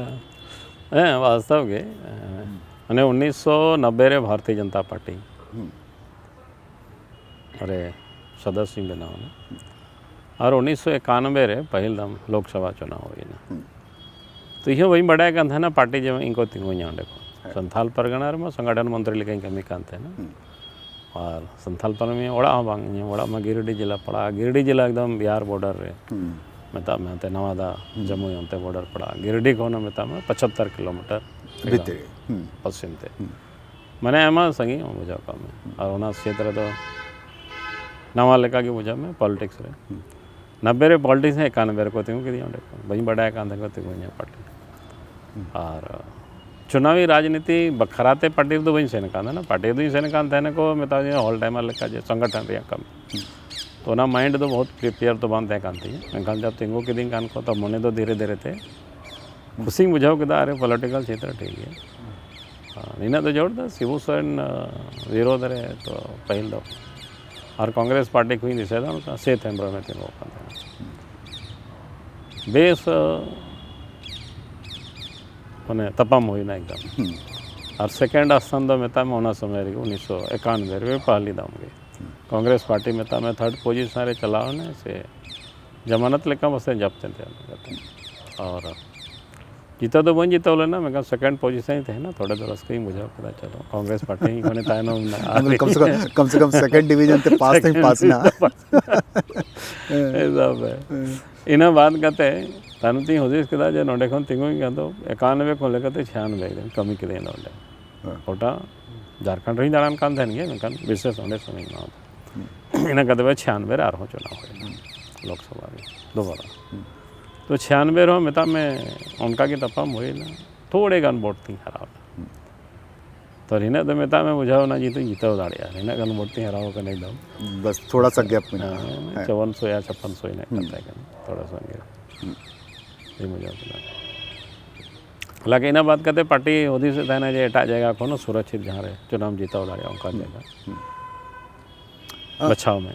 ᱦᱮᱸ, ᱵᱟᱥᱛᱚᱵ ᱜᱮ᱾ ᱢᱟᱱᱮ ᱩᱱᱤᱥᱥᱚ ᱱᱚᱵᱵᱳᱭ ᱨᱮ ᱵᱷᱟᱨᱚᱛᱤᱭᱚ ᱡᱚᱱᱚᱛᱟ ᱯᱟᱨᱴᱤ ᱦᱩᱸ᱾ ᱨᱮ ᱥᱚᱫᱚᱥᱥᱚᱧ ᱵᱮᱱᱟᱣ ᱮᱱᱟ᱾ ᱟᱨ ᱩᱱᱤᱥᱥᱚ ᱮᱠᱟᱱᱚᱵᱵᱳᱭ ᱨᱮ ᱯᱟᱹᱦᱤᱞ ᱫᱟᱢ ᱞᱳᱠᱥᱚᱵᱷᱟ ᱪᱩᱱᱟᱣ ᱦᱩᱭᱮᱱᱟ᱾ ᱦᱩᱸ᱾ ᱛᱚ ᱤᱧ ᱦᱚᱸ ᱵᱟᱹᱧ ᱵᱟᱰᱟᱭ ᱠᱟᱱ ᱛᱟᱦᱮᱱᱟ ᱯᱟᱨᱴᱤ ᱡᱮ ᱤᱧ ᱠᱚ ᱛᱤᱸᱜᱩᱧᱟ ᱚᱸᱰᱮ ᱠᱷᱚᱱ᱾ ᱦᱮᱸ᱾ ᱥᱟᱱᱛᱷᱟᱞ ᱯᱟᱨᱜᱟᱱᱟ ᱨᱮᱢᱟ ᱥᱚᱝᱜᱚᱴᱷᱚᱱ ᱢᱚᱱᱛᱨᱤ ᱞᱮᱠᱟᱧ ᱠᱟᱹᱢᱤ ᱠᱟᱱ ᱛᱟᱦᱮᱱᱟ᱾ ᱦᱩᱸ᱾ ᱟᱨ ᱥᱟᱱᱛᱷᱟᱞ ᱯᱟᱨᱜᱟᱱᱟ ᱚᱲᱟᱜ ᱦᱚᱸ ᱵᱟᱝ, ᱤᱧᱟᱹᱜ ᱚᱲᱟᱜ ᱢᱟ ᱜᱤᱨᱤᱰᱤ ᱡᱮᱞᱟ ᱯᱟᱲᱟᱜᱼᱟ, ᱜᱤᱨᱤᱰᱤ ᱡᱮᱞᱟ ᱮᱠᱫᱚᱢ ᱵᱤᱦᱟᱨ ᱵᱚᱨᱰᱟᱨ ᱨᱮ᱾ ᱦᱩᱸ᱾ ᱢᱮᱛᱟᱜ ᱢᱮ ᱦᱟᱱᱛᱮ ᱱᱟᱣᱟᱫᱟ, ᱡᱟᱢᱩᱭ ᱚᱱᱛᱮ ᱵᱚᱨᱰᱟᱨ ᱯᱟᱲᱟᱜᱼᱟ, ᱜᱤᱨᱤᱰᱤ ᱠᱷᱚᱱ ᱦᱚᱸ ᱢᱮᱛᱟᱜ ᱢᱮ ᱯᱚᱸᱪᱟᱛᱛᱳᱨ ᱠᱤᱞᱳᱢᱤᱴᱟᱨ ᱵᱷᱤᱛᱨᱤ᱾ ᱦᱩᱸ᱾ ᱯᱚᱥᱪᱤᱢ ᱛᱮ᱾ ᱦᱩᱸ᱾ ᱢᱟᱱᱮ ᱟᱭᱢᱟ ᱥᱟᱺᱜᱤᱧ ᱵᱩᱡᱷᱟᱹᱣ ᱠᱟᱜ ᱢᱮ᱾ ᱟᱨ ᱚᱱᱟ ᱥᱮᱫ ᱨᱮᱫᱚ ᱱᱟᱣᱟ ᱞᱮᱠᱟ ᱜᱮ ᱵᱩᱡᱷᱟᱹᱣ ᱢᱮ ᱯᱚᱞᱤᱴᱤᱠᱥ ᱨᱮ᱾ ᱦᱩᱸ᱾ ᱱᱚᱵᱵᱳᱭ ᱨᱮ ᱯᱚᱞᱤᱴᱤᱠᱥ ᱦᱮᱡ ᱠᱟᱱ ᱵᱮᱨ ᱠᱚ ᱛᱤᱸᱜᱩ ᱠᱤᱫᱤᱧᱟ ᱚᱸᱰᱮ ᱠᱷᱚᱱ, ᱵᱟᱹᱧ ᱵᱟᱰᱟᱭ ᱠᱟᱱ ᱛᱟᱦᱮᱸ ᱠᱚ ᱛᱤᱸᱜᱩᱧᱟ ᱯᱟᱨᱴᱤ᱾ ᱟᱨ ᱪᱩᱱᱟᱣᱤ ᱨᱟᱡᱽᱱᱤᱛᱤ ᱵᱟᱠᱷᱨᱟ ᱛᱮ ᱯᱟᱨᱴᱤ ᱨᱮᱫᱚ ᱵᱟᱹᱧ ᱥᱮᱱ ᱠᱟᱱ ᱛᱟᱦᱮᱱᱟ᱾ ᱯᱟᱨᱴᱤ ᱨᱮᱫᱚᱧ ᱥᱮᱱ ᱠᱟᱱ ᱛᱟᱦᱮᱱᱟ ᱠᱚ ᱢᱮᱛᱟᱫᱤᱧᱟ ᱦᱚᱞ ᱴᱟᱭᱢᱟᱨ ᱞᱮᱠᱟ ᱡᱮ ᱥᱚᱝᱜᱚᱴᱷᱚᱱ ᱨᱮᱭᱟᱜ ᱠᱟᱹᱢᱤ᱾ ᱛᱚ ᱚᱱᱟ ᱢᱟᱭᱤᱱᱰ ᱫᱚ ᱵᱚᱦᱩᱛ ᱯᱨᱤᱯᱮᱭᱟᱨ ᱫᱚ ᱵᱟᱝ ᱛᱟᱦᱮᱸ ᱠᱟᱱ ᱛᱤᱧᱟᱹ, ᱢᱮᱱᱠᱷᱟᱱ ᱡᱟᱵ ᱛᱤᱸᱜᱩ ᱠᱤᱫᱤᱧ ᱠᱟᱱ ᱠᱚ ᱛᱚ ᱢᱚᱱᱮ ᱫᱚ ᱫᱷᱤᱨᱮ ᱫᱷᱤᱨᱮ ᱛᱮ ᱠᱷᱩᱥᱤᱧ ᱵᱩᱡᱷᱟᱹᱣ ᱠᱮᱫᱟ᱾ ᱟᱨᱮ ᱯᱚᱞᱤᱴᱤᱠᱟᱞ ᱪᱷᱮᱛᱨᱚ ᱴᱷᱤᱠ ᱜᱮᱭᱟ, ᱟᱨ ᱱᱤᱱᱟᱹᱜ ᱫᱚ ᱡᱳᱨ ᱫᱚ ᱥᱤᱵᱩ ᱥᱚᱨᱮᱱ ᱵᱤᱨᱳᱫᱷ ᱨᱮ ᱛᱚ ᱯᱟᱹᱦᱤᱞ ᱫᱚ ᱟᱨ ᱠᱚᱝᱜᱨᱮᱥ ᱯᱟᱨᱴᱤ ᱠᱷᱚᱱᱤᱧ ᱫᱤᱥᱟᱹᱭᱮᱫᱟ ᱚᱱᱠᱟ ᱥᱮᱛ ᱦᱮᱢᱵᱨᱚᱢᱮ ᱛᱤᱸᱜᱩ ᱠᱟᱱ ᱛᱟᱦᱮᱱᱟ᱾ ᱵᱮᱥ ᱢᱟᱱᱮ ᱛᱟᱯᱟᱢ ᱦᱩᱭᱱᱟ ᱮᱠᱫᱚᱢ᱾ ᱦᱩᱸ᱾ ᱟᱨ ᱥᱮᱠᱮᱱᱰ ᱟᱥᱛᱷᱟᱱ ᱫᱚ ᱢᱮᱛᱟᱜ ᱢᱮ ᱚᱱᱟ ᱥᱚᱢᱚᱭ ᱨᱮᱜᱮ ᱩᱱᱤᱥᱥᱚ ᱮᱠᱟᱱᱵᱳᱭ ᱨᱮ ᱯᱟᱦᱞᱤ ᱫᱟᱢ ᱜᱮ ᱠᱚᱝᱜᱨᱮᱥ ᱯᱟᱨᱴᱤ ᱢᱮᱛᱟᱜ ᱢᱮ ᱛᱷᱟᱨᱰ ᱯᱚᱡᱤᱥᱚᱱ ᱨᱮ ᱪᱟᱞᱟᱣ ᱮᱱᱟ ᱥᱮ ᱡᱟᱢᱟᱱᱟᱛ ᱞᱮᱠᱟ ᱯᱟᱥᱮ ᱡᱟᱵ ᱛᱮᱱ ᱛᱟᱦᱮᱸ ᱠᱟᱛᱮ᱾ ᱟᱨ ᱡᱤᱛᱟᱹᱣ ᱫᱚ ᱵᱟᱹᱧ ᱡᱤᱛᱟᱹᱣ ᱞᱮᱱᱟ, ᱢᱮᱱᱠᱷᱟᱱ ᱥᱮᱠᱮᱱᱰ ᱯᱚᱡᱤᱥᱚᱱ ᱤᱧ ᱛᱟᱦᱮᱱᱟ, ᱛᱷᱚᱲᱟ ᱫᱚ ᱨᱟᱹᱥᱠᱟᱹᱧ ᱵᱩᱡᱷᱟᱹᱣ ᱠᱮᱫᱟ᱾ ᱪᱚᱞᱚ ᱠᱚᱝᱜᱨᱮᱥ ᱯᱟᱨᱴᱤ ᱤᱧ ᱠᱷᱚᱱᱤᱧ ᱛᱟᱭᱱᱚᱢ ᱮᱱᱟ᱾ ᱢᱟᱱᱮ ᱠᱚᱢ ᱥᱮ ᱠᱚᱢ, ᱠᱚᱢ ᱥᱮ ᱠᱚᱢ ᱥᱮᱠᱮᱱᱰ ᱰᱤᱵᱤᱡᱚᱱ ᱛᱮ ᱯᱟᱥ ᱛᱮᱧ ᱯᱟᱥ ᱮᱱᱟ᱾ ᱦᱤᱥᱟᱵ ᱨᱮ᱾ ᱤᱱᱟᱹ ᱵᱟᱫ ᱠᱟᱛᱮ ᱛᱟᱭᱱᱚᱢ ᱛᱤᱧ ᱦᱩᱫᱤᱥ ᱠᱮᱫᱟ ᱡᱮ ᱱᱚᱸᱰᱮ ᱠᱷᱚᱱ ᱛᱤᱸᱜᱩᱧ ᱠᱷᱟᱱ ᱫᱚ ᱮᱠᱟᱱᱚᱵᱵᱳᱭ ᱠᱷᱚᱱ ᱞᱮᱠᱟᱛᱮ ᱪᱷᱤᱭᱟᱱᱚᱵᱵᱳᱭ ᱠᱟᱹᱢᱤ ᱠᱮᱫᱟᱹᱧ ᱚᱸᱰᱮ᱾ ᱦᱮᱸ᱾ ᱜᱚᱴᱟ ᱡᱷᱟᱲᱠᱷᱚᱸᱰ ᱨᱮᱧ ᱫᱟᱬᱟᱱ ᱠᱟᱱ ᱛᱟᱦᱮᱱ ᱜᱮᱭᱟ, ᱢᱮᱱᱠᱷᱟᱱ ᱵᱤᱥᱮᱥ ᱚᱸᱰᱮ ᱥᱚᱢᱚᱭ ᱮᱢᱟᱣᱟᱫᱟ᱾ ᱤᱱᱟᱹ ᱠᱟᱛᱮ ᱪᱷᱤᱭᱟᱱᱚᱵᱵᱳᱭ ᱨᱮ ᱟᱨᱦᱚᱸ ᱪᱩᱱᱟᱣ ᱦᱩᱭᱱᱟ ᱞᱳᱠᱥᱚᱵᱷᱟ ᱨᱮ ᱫᱩᱵᱟᱨᱟ᱾ ᱛᱚ ᱪᱷᱤᱭᱟᱱᱚᱵᱵᱳᱭ ᱨᱮᱦᱚᱸ ᱢᱮᱛᱟᱜ ᱢᱮ ᱚᱱᱠᱟ ᱜᱮ ᱛᱟᱯᱟᱢ ᱦᱩᱭᱱᱟ, ᱛᱷᱚᱲᱮ ᱜᱟᱱ ᱵᱷᱳᱴ ᱛᱤᱧ ᱦᱟᱨᱟᱣ ᱮᱱᱟ᱾ ᱛᱚ ᱱᱤᱱᱟᱹᱜ ᱫᱚ ᱢᱮᱛᱟᱜ ᱢᱮ ᱵᱩᱡᱷᱟᱹᱣ ᱮᱱᱟ ᱡᱮ ᱤᱧ ᱡᱤᱛᱟᱹᱣ ᱫᱟᱲᱮᱭᱟᱜᱼᱟ, ᱱᱤᱱᱟᱹᱜ ᱜᱟᱱ ᱵᱷᱳᱴ ᱛᱤᱧ ᱦᱟᱨᱟᱣ ᱟᱠᱟᱱᱟ ᱮᱠᱫᱚᱢ᱾ ᱵᱟᱥ ᱛᱷᱚᱲᱟ ᱥᱟ ᱜᱮᱯ ᱢᱮᱱᱟᱜᱼᱟ᱾ ᱦᱮᱸ, ᱦᱮᱸ᱾ ᱪᱚᱣᱚᱱ ᱥᱚ ᱭᱟ ᱪᱷᱟᱯᱟᱱ ᱥᱚ ᱤᱱᱟᱹᱜ ᱠᱟᱱ ᱦᱩᱸ᱾ ᱛᱟᱦᱮᱸ ᱠᱟᱱᱟ, ᱛᱷᱚᱲᱟ ᱥᱟ ᱜᱮᱯ᱾ ᱦᱩᱸ᱾ ᱟᱹᱰᱤ ᱢᱚᱡᱟ ᱠᱟᱱᱟ᱾ ᱦᱟᱞᱟᱸᱠᱤ ᱤᱱᱟᱹ ᱵᱟᱫ ᱠᱟᱛᱮ ᱯᱟᱨᱴᱤ ᱦᱩᱫᱤᱥᱮᱫ ᱛᱟᱦᱮᱱᱟ ᱡᱮ ᱮᱴᱟᱜ ᱡᱟᱭᱜᱟ ᱠᱷᱚᱱ ᱦᱚᱸ ᱥᱩᱨᱚᱠᱷᱤᱛ ᱡᱟᱦᱟᱸ ᱨᱮ ᱪᱩᱱᱟᱣ ᱡᱤᱛᱟᱹᱣ ᱫᱟᱲᱮᱭᱟᱜᱼᱟ ᱚᱱᱠᱟ ᱡᱟᱭᱜᱟ ᱦᱩᱸ᱾ ᱵᱟᱪᱷᱟᱣ ᱢᱮ᱾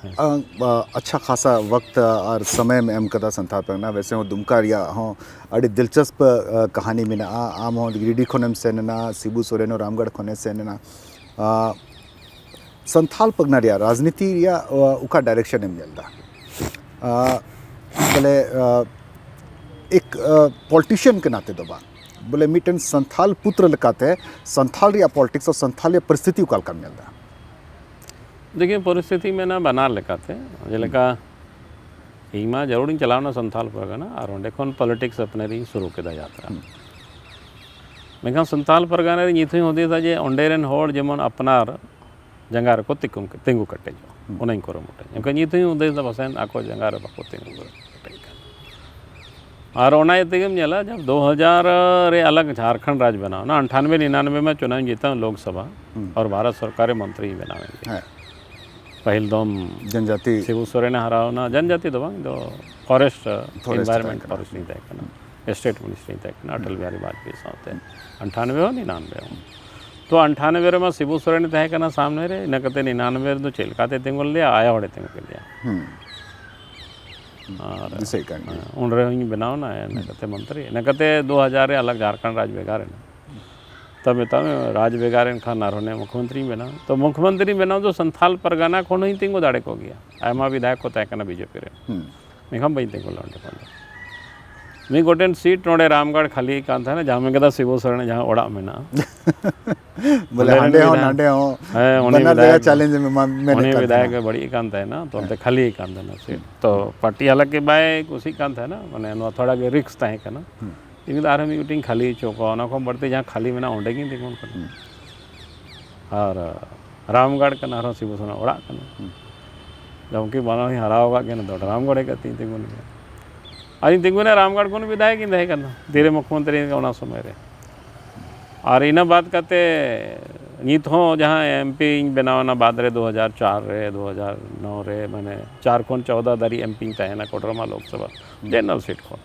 ᱟᱸ, ᱟ, ᱟᱪᱪᱷᱟ ᱠᱷᱟᱥᱟ ᱣᱟᱠᱛ ᱟᱨ ᱥᱚᱢᱚᱭᱮᱢ ᱮᱢ ᱠᱟᱫᱟ ᱥᱟᱱᱛᱟᱲ ᱯᱟᱨᱜᱟᱱᱟ᱾ ᱣᱮᱥᱮ ᱦᱚᱸ ᱫᱩᱢᱠᱟ ᱨᱮᱭᱟᱜ ᱦᱚᱸ ᱟᱹᱰᱤ ᱫᱤᱞᱪᱟᱥᱯ, ᱟ, ᱠᱟᱹᱦᱱᱤ ᱢᱮᱱᱟᱜᱼᱟ᱾ ᱟᱢ ᱦᱚᱸ ᱜᱤᱨᱤᱰᱤ ᱠᱷᱚᱱᱮᱢ ᱥᱮᱱ ᱮᱱᱟ, ᱥᱤᱵᱩ ᱥᱚᱨᱮᱱ ᱦᱚᱸ ᱨᱟᱢᱜᱚᱲ ᱠᱷᱚᱱᱮ ᱥᱮᱱ ᱮᱱᱟ᱾ ᱟ, ᱥᱟᱱᱛᱟᱲ ᱯᱟᱨᱜᱟᱱᱟ ᱨᱮᱭᱟᱜ ᱨᱟᱡᱽᱱᱤᱛᱤ ᱨᱮᱭᱟᱜ, ᱟ, ᱚᱠᱟ direction ᱮᱢ ᱧᱮᱞ ᱮᱫᱟ? ᱟ, ᱵᱚᱞᱮ, ᱟ, ᱮᱠ, ᱟ, politician ᱠᱟᱱᱟ ᱛᱮᱫᱚ ᱵᱟᱝ, ᱵᱚᱞᱮ ᱢᱤᱫᱴᱮᱱ ᱥᱟᱱᱛᱟᱲ ᱯᱩᱛᱨᱚ ᱞᱮᱠᱟᱛᱮ ᱥᱟᱱᱛᱟᱲ ᱨᱮᱭᱟᱜ politics ᱟᱨ ᱥᱟᱱᱛᱟᱲ ᱨᱮᱭᱟᱜ ᱯᱚᱨᱤᱥᱛᱷᱤᱛᱤ ᱚᱠᱟ ᱞᱮᱠᱟᱢ ᱧᱮᱞ ᱮᱫᱟ? ᱫᱮᱠᱷᱤᱭᱮ, ᱯᱚᱨᱤᱥᱛᱷᱤᱛᱤ ᱢᱮᱱᱟᱜᱼᱟ ᱵᱟᱱᱟᱨ ᱞᱮᱠᱟᱛᱮ᱾ ᱡᱮᱞᱮᱠᱟ, ᱤᱧ ᱢᱟ ᱡᱟᱹᱨᱩᱲᱤᱧ ᱪᱟᱞᱟᱣᱱᱟ ᱥᱟᱱᱛᱟᱲ ᱯᱟᱨᱜᱟᱱᱟ, ᱟᱨ ᱚᱸᱰᱮ ᱠᱷᱚᱱ politics ᱟᱯᱱᱟᱨᱤᱧ ᱥᱩᱨᱩ ᱠᱮᱫᱟ ᱡᱟᱛᱨᱟ᱾ ᱦᱩᱸ᱾ ᱢᱮᱱᱠᱷᱟᱱ ᱥᱟᱱᱛᱟᱲ ᱯᱟᱨᱜᱟᱱᱟ ᱨᱮ ᱱᱤᱛ ᱦᱚᱸᱧ ᱦᱩᱫᱤᱥᱟ ᱡᱮ ᱚᱸᱰᱮ ᱨᱮᱱ ᱦᱚᱲ ᱡᱮᱢᱚᱱ ᱟᱯᱱᱟᱨ ᱡᱟᱸᱜᱟ ᱨᱮᱠᱚ ᱛᱤᱸᱜᱩ, ᱛᱤᱸᱜᱩ ᱠᱮᱴᱮᱡᱚᱜ, ᱦᱩᱸ᱾ ᱚᱱᱟᱧ ᱠᱩᱨᱩᱢᱩᱴᱩᱭᱟ᱾ ᱢᱮᱱᱠᱷᱟᱱ ᱱᱤᱛ ᱦᱚᱸᱧ ᱦᱩᱫᱤᱥ ᱮᱫᱟ ᱯᱟᱥᱮᱡ ᱟᱠᱚ ᱡᱟᱸᱜᱟ ᱨᱮ ᱵᱟᱠᱚ ᱛᱤᱸᱜᱩ ᱠᱮᱴᱮᱡ ᱠᱟᱱᱟ᱾ ᱟᱨ ᱚᱱᱟ ᱤᱭᱟᱹ ᱛᱮᱜᱮᱢ ᱧᱮᱞᱟ, ᱡᱟᱵ ᱫᱩ ᱦᱟᱡᱟᱨ ᱨᱮ ᱟᱞᱟᱜᱽ ᱡᱷᱟᱨᱠᱷᱚᱸᱰ ᱨᱟᱡᱽ ᱵᱮᱱᱟᱣ ᱮᱱᱟ, ᱟᱴᱷᱟᱱᱵᱮ ᱱᱤᱱᱟᱱᱵᱮ ᱢᱟ ᱪᱩᱱᱟᱣ ᱡᱤᱛᱟᱹᱣ ᱞᱳᱠᱥᱚᱵᱷᱟ, ᱦᱩᱸ᱾ ᱟᱨ ᱵᱷᱟᱨᱚᱛ ᱥᱚᱨᱠᱟᱨ ᱨᱮ ᱢᱚᱱᱛᱨᱤ ᱵᱮᱱᱟᱣ ᱮᱱ ᱜᱮ᱾ ᱦᱮᱸ᱾ ᱯᱟᱹᱦᱤᱞ ᱫᱚᱢ ᱡᱚᱱᱡᱟᱛᱤ᱾ ᱥᱤᱵᱩ ᱥᱚᱨᱮᱱᱮ ᱦᱟᱨᱟᱣ ᱮᱱᱟ, ᱡᱚᱱᱡᱟᱛᱤ ᱫᱚ ᱵᱟᱝ, ᱤᱧ ᱫᱚ forest, forest environment ᱛᱟᱦᱮᱸ ᱠᱟᱱᱟ᱾ Forest ᱤᱧ ᱛᱟᱦᱮᱸ ᱠᱟᱱᱟ᱾ ᱦᱩᱸ᱾ State ministry ᱤᱧ ᱛᱟᱦᱮᱸ ᱠᱟᱱᱟ, ᱦᱩᱸ᱾ ᱚᱴᱚᱞ ᱵᱤᱦᱟᱨᱤ ᱵᱟᱡᱽᱯᱮᱭᱤ ᱥᱟᱶᱛᱮ᱾ ᱦᱩᱸ᱾ ᱟᱴᱷᱟᱱᱵᱮ ᱦᱚᱸ ᱱᱤᱱᱟᱱᱵᱮ ᱦᱚᱸ᱾ ᱛᱚ ᱟᱴᱷᱟᱱᱵᱮ ᱨᱮᱢᱟ ᱥᱤᱵᱩ ᱥᱚᱨᱮᱱᱮ ᱛᱟᱦᱮᱸ ᱠᱟᱱᱟ ᱥᱟᱢᱱᱮ ᱨᱮ, ᱤᱱᱟᱹ ᱠᱟᱛᱮ ᱱᱤᱱᱟᱱᱵᱮ ᱨᱮᱫᱚ ᱪᱮᱫ ᱞᱮᱠᱟᱛᱮ ᱛᱤᱸᱜᱩ ᱞᱮᱫᱮᱭᱟ, ᱟᱭᱳ ᱦᱚᱲᱮ ᱛᱤᱸᱜᱩ ᱠᱮᱫᱮᱭᱟ᱾ ᱦᱩᱸ᱾ ᱟᱨ ᱫᱤᱥᱟᱹᱭ ᱠᱟᱱ ᱜᱮᱭᱟ᱾ ᱦᱮᱸ, ᱩᱱ ᱨᱮᱦᱚᱸᱧ ᱵᱮᱱᱟᱣ ᱮᱱᱟ, ᱤᱱᱟᱹ ᱦᱩᱸ᱾ ᱠᱟᱛᱮ ᱢᱚᱱᱛᱨᱤ᱾ ᱤᱱᱟᱹ ᱠᱟᱛᱮ ᱫᱩ ᱦᱟᱡᱟᱨ ᱨᱮ ᱟᱞᱟᱜᱽ ᱡᱷᱟᱨᱠᱷᱚᱸᱰ ᱨᱟᱡᱽ ᱵᱷᱮᱜᱟᱨ ᱮᱱᱟ᱾ ᱛᱚ ᱢᱮᱛᱟᱜ ᱢᱮ, ᱨᱟᱡᱽ ᱵᱷᱮᱜᱟᱨ ᱮᱱ ᱠᱷᱟᱱ ᱟᱨᱦᱚᱸ ᱢᱩᱠᱷᱭᱚᱢᱚᱱᱛᱨᱤᱧ ᱵᱮᱱᱟᱣ᱾ ᱛᱚ ᱢᱩᱠᱷᱭᱚᱢᱚᱱᱛᱨᱤ ᱵᱮᱱᱟᱣ ᱫᱚ ᱥᱟᱱᱛᱷᱟᱞ ᱯᱟᱨᱜᱟᱱᱟ ᱠᱷᱚᱱ ᱦᱚᱸᱧ ᱛᱤᱸᱜᱩ ᱫᱟᱲᱮ ᱠᱚᱜ ᱜᱮᱭᱟ᱾ ᱟᱭᱢᱟ ᱵᱤᱫᱷᱟᱭᱚᱠ ᱠᱚ ᱛᱟᱦᱮᱸ ᱠᱟᱱᱟ ᱵᱤᱡᱮᱯᱤ ᱨᱮ᱾ ᱦᱩᱸ᱾ ᱢᱮᱱᱠᱷᱟᱱ ᱵᱟᱹᱧ ᱛᱤᱸᱜᱩ ᱞᱮᱱᱟ ᱚᱸᱰᱮ ᱠᱷᱚᱱ ᱫᱚ᱾ ᱢᱤᱫ ᱜᱚᱴᱮᱱ seat ᱱᱚᱰᱮ ᱨᱟᱢᱜᱚᱲ ᱠᱷᱟᱹᱞᱤ ᱠᱟᱱ ᱛᱟᱦᱮᱱᱟ, ᱡᱟᱦᱟᱸ ᱢᱮᱱ ᱠᱮᱫᱟ ᱥᱤᱵᱩ ᱥᱚᱨᱮᱱ ᱡᱟᱦᱟᱸ ᱚᱲᱟᱜ ᱢᱮᱱᱟᱜᱼᱟ᱾ ᱵᱚᱞᱮ ᱚᱸᱰᱮ ᱨᱮᱱ ᱦᱟᱸᱰᱮ ᱦᱚᱸ ᱵᱤᱫᱷᱟᱭᱚᱠ, ᱱᱟᱰᱮ ᱦᱚᱸ ᱦᱮᱸ, ᱩᱱᱤ ᱵᱟᱱᱟᱨ ᱡᱟᱭᱜᱟ ᱵᱤᱫᱷᱟᱭᱚᱠ, challenge ᱮᱢ ᱮᱢᱟ-, ᱢᱮᱱᱮᱫ ᱩᱱᱤ ᱠᱟᱱ ᱵᱤᱫᱷᱟᱭᱚᱠ ᱛᱟᱦᱮᱱᱟ᱾ ᱜᱮ ᱵᱟᱹᱲᱤᱡ ᱠᱟᱱ ᱛᱟᱦᱮᱱᱟ, ᱛᱚ ᱚᱱᱛᱮ ᱦᱮᱸ᱾ ᱠᱷᱟᱹᱞᱤ ᱠᱟᱱ ᱛᱟᱦᱮᱱᱟ seat᱾ ᱦᱩᱸ᱾ ᱛᱚ ᱯᱟᱨᱴᱤ ᱦᱟᱞᱟᱠᱤ ᱵᱟᱭ ᱠᱩᱥᱤᱜ ᱠᱟᱱ ᱛᱟᱦᱮᱱᱟ, ᱢᱟᱱᱮ ᱱᱚᱣᱟ ᱛᱷᱚᱲᱟ ᱜᱮ risk ᱛᱟᱦᱮᱸ ᱠᱟᱱᱟ᱾ ᱦᱩᱸ᱾ ᱤᱧ ᱫᱚ ᱟᱨᱦᱚᱸ ᱢᱤᱫ ᱜᱚᱴᱮᱱ ᱠᱷᱟᱹᱞᱤ ᱦᱚᱪᱚ ᱠᱚᱣᱟ, ᱚᱱᱟ ᱠᱷᱚᱱ ᱵᱟᱹᱲᱛᱤ ᱡᱟᱦᱟᱸ ᱠᱷᱟᱹᱞᱤ ᱢᱮᱱᱟᱜᱼᱟ ᱚᱸᱰᱮ ᱜᱤᱧ ᱛᱤᱸᱜᱩᱱ ᱠᱟᱱᱟ᱾ ᱦᱩᱸ᱾ ᱟᱨ ᱨᱟᱢᱜᱚᱲ ᱠᱟᱱᱟ ᱟᱨᱦᱚᱸ ᱥᱤᱵᱩ ᱥᱚᱨᱮᱱ ᱚᱲᱟᱜ ᱠᱟᱱᱟ᱾ ᱦᱩᱸ᱾ ᱡᱚᱵᱠᱤ ᱵᱟᱱᱟᱨ ᱦᱚᱸᱧ ᱦᱟᱨᱟᱣ ᱟᱠᱟᱫ ᱜᱮᱭᱟ, ᱱᱤᱛᱚᱜ ᱨᱟᱢᱜᱚᱲ ᱦᱮᱡ ᱠᱟᱛᱮ ᱤᱧ ᱛᱤᱸᱜᱩᱱ ᱜᱮᱭᱟ᱾ ᱟᱨᱤᱧ ᱛᱤᱸᱜᱩᱱᱟ ᱨᱟᱢᱜᱚᱲ ᱠᱷᱚᱱ ᱵᱤᱫᱷᱟᱭᱚᱠ ᱤᱧ ᱛᱟᱦᱮᱸ ᱠᱟᱱᱟ, ᱛᱤᱨᱮ ᱢᱩᱠᱷᱭᱚᱢᱚᱱᱛᱨᱤ ᱚᱱᱟ ᱥᱚᱢᱚᱭ ᱨᱮ᱾ ᱟᱨ ᱤᱱᱟᱹ ᱵᱟᱫ ᱠᱟᱛᱮ ᱱᱤᱛ ᱦᱚᱸ ᱡᱟᱦᱟᱸ MP ᱤᱧ ᱵᱮᱱᱟᱣ ᱮᱱᱟ ᱵᱟᱫ ᱨᱮ ᱫᱩ ᱦᱟᱡᱟᱨ ᱪᱟᱨ ᱨᱮ, ᱫᱩ ᱦᱟᱡᱟᱨ ᱱᱚ ᱨᱮ, ᱢᱟᱱᱮ ᱪᱟᱨ ᱠᱷᱚᱱ ᱪᱚᱣᱫᱟ ᱫᱷᱟᱹᱨᱤᱡ MP ᱤᱧ ᱛᱟᱦᱮᱸ ᱮᱱᱟ ᱠᱚᱰᱨᱢᱟ ᱞᱳᱠᱥᱚᱵᱷᱟ, ᱦᱩᱸ᱾ General seat ᱠᱷᱚᱱ᱾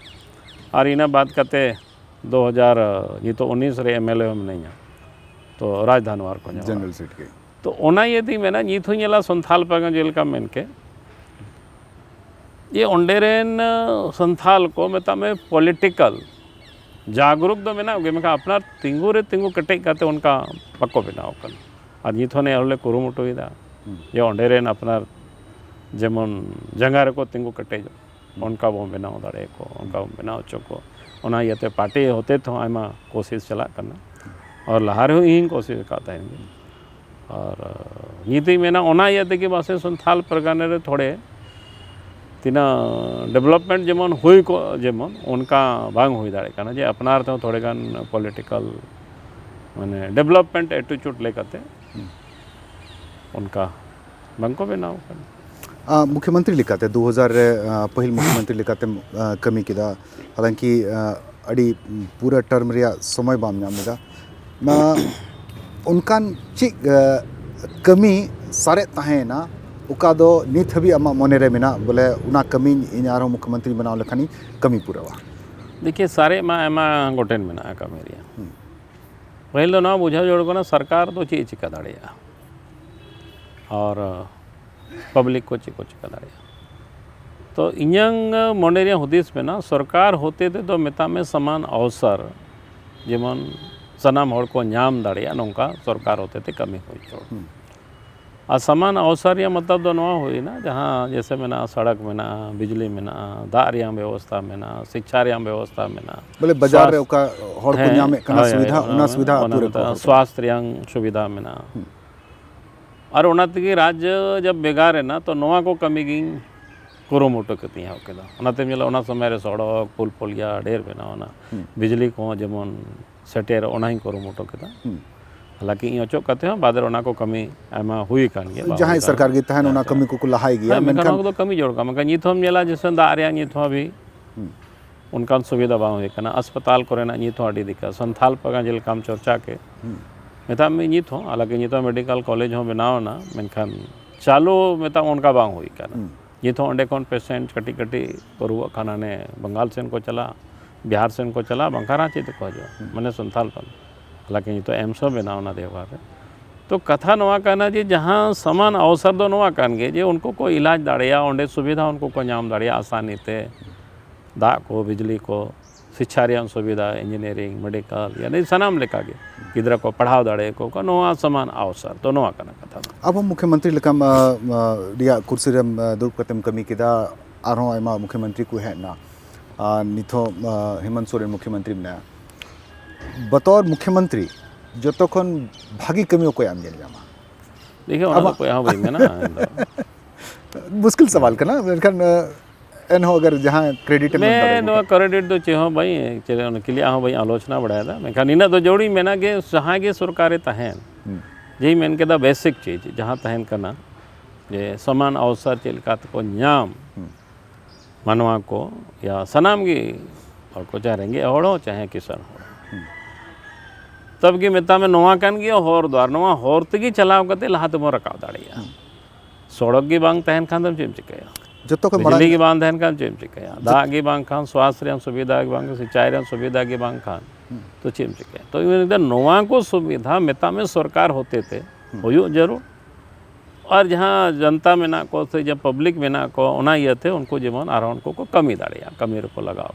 ᱟᱨ ᱤᱱᱟᱹ ᱵᱟᱫ ᱠᱟᱛᱮ ᱫᱩ ᱦᱟᱡᱟᱨ, ᱱᱤᱛᱚᱜ ᱩᱱᱤᱥ ᱨᱮ MLA ᱦᱚᱸ ᱢᱤᱱᱟᱹᱧᱟ᱾ ᱛᱚ ᱨᱟᱡᱽᱫᱷᱟᱱᱣᱟᱨ ᱠᱷᱚᱱ᱾ General seat ᱜᱮ᱾ ᱛᱚ ᱚᱱᱟ ᱤᱭᱟᱹ ᱛᱤᱧ ᱢᱮᱱᱟ, ᱱᱤᱛ ᱦᱚᱸ ᱧᱮᱞᱟ ᱥᱟᱱᱛᱷᱟᱞ ᱯᱟᱨᱜᱟᱱᱟ ᱡᱮᱞᱮᱠᱟ ᱢᱮᱱ ᱠᱮᱫ, ᱡᱮ ᱚᱸᱰᱮ ᱨᱮᱱ ᱥᱟᱱᱛᱷᱟᱞ ᱠᱚ ᱢᱮᱛᱟᱜ ᱢᱮ ᱯᱚᱞᱤᱴᱤᱠᱟᱞ ᱡᱟᱜᱽᱨᱩᱠ ᱫᱚ ᱢᱮᱱᱟᱜ ᱜᱮ, ᱢᱮᱱᱠᱷᱟᱱ ᱟᱯᱱᱟᱨ ᱛᱤᱸᱜᱩ ᱨᱮ ᱛᱤᱸᱜᱩ ᱠᱮᱴᱮᱡ ᱠᱟᱛᱮ ᱚᱱᱠᱟ ᱵᱟᱠᱚ ᱵᱮᱱᱟᱣ ᱠᱟᱱᱟ᱾ ᱟᱨ ᱱᱤᱛ ᱦᱚᱸ ᱱᱮ ᱦᱚᱲ ᱞᱮ ᱠᱩᱨᱩᱢᱩᱴᱩᱭᱮᱫᱟ ᱡᱮ ᱚᱸᱰᱮ ᱨᱮᱱ ᱟᱯᱱᱟᱨ ᱡᱮᱢᱚᱱ ᱡᱟᱸᱜᱟ ᱨᱮᱠᱚ ᱛᱤᱸᱜᱩ ᱠᱮᱴᱮᱡᱚᱜ, ᱚᱱᱠᱟ ᱵᱚᱱ ᱵᱮᱱᱟᱣ ᱫᱟᱲᱮᱭᱟᱠᱚ, ᱚᱱᱠᱟ ᱵᱚᱱ ᱵᱮᱱᱟᱣ ᱦᱚᱪᱚ ᱠᱚ᱾ ᱚᱱᱟ ᱤᱭᱟᱹᱛᱮ ᱯᱟᱨᱴᱤ ᱦᱚᱛᱮ ᱛᱮᱦᱚᱸ ᱟᱭᱢᱟ ᱠᱳᱥᱤᱥ ᱪᱟᱞᱟᱜ ᱠᱟᱱᱟ᱾ ᱟᱨ ᱞᱟᱦᱟ ᱨᱮᱦᱚᱸ ᱤᱧ ᱠᱳᱥᱤᱥ ᱟᱠᱟᱫ ᱛᱟᱦᱮᱱ ᱜᱮ᱾ ᱟᱨ ᱱᱤᱛᱤᱧ ᱢᱮᱱᱟ, ᱚᱱᱟ ᱤᱭᱟᱹ ᱛᱮᱜᱮ ᱯᱟᱥᱮᱡ ᱥᱟᱱᱛᱷᱟᱞ ᱯᱟᱨᱜᱟᱱᱟ ᱨᱮ ᱛᱷᱚᱲᱮ ᱛᱤᱱᱟᱹᱜ ᱰᱮᱵᱷᱞᱚᱯᱢᱮᱱᱴ ᱡᱮᱢᱚᱱ ᱦᱩᱭ ᱠᱚᱜ, ᱡᱮᱢᱚᱱ ᱚᱱᱠᱟ ᱵᱟᱝ ᱦᱩᱭ ᱫᱟᱲᱮᱭᱟᱜ ᱠᱟᱱᱟ, ᱡᱮ ᱟᱯᱱᱟᱨ ᱛᱮᱦᱚᱸ ᱛᱷᱚᱲᱮ ᱜᱟᱱ ᱯᱚᱞᱤᱴᱤᱠᱟᱞ ᱢᱟᱱᱮ ᱰᱮᱵᱷᱞᱚᱯᱢᱮᱱᱴ ᱮᱴᱤᱪᱩᱰ ᱞᱮᱠᱟᱛᱮ ᱚᱱᱠᱟ ᱵᱟᱝ ᱠᱚ ᱵᱮᱱᱟᱣ ᱠᱟᱱᱟ᱾ ᱟᱸ, ᱢᱩᱠᱷᱭᱚᱢᱚᱱᱛᱨᱤ ᱞᱮᱠᱟᱛᱮ ᱫᱩ ᱦᱟᱡᱟᱨ ᱨᱮ ᱟᱸ, ᱯᱟᱹᱦᱤᱞ ᱢᱩᱠᱷᱭᱚᱢᱚᱱᱛᱨᱤ ᱞᱮᱠᱟᱛᱮᱢ ᱟᱸ, ᱠᱟᱹᱢᱤ ᱠᱮᱫᱟ, ᱦᱟᱞᱟᱝᱠᱤ ᱟᱸ, ᱟᱹᱰᱤ ᱯᱩᱨᱟᱹ ᱴᱟᱨᱢ ᱨᱮᱭᱟᱜ ᱥᱚᱢᱚᱭ ᱵᱟᱢ ᱧᱟᱢ ᱞᱮᱫᱟ᱾ ᱚᱱᱟ ᱚᱱᱠᱟᱱ ᱪᱮᱫ ᱟᱸ, ᱠᱟᱹᱢᱤ ᱥᱟᱨᱮᱡ ᱛᱟᱦᱮᱸᱭᱮᱱᱟ ᱚᱠᱟ ᱫᱚ ᱱᱤᱛ ᱦᱟᱹᱵᱤᱡ ᱟᱢᱟᱜ ᱢᱚᱱᱮ ᱨᱮ ᱢᱮᱱᱟᱜ, ᱵᱚᱞᱮ ᱚᱱᱟ ᱠᱟᱹᱢᱤ ᱤᱧ ᱟᱨᱦᱚᱸ ᱢᱩᱠᱷᱭᱚᱢᱚᱱᱛᱨᱤ ᱵᱮᱱᱟᱣ ᱞᱮᱠᱷᱟᱱᱤᱧ ᱠᱟᱹᱢᱤ ᱯᱩᱨᱟᱹᱣᱟ? ᱫᱮᱠᱷᱤᱭᱮ, ᱥᱟᱨᱮᱡ ᱢᱟ ᱟᱭᱢᱟ ᱜᱚᱴᱮᱱ ᱢᱮᱱᱟᱜᱼᱟ ᱠᱟᱹᱢᱤ ᱨᱮᱭᱟᱜ᱾ ᱯᱟᱹᱦᱤᱞ ᱫᱚ ᱱᱚᱣᱟ ᱵᱩᱡᱷᱟᱹᱣ ᱡᱟᱹᱨᱩᱲ ᱠᱟᱱᱟ ᱥᱚᱨᱠᱟᱨ ᱫᱚ ᱪᱮᱫ ᱮ ᱪᱤᱠᱟᱹ ᱫᱟᱲᱮᱭᱟᱜᱼᱟ ᱟᱨ ᱯᱟᱵᱽᱞᱤᱠ ᱠᱚ ᱪᱮᱫ ᱠᱚ ᱪᱤᱠᱟᱹ ᱫᱟᱲᱮᱭᱟᱜᱼᱟ᱾ ᱛᱚ ᱤᱧᱟᱹᱝ ᱢᱚᱱᱮ ᱨᱮᱭᱟᱜ ᱦᱩᱫᱤᱥ ᱢᱮᱱᱟᱜᱼᱟ, ᱥᱚᱨᱠᱟᱨ ᱦᱚᱛᱮ ᱛᱮᱫᱚ ᱢᱮᱛᱟᱜ ᱢᱮ ᱥᱚᱢᱟᱱ ᱚᱣᱥᱚᱨ ᱡᱮᱢᱚᱱ ᱥᱟᱱᱟᱢ ᱦᱚᱲ ᱠᱚ ᱧᱟᱢ ᱫᱟᱲᱮᱭᱟᱜᱼᱟ, ᱱᱚᱝᱠᱟ ᱥᱚᱨᱠᱟᱨ ᱦᱚᱛᱮ ᱛᱮ ᱠᱟᱹᱢᱤ ᱦᱩᱭ ᱡᱟᱹᱨᱩᱲ᱾ ᱟᱨ ᱥᱚᱢᱟᱱ ᱚᱣᱥᱚᱨ ᱨᱮᱭᱟᱜ ᱢᱚᱛᱞᱚᱵ ᱫᱚ ᱱᱚᱣᱟ ᱦᱩᱭᱱᱟ, ᱡᱟᱦᱟᱸ ᱡᱮᱥᱮ ᱢᱮᱱᱟᱜᱼᱟ, ᱥᱚᱲᱚᱠ ᱢᱮᱱᱟᱜᱼᱟ, ᱵᱤᱡᱽᱞᱤ ᱢᱮᱱᱟᱜᱼᱟ, ᱫᱟᱜ ᱨᱮᱭᱟᱜ ᱵᱮᱵᱚᱥᱛᱷᱟ ᱢᱮᱱᱟᱜᱼᱟ, ᱥᱤᱠᱪᱷᱟ ᱨᱮᱭᱟᱜ ᱵᱮᱵᱚᱥᱛᱷᱟ ᱢᱮᱱᱟᱜᱼᱟ, ᱵᱚᱞᱮ ᱵᱟᱡᱟᱨ ᱨᱮ ᱥᱣᱟᱥᱛᱷ-, ᱚᱠᱟ ᱦᱚᱲ ᱠᱚ ᱦᱮᱸ, ᱧᱟᱢᱮᱫ ᱠᱟᱱᱟ ᱦᱳᱭ, ᱥᱩᱵᱤᱫᱷᱟ, ᱦᱳᱭ, ᱚᱱᱟ ᱥᱩᱵᱤᱫᱷᱟ ᱟᱹᱛᱩ ᱨᱮᱠᱚ ᱢᱮᱛᱟᱜᱼᱟ, ᱦᱚᱲ ᱠᱚ᱾ ᱥᱣᱟᱥᱛᱷ ᱨᱮᱭᱟᱜ ᱥᱩᱵᱤᱫᱷᱟ ᱢᱮᱱᱟᱜᱼᱟ᱾ ᱟᱨ ᱚᱱᱟ ᱛᱮᱜᱮ ᱨᱟᱡᱽ ᱡᱟᱵ ᱵᱷᱮᱜᱟᱨ ᱮᱱᱟ, ᱛᱚ ᱱᱚᱣᱟ ᱠᱚ ᱠᱟᱹᱢᱤ ᱜᱤᱧ ᱠᱩᱨᱩᱢᱩᱴᱩ ᱠᱟᱛᱮᱧ ᱮᱦᱚᱵ ᱠᱮᱫᱟ᱾ ᱚᱱᱟᱛᱮᱢ ᱧᱮᱞᱟ ᱚᱱᱟ ᱥᱚᱢᱚᱭ ᱨᱮ ᱥᱚᱲᱚᱠ, ᱯᱩᱞ ᱯᱩᱞᱤᱭᱟ ᱰᱷᱮᱨ ᱵᱮᱱᱟᱣ ᱮᱱᱟ, ᱵᱤᱡᱽᱞᱤ ᱠᱚᱦᱚᱸ ᱡᱮᱢᱚᱱ ᱥᱮᱴᱮᱨ, ᱚᱱᱟ ᱦᱚᱸᱧ ᱠᱩᱨᱩᱢᱩᱴᱩ ᱠᱮᱫᱟ᱾ ᱦᱟᱞᱟᱠᱤ ᱤᱧ ᱚᱪᱚᱜ ᱠᱟᱛᱮ ᱦᱚᱸ ᱵᱟᱫᱽ ᱨᱮ ᱚᱱᱟ ᱠᱚ ᱠᱟᱹᱢᱤ ᱟᱭᱢᱟ ᱦᱩᱭ ᱟᱠᱟᱱ ᱜᱮᱭᱟ, ᱵᱟᱝ ᱡᱟᱦᱟᱸᱭ ᱦᱩᱭ ᱟᱠᱟᱱ ᱥᱚᱨᱠᱟᱨ ᱜᱮ ᱛᱟᱦᱮᱱ, ᱦᱮᱸ, ᱚᱱᱟ ᱦᱮᱸ᱾ ᱠᱟᱹᱢᱤ ᱠᱚᱠᱚ ᱞᱟᱦᱟᱭ ᱜᱮᱭᱟ, ᱦᱮᱸ, ᱢᱮᱱᱠᱷᱟᱱ ᱢᱮᱱᱠᱷᱟᱱ ᱚᱱᱟ ᱠᱚᱫᱚ ᱠᱟᱹᱢᱤ ᱡᱟᱹᱨᱩᱲ ᱠᱟᱱᱟ᱾ ᱢᱮᱱᱠᱷᱟᱱ ᱱᱤᱛ ᱦᱚᱸᱢ ᱧᱮᱞᱟ ᱡᱮᱥᱮ ᱫᱟᱜ ᱨᱮᱭᱟᱜ ᱱᱤᱛ ᱦᱚᱸ ᱦᱟᱹᱵᱤᱡ ᱚᱱᱠᱟᱱ ᱥᱩᱵᱤᱫᱷᱟ ᱵᱟᱝ ᱦᱩᱭ ᱟᱠᱟᱱᱟ᱾ ᱟᱥᱯᱟᱛᱟᱞ ᱠᱚᱨᱮᱱᱟᱜ ᱱᱤᱛ ᱦᱚᱸ ᱟᱹᱰᱤ ᱫᱤᱠᱠᱟᱛ᱾ ᱥᱟᱱᱛᱷᱟᱞ ᱯᱟᱨᱜᱟᱱᱟ ᱡᱮᱞᱮᱠᱟᱢ ᱪᱚᱨᱪᱟ ᱠᱮᱫ, ᱢᱮᱛᱟᱜ ᱢᱮ ᱱᱤᱛ ᱦᱚᱸ, ᱦᱟᱞᱟᱠᱤ ᱱᱤᱛ ᱦᱚᱸ ᱢᱮᱰᱤᱠᱟᱞ ᱠᱚᱞᱮᱡᱽ ᱦᱚᱸ ᱵᱮᱱᱟᱣ ᱮᱱᱟ, ᱢᱮᱱᱠᱷᱟᱱ ᱪᱟᱹᱞᱩ ᱢᱮᱛᱟᱜ ᱢᱮ ᱚᱱᱠᱟ ᱵᱟᱝ ᱦᱩᱭ ᱟᱠᱟᱱᱟ᱾ ᱱᱤᱛ ᱦᱚᱸ ᱚᱸᱰᱮ ᱠᱷᱚᱱ ᱯᱮᱥᱮᱱᱴ ᱠᱟᱹᱴᱤᱡ ᱠᱟᱹᱴᱤᱡ ᱠᱚ ᱨᱩᱣᱟᱹᱜ ᱠᱷᱟᱱ ᱦᱟᱱᱮ ᱵᱟᱝᱜᱟᱞ ᱥᱮᱱ ᱠᱚ ᱪᱟᱞᱟᱜᱼᱟ, ᱵᱤᱦᱟᱨ ᱥᱮᱱ ᱠᱚ ᱪᱟᱞᱟᱜᱼᱟ, ᱵᱟᱝᱠᱷᱟᱱ ᱟᱨ ᱪᱮᱫ ᱛᱮᱠᱚ ᱦᱤᱡᱩᱜᱼᱟ? ᱢᱟᱱᱮ ᱥᱟᱱᱛᱷᱟᱞ ᱯᱟᱨᱜᱟᱱᱟ᱾ ᱦᱟᱞᱟᱠᱤ ᱱᱤᱛᱚᱜ ᱮᱢᱥ ᱦᱚᱸ ᱵᱮᱱᱟᱣ ᱮᱱᱟ ᱫᱮᱣᱜᱷᱚᱨ ᱨᱮ᱾ ᱛᱚ ᱠᱟᱛᱷᱟ ᱱᱚᱣᱟ ᱠᱟᱱᱟ ᱡᱮ ᱡᱟᱦᱟᱸ ᱥᱚᱢᱟᱱ ᱚᱣᱥᱚᱨ ᱫᱚ ᱱᱚᱣᱟ ᱠᱟᱱ ᱜᱮ ᱡᱮ ᱩᱱᱠᱩ ᱠᱚ ᱤᱞᱟᱡᱽ ᱫᱟᱲᱮᱭᱟᱜᱼᱟ, ᱚᱸᱰᱮ ᱥᱩᱵᱤᱫᱷᱟ ᱩᱱᱠᱩ ᱠᱚ ᱧᱟᱢ ᱫᱟᱲᱮᱭᱟᱜᱼᱟ ᱟᱥᱟᱱᱤ ᱛᱮ, ᱫᱟᱜ ᱠᱚ, ᱵᱤᱡᱽᱞᱤ ᱠᱚ, ᱥᱤᱪᱪᱷᱟ ᱨᱮᱭᱟᱜ ᱥᱩᱵᱤᱫᱷᱟ, ᱤᱧᱡᱤᱱᱤᱭᱟᱨᱤᱝ, ᱢᱮᱰᱤᱠᱟᱞ, ᱭᱟᱱᱤ ᱥᱟᱱᱟᱢ ᱞᱮᱠᱟᱜᱮ ᱜᱤᱫᱽᱨᱟᱹ ᱠᱚ ᱯᱟᱲᱦᱟᱣ ᱫᱟᱲᱮᱭᱟᱠᱚ ᱠᱟᱱᱟ, ᱱᱚᱣᱟ ᱥᱚᱢᱟᱱ ᱚᱣᱥᱚᱨ ᱫᱚ ᱱᱚᱣᱟ ᱠᱟᱱᱟ ᱠᱟᱛᱷᱟ ᱫᱚ᱾ ᱟᱵᱚ ᱢᱩᱠᱷᱭᱚᱢᱚᱱᱛᱨᱤ ᱞᱮᱠᱟᱢ, ᱟ, ᱟ, ᱨᱮᱭᱟᱜ ᱠᱩᱨᱥᱤ ᱨᱮᱢ, ᱟ, ᱫᱩᱲᱩᱵ ᱠᱟᱛᱮᱢ ᱠᱟᱹᱢᱤ ᱠᱮᱫᱟ, ᱟᱨᱦᱚᱸ ᱟᱭᱢᱟ ᱢᱩᱠᱷᱭᱚᱢᱚᱱᱛᱨᱤ ᱠᱚ ᱦᱮᱡ ᱮᱱᱟ, ᱟᱨ ᱱᱤᱛ ᱦᱚᱸ, ᱟ, ᱦᱮᱢᱚᱱᱛ ᱥᱚᱨᱮᱱ ᱢᱩᱠᱷᱭᱚᱢᱚᱱᱛᱨᱤ ᱢᱮᱱᱟᱭᱟ᱾ ᱵᱚᱛᱚᱨ ᱢᱩᱠᱷᱭᱚᱢᱚᱱᱛᱨᱤ ᱡᱚᱛᱚ ᱠᱷᱚᱱ ᱵᱷᱟᱹᱜᱤ ᱠᱟᱹᱢᱤ ᱚᱠᱚᱭᱟᱜ ᱮᱢ ᱧᱮᱞ ᱧᱟᱢᱟ? ᱫᱮᱠᱷᱤ, ᱚᱱᱟ ᱫᱚ ᱟᱢᱟᱜ ᱚᱠᱚᱭᱟᱜ ᱦᱚᱸ ᱵᱟᱹᱧ ᱢᱮᱱᱟ, ᱤᱧ ᱫᱚ᱾ ᱢᱩᱥᱠᱤᱞ ᱥᱟᱣᱟᱞ ᱠᱟᱱᱟ, ᱢᱮᱱᱠᱷᱟᱱ, ᱟ, ᱮᱱᱦᱚᱸ ᱟᱜᱟᱨ ᱡᱟᱦᱟᱸ ᱠᱨᱮᱰᱤᱴ ᱮᱢ ᱮᱢ ᱢᱮ, ᱫᱟᱲᱮᱭᱟᱠᱚ ᱱᱚᱣᱟ ᱠᱷᱟᱱ᱾ ᱠᱨᱮᱰᱤᱴ ᱫᱚ ᱪᱮᱫ ᱦᱚᱸ ᱵᱟᱹᱧ, ᱪᱮᱫ ᱚᱱᱟ ᱠᱞᱤᱭᱟᱨ ᱦᱚᱸ ᱵᱟᱹᱧ ᱟᱞᱳᱪᱚᱱᱟ ᱵᱟᱲᱟᱭᱮᱫᱟ, ᱢᱮᱱᱠᱷᱟᱱ ᱱᱤᱱᱟᱹᱜ ᱫᱚ ᱡᱟᱹᱨᱩᱲᱤᱧ ᱢᱮᱱᱟ ᱡᱮ ᱡᱟᱦᱟᱸᱭ ᱜᱮ ᱥᱚᱨᱠᱟᱨᱮ ᱛᱟᱦᱮᱱ, ᱦᱩᱸ᱾ ᱡᱮᱧ ᱢᱮᱱ ᱠᱮᱫᱟ ᱵᱮᱥᱤᱠ ᱪᱤᱡᱽ ᱡᱟᱦᱟᱸ ᱛᱟᱦᱮᱱ ᱠᱟᱱᱟ, ᱡᱮ ᱥᱚᱢᱟᱱ ᱚᱣᱥᱚᱨ ᱪᱮᱫ ᱞᱮᱠᱟ ᱛᱮᱠᱚ ᱧᱟᱢ, ᱦᱩᱸ᱾ ᱢᱟᱱᱣᱟ ᱠᱚ, ᱭᱟ ᱥᱟᱱᱟᱢ ᱜᱮ ᱦᱚᱲ ᱠᱚ, ᱪᱟᱦᱮ ᱨᱮᱸᱜᱮᱡ ᱦᱚᱲ ᱦᱚᱸ, ᱪᱟᱦᱮ ᱠᱤᱥᱟᱹᱬ ᱦᱚᱲ᱾ ᱦᱩᱸ᱾ ᱛᱚᱵ ᱜᱮ ᱢᱮᱛᱟᱜ ᱢᱮ, ᱱᱚᱣᱟ ᱠᱟᱱ ᱜᱮᱭᱟ ᱦᱚᱨ ᱫᱚ, ᱟᱨ ᱱᱚᱣᱟ ᱦᱚᱨ ᱛᱮᱜᱮ ᱪᱟᱞᱟᱣ ᱠᱟᱛᱮ ᱞᱟᱦᱟ ᱛᱮᱵᱚᱱ ᱨᱟᱠᱟᱵ ᱫᱟᱲᱮᱭᱟᱜᱼᱟ᱾ ᱦᱩᱸ᱾ ᱥᱚᱲᱚᱠ ᱜᱮ ᱵᱟᱝ ᱛᱟᱦᱮᱱ ᱠᱷᱟᱱ ᱫᱚ ᱪᱮᱫ ᱮᱢ ᱪᱤᱠᱟᱹᱭᱟ? ᱡᱚᱛᱚ ᱠᱷᱚᱱ ᱵᱤᱡᱽᱞᱤ ᱢᱟᱲᱟᱝ ᱜᱮ ᱵᱟᱝ ᱛᱟᱦᱮᱱ ᱠᱷᱟᱱ ᱪᱮᱫ ᱮᱢ ᱪᱤᱠᱟᱹᱭᱟ? ᱡᱚᱛ- ᱫᱟᱜ ᱜᱮ ᱵᱟᱝ ᱠᱷᱟᱱ, ᱥᱣᱟᱥ ᱨᱮᱭᱟᱜ ᱥᱩᱵᱤᱫᱷᱟ ᱜᱮ ᱵᱟᱝ ᱠᱷᱟᱱ, ᱥᱤᱸᱪᱟᱭ ᱨᱮᱭᱟᱜ ᱥᱩᱵᱤᱫᱷᱟ ᱜᱮ ᱵᱟᱝ ᱠᱷᱟᱱ, ᱦᱩᱸ᱾ ᱛᱚ ᱪᱮᱫ ᱮᱢ ᱪᱤᱠᱟᱹᱭᱟ? ᱛᱚ ᱤᱧ ᱢᱮᱱᱫᱟ, ᱱᱚᱣᱟ ᱠᱚ ᱥᱩᱵᱤᱫᱷᱟ ᱢᱮᱛᱟᱜ ᱢᱮ ᱥᱚᱨᱠᱟᱨ ᱦᱚᱛᱮ ᱛᱮ ᱦᱩᱸ᱾ ᱦᱩᱭᱩᱜ ᱡᱟᱹᱨᱩᱲ᱾ ᱟᱨ ᱡᱟᱦᱟᱸ ᱡᱚᱱᱛᱟ ᱢᱮᱱᱟᱜ ᱠᱚ ᱥᱮ ᱡᱟᱦᱟᱸ ᱯᱟᱵᱽᱞᱤᱠ ᱢᱮᱱᱟᱜ ᱠᱚ, ᱚᱱᱟ ᱤᱭᱟᱹᱛᱮ ᱩᱱᱠᱩ ᱡᱮᱢᱚᱱ ᱟᱨᱦᱚᱸ ᱩᱱᱠᱩ ᱠᱚ ᱠᱟᱹᱢᱤ ᱫᱟᱲᱮᱭᱟᱜᱼᱟ, ᱠᱟᱹᱢᱤ ᱨᱮᱠᱚ ᱞᱟᱜᱟᱣ᱾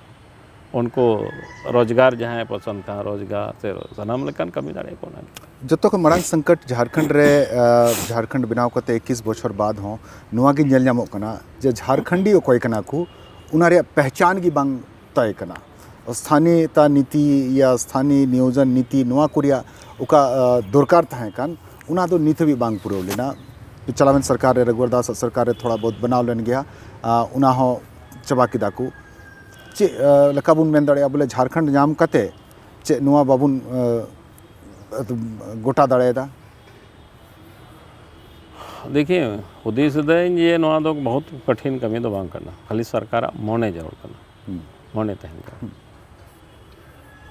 ᱩᱱᱠᱩ ᱨᱳᱡᱽᱜᱟᱨ ᱡᱟᱦᱟᱸᱭ ᱯᱚᱥᱚᱱᱫ ᱠᱷᱟᱱ ᱨᱳᱡᱽᱜᱟᱨ ᱥᱮ ᱥᱟᱱᱟᱢ ᱞᱮᱠᱟᱱ ᱠᱟᱹᱢᱤ ᱫᱟᱲᱮᱭᱟᱜᱼᱟ ᱠᱚ ᱚᱱᱟᱜᱮ᱾ ᱡᱚᱛᱚ ᱠᱷᱚᱱ ᱢᱟᱲᱟᱝ ᱥᱚᱝᱠᱚᱴ ᱡᱷᱟᱲᱠᱷᱚᱸᱰ ᱨᱮ, ᱟ, ᱡᱷᱟᱲᱠᱷᱚᱸᱰ ᱵᱮᱱᱟᱣ ᱠᱟᱛᱮ ᱮᱠᱤᱥ ᱵᱚᱪᱷᱚᱨ ᱵᱟᱫ ᱦᱚᱸ ᱱᱚᱣᱟ ᱜᱮ ᱧᱮᱞ ᱧᱟᱢᱚᱜ ᱠᱟᱱᱟ ᱡᱮ ᱡᱷᱟᱲᱠᱷᱚᱸᱰᱤ ᱚᱠᱚᱭ ᱠᱟᱱᱟ ᱠᱚ, ᱚᱱᱟ ᱨᱮᱭᱟᱜ ᱯᱮᱦᱪᱟᱱ ᱜᱮ ᱵᱟᱝ ᱛᱟᱭ ᱠᱟᱱᱟ᱾ ᱥᱛᱷᱟᱱᱤᱭᱚᱛᱟ ᱱᱤᱛᱤ ᱭᱟ ᱥᱛᱷᱟᱱᱤᱭᱚ ᱱᱤᱭᱳᱡᱚᱱ ᱱᱤᱛᱤ, ᱱᱚᱣᱟ ᱠᱚ ᱨᱮᱭᱟᱜ ᱚᱠᱟ, ᱟ, ᱫᱚᱨᱠᱟᱨ ᱛᱟᱦᱮᱸ ᱠᱟᱱ, ᱚᱱᱟ ᱫᱚ ᱱᱤᱛ ᱦᱟᱹᱵᱤᱡ ᱵᱟᱝ ᱯᱩᱨᱟᱹᱣ ᱞᱮᱱᱟ᱾ ᱪᱟᱞᱟᱣᱮᱱ ᱥᱚᱨᱠᱟᱨ ᱨᱮ, ᱨᱟᱜᱷᱩᱣᱟᱨ ᱫᱟᱥ ᱟᱜ ᱥᱚᱨᱠᱟᱨ ᱨᱮ ᱛᱷᱚᱲᱟ ᱵᱚᱦᱩᱛ ᱵᱮᱱᱟᱣ ᱞᱮᱱ ᱜᱮᱭᱟ, ᱟ, ᱚᱱᱟ ᱦᱚᱸ ᱪᱟᱵᱟ ᱠᱮᱫᱟ ᱠᱚ᱾ ᱪᱮᱫ, ᱟ, ᱞᱮᱠᱟ ᱵᱚᱱ ᱢᱮᱱ ᱫᱟᱲᱮᱭᱟᱜᱼᱟ, ᱵᱚᱞᱮ ᱡᱷᱟᱲᱠᱷᱚᱸᱰ ᱧᱟᱢ ᱠᱟᱛᱮ ᱪᱮᱫ ᱱᱚᱣᱟ ᱵᱟᱵᱚᱱ, ᱟ, ᱜᱚᱴᱟ ᱫᱟᱲᱮᱭᱟᱫᱟ? ᱫᱮᱠᱷᱤ, ᱦᱩᱫᱤᱥ ᱮᱫᱟᱹᱧ ᱡᱮ ᱱᱚᱣᱟ ᱫᱚ ᱵᱚᱦᱩᱛ ᱠᱚᱴᱷᱤᱱ ᱠᱟᱹᱢᱤ ᱫᱚ ᱵᱟᱝ ᱠᱟᱱᱟ, ᱠᱷᱟᱹᱞᱤ ᱥᱚᱨᱠᱟᱨᱟᱜ ᱢᱚᱱᱮ ᱡᱟᱹᱨᱩᱲ ᱠᱟᱱᱟ, ᱦᱩᱸ᱾ ᱢᱚᱱᱮ ᱛᱟᱦᱮᱱ ᱠᱟᱱᱟ᱾ ᱦᱩᱸ᱾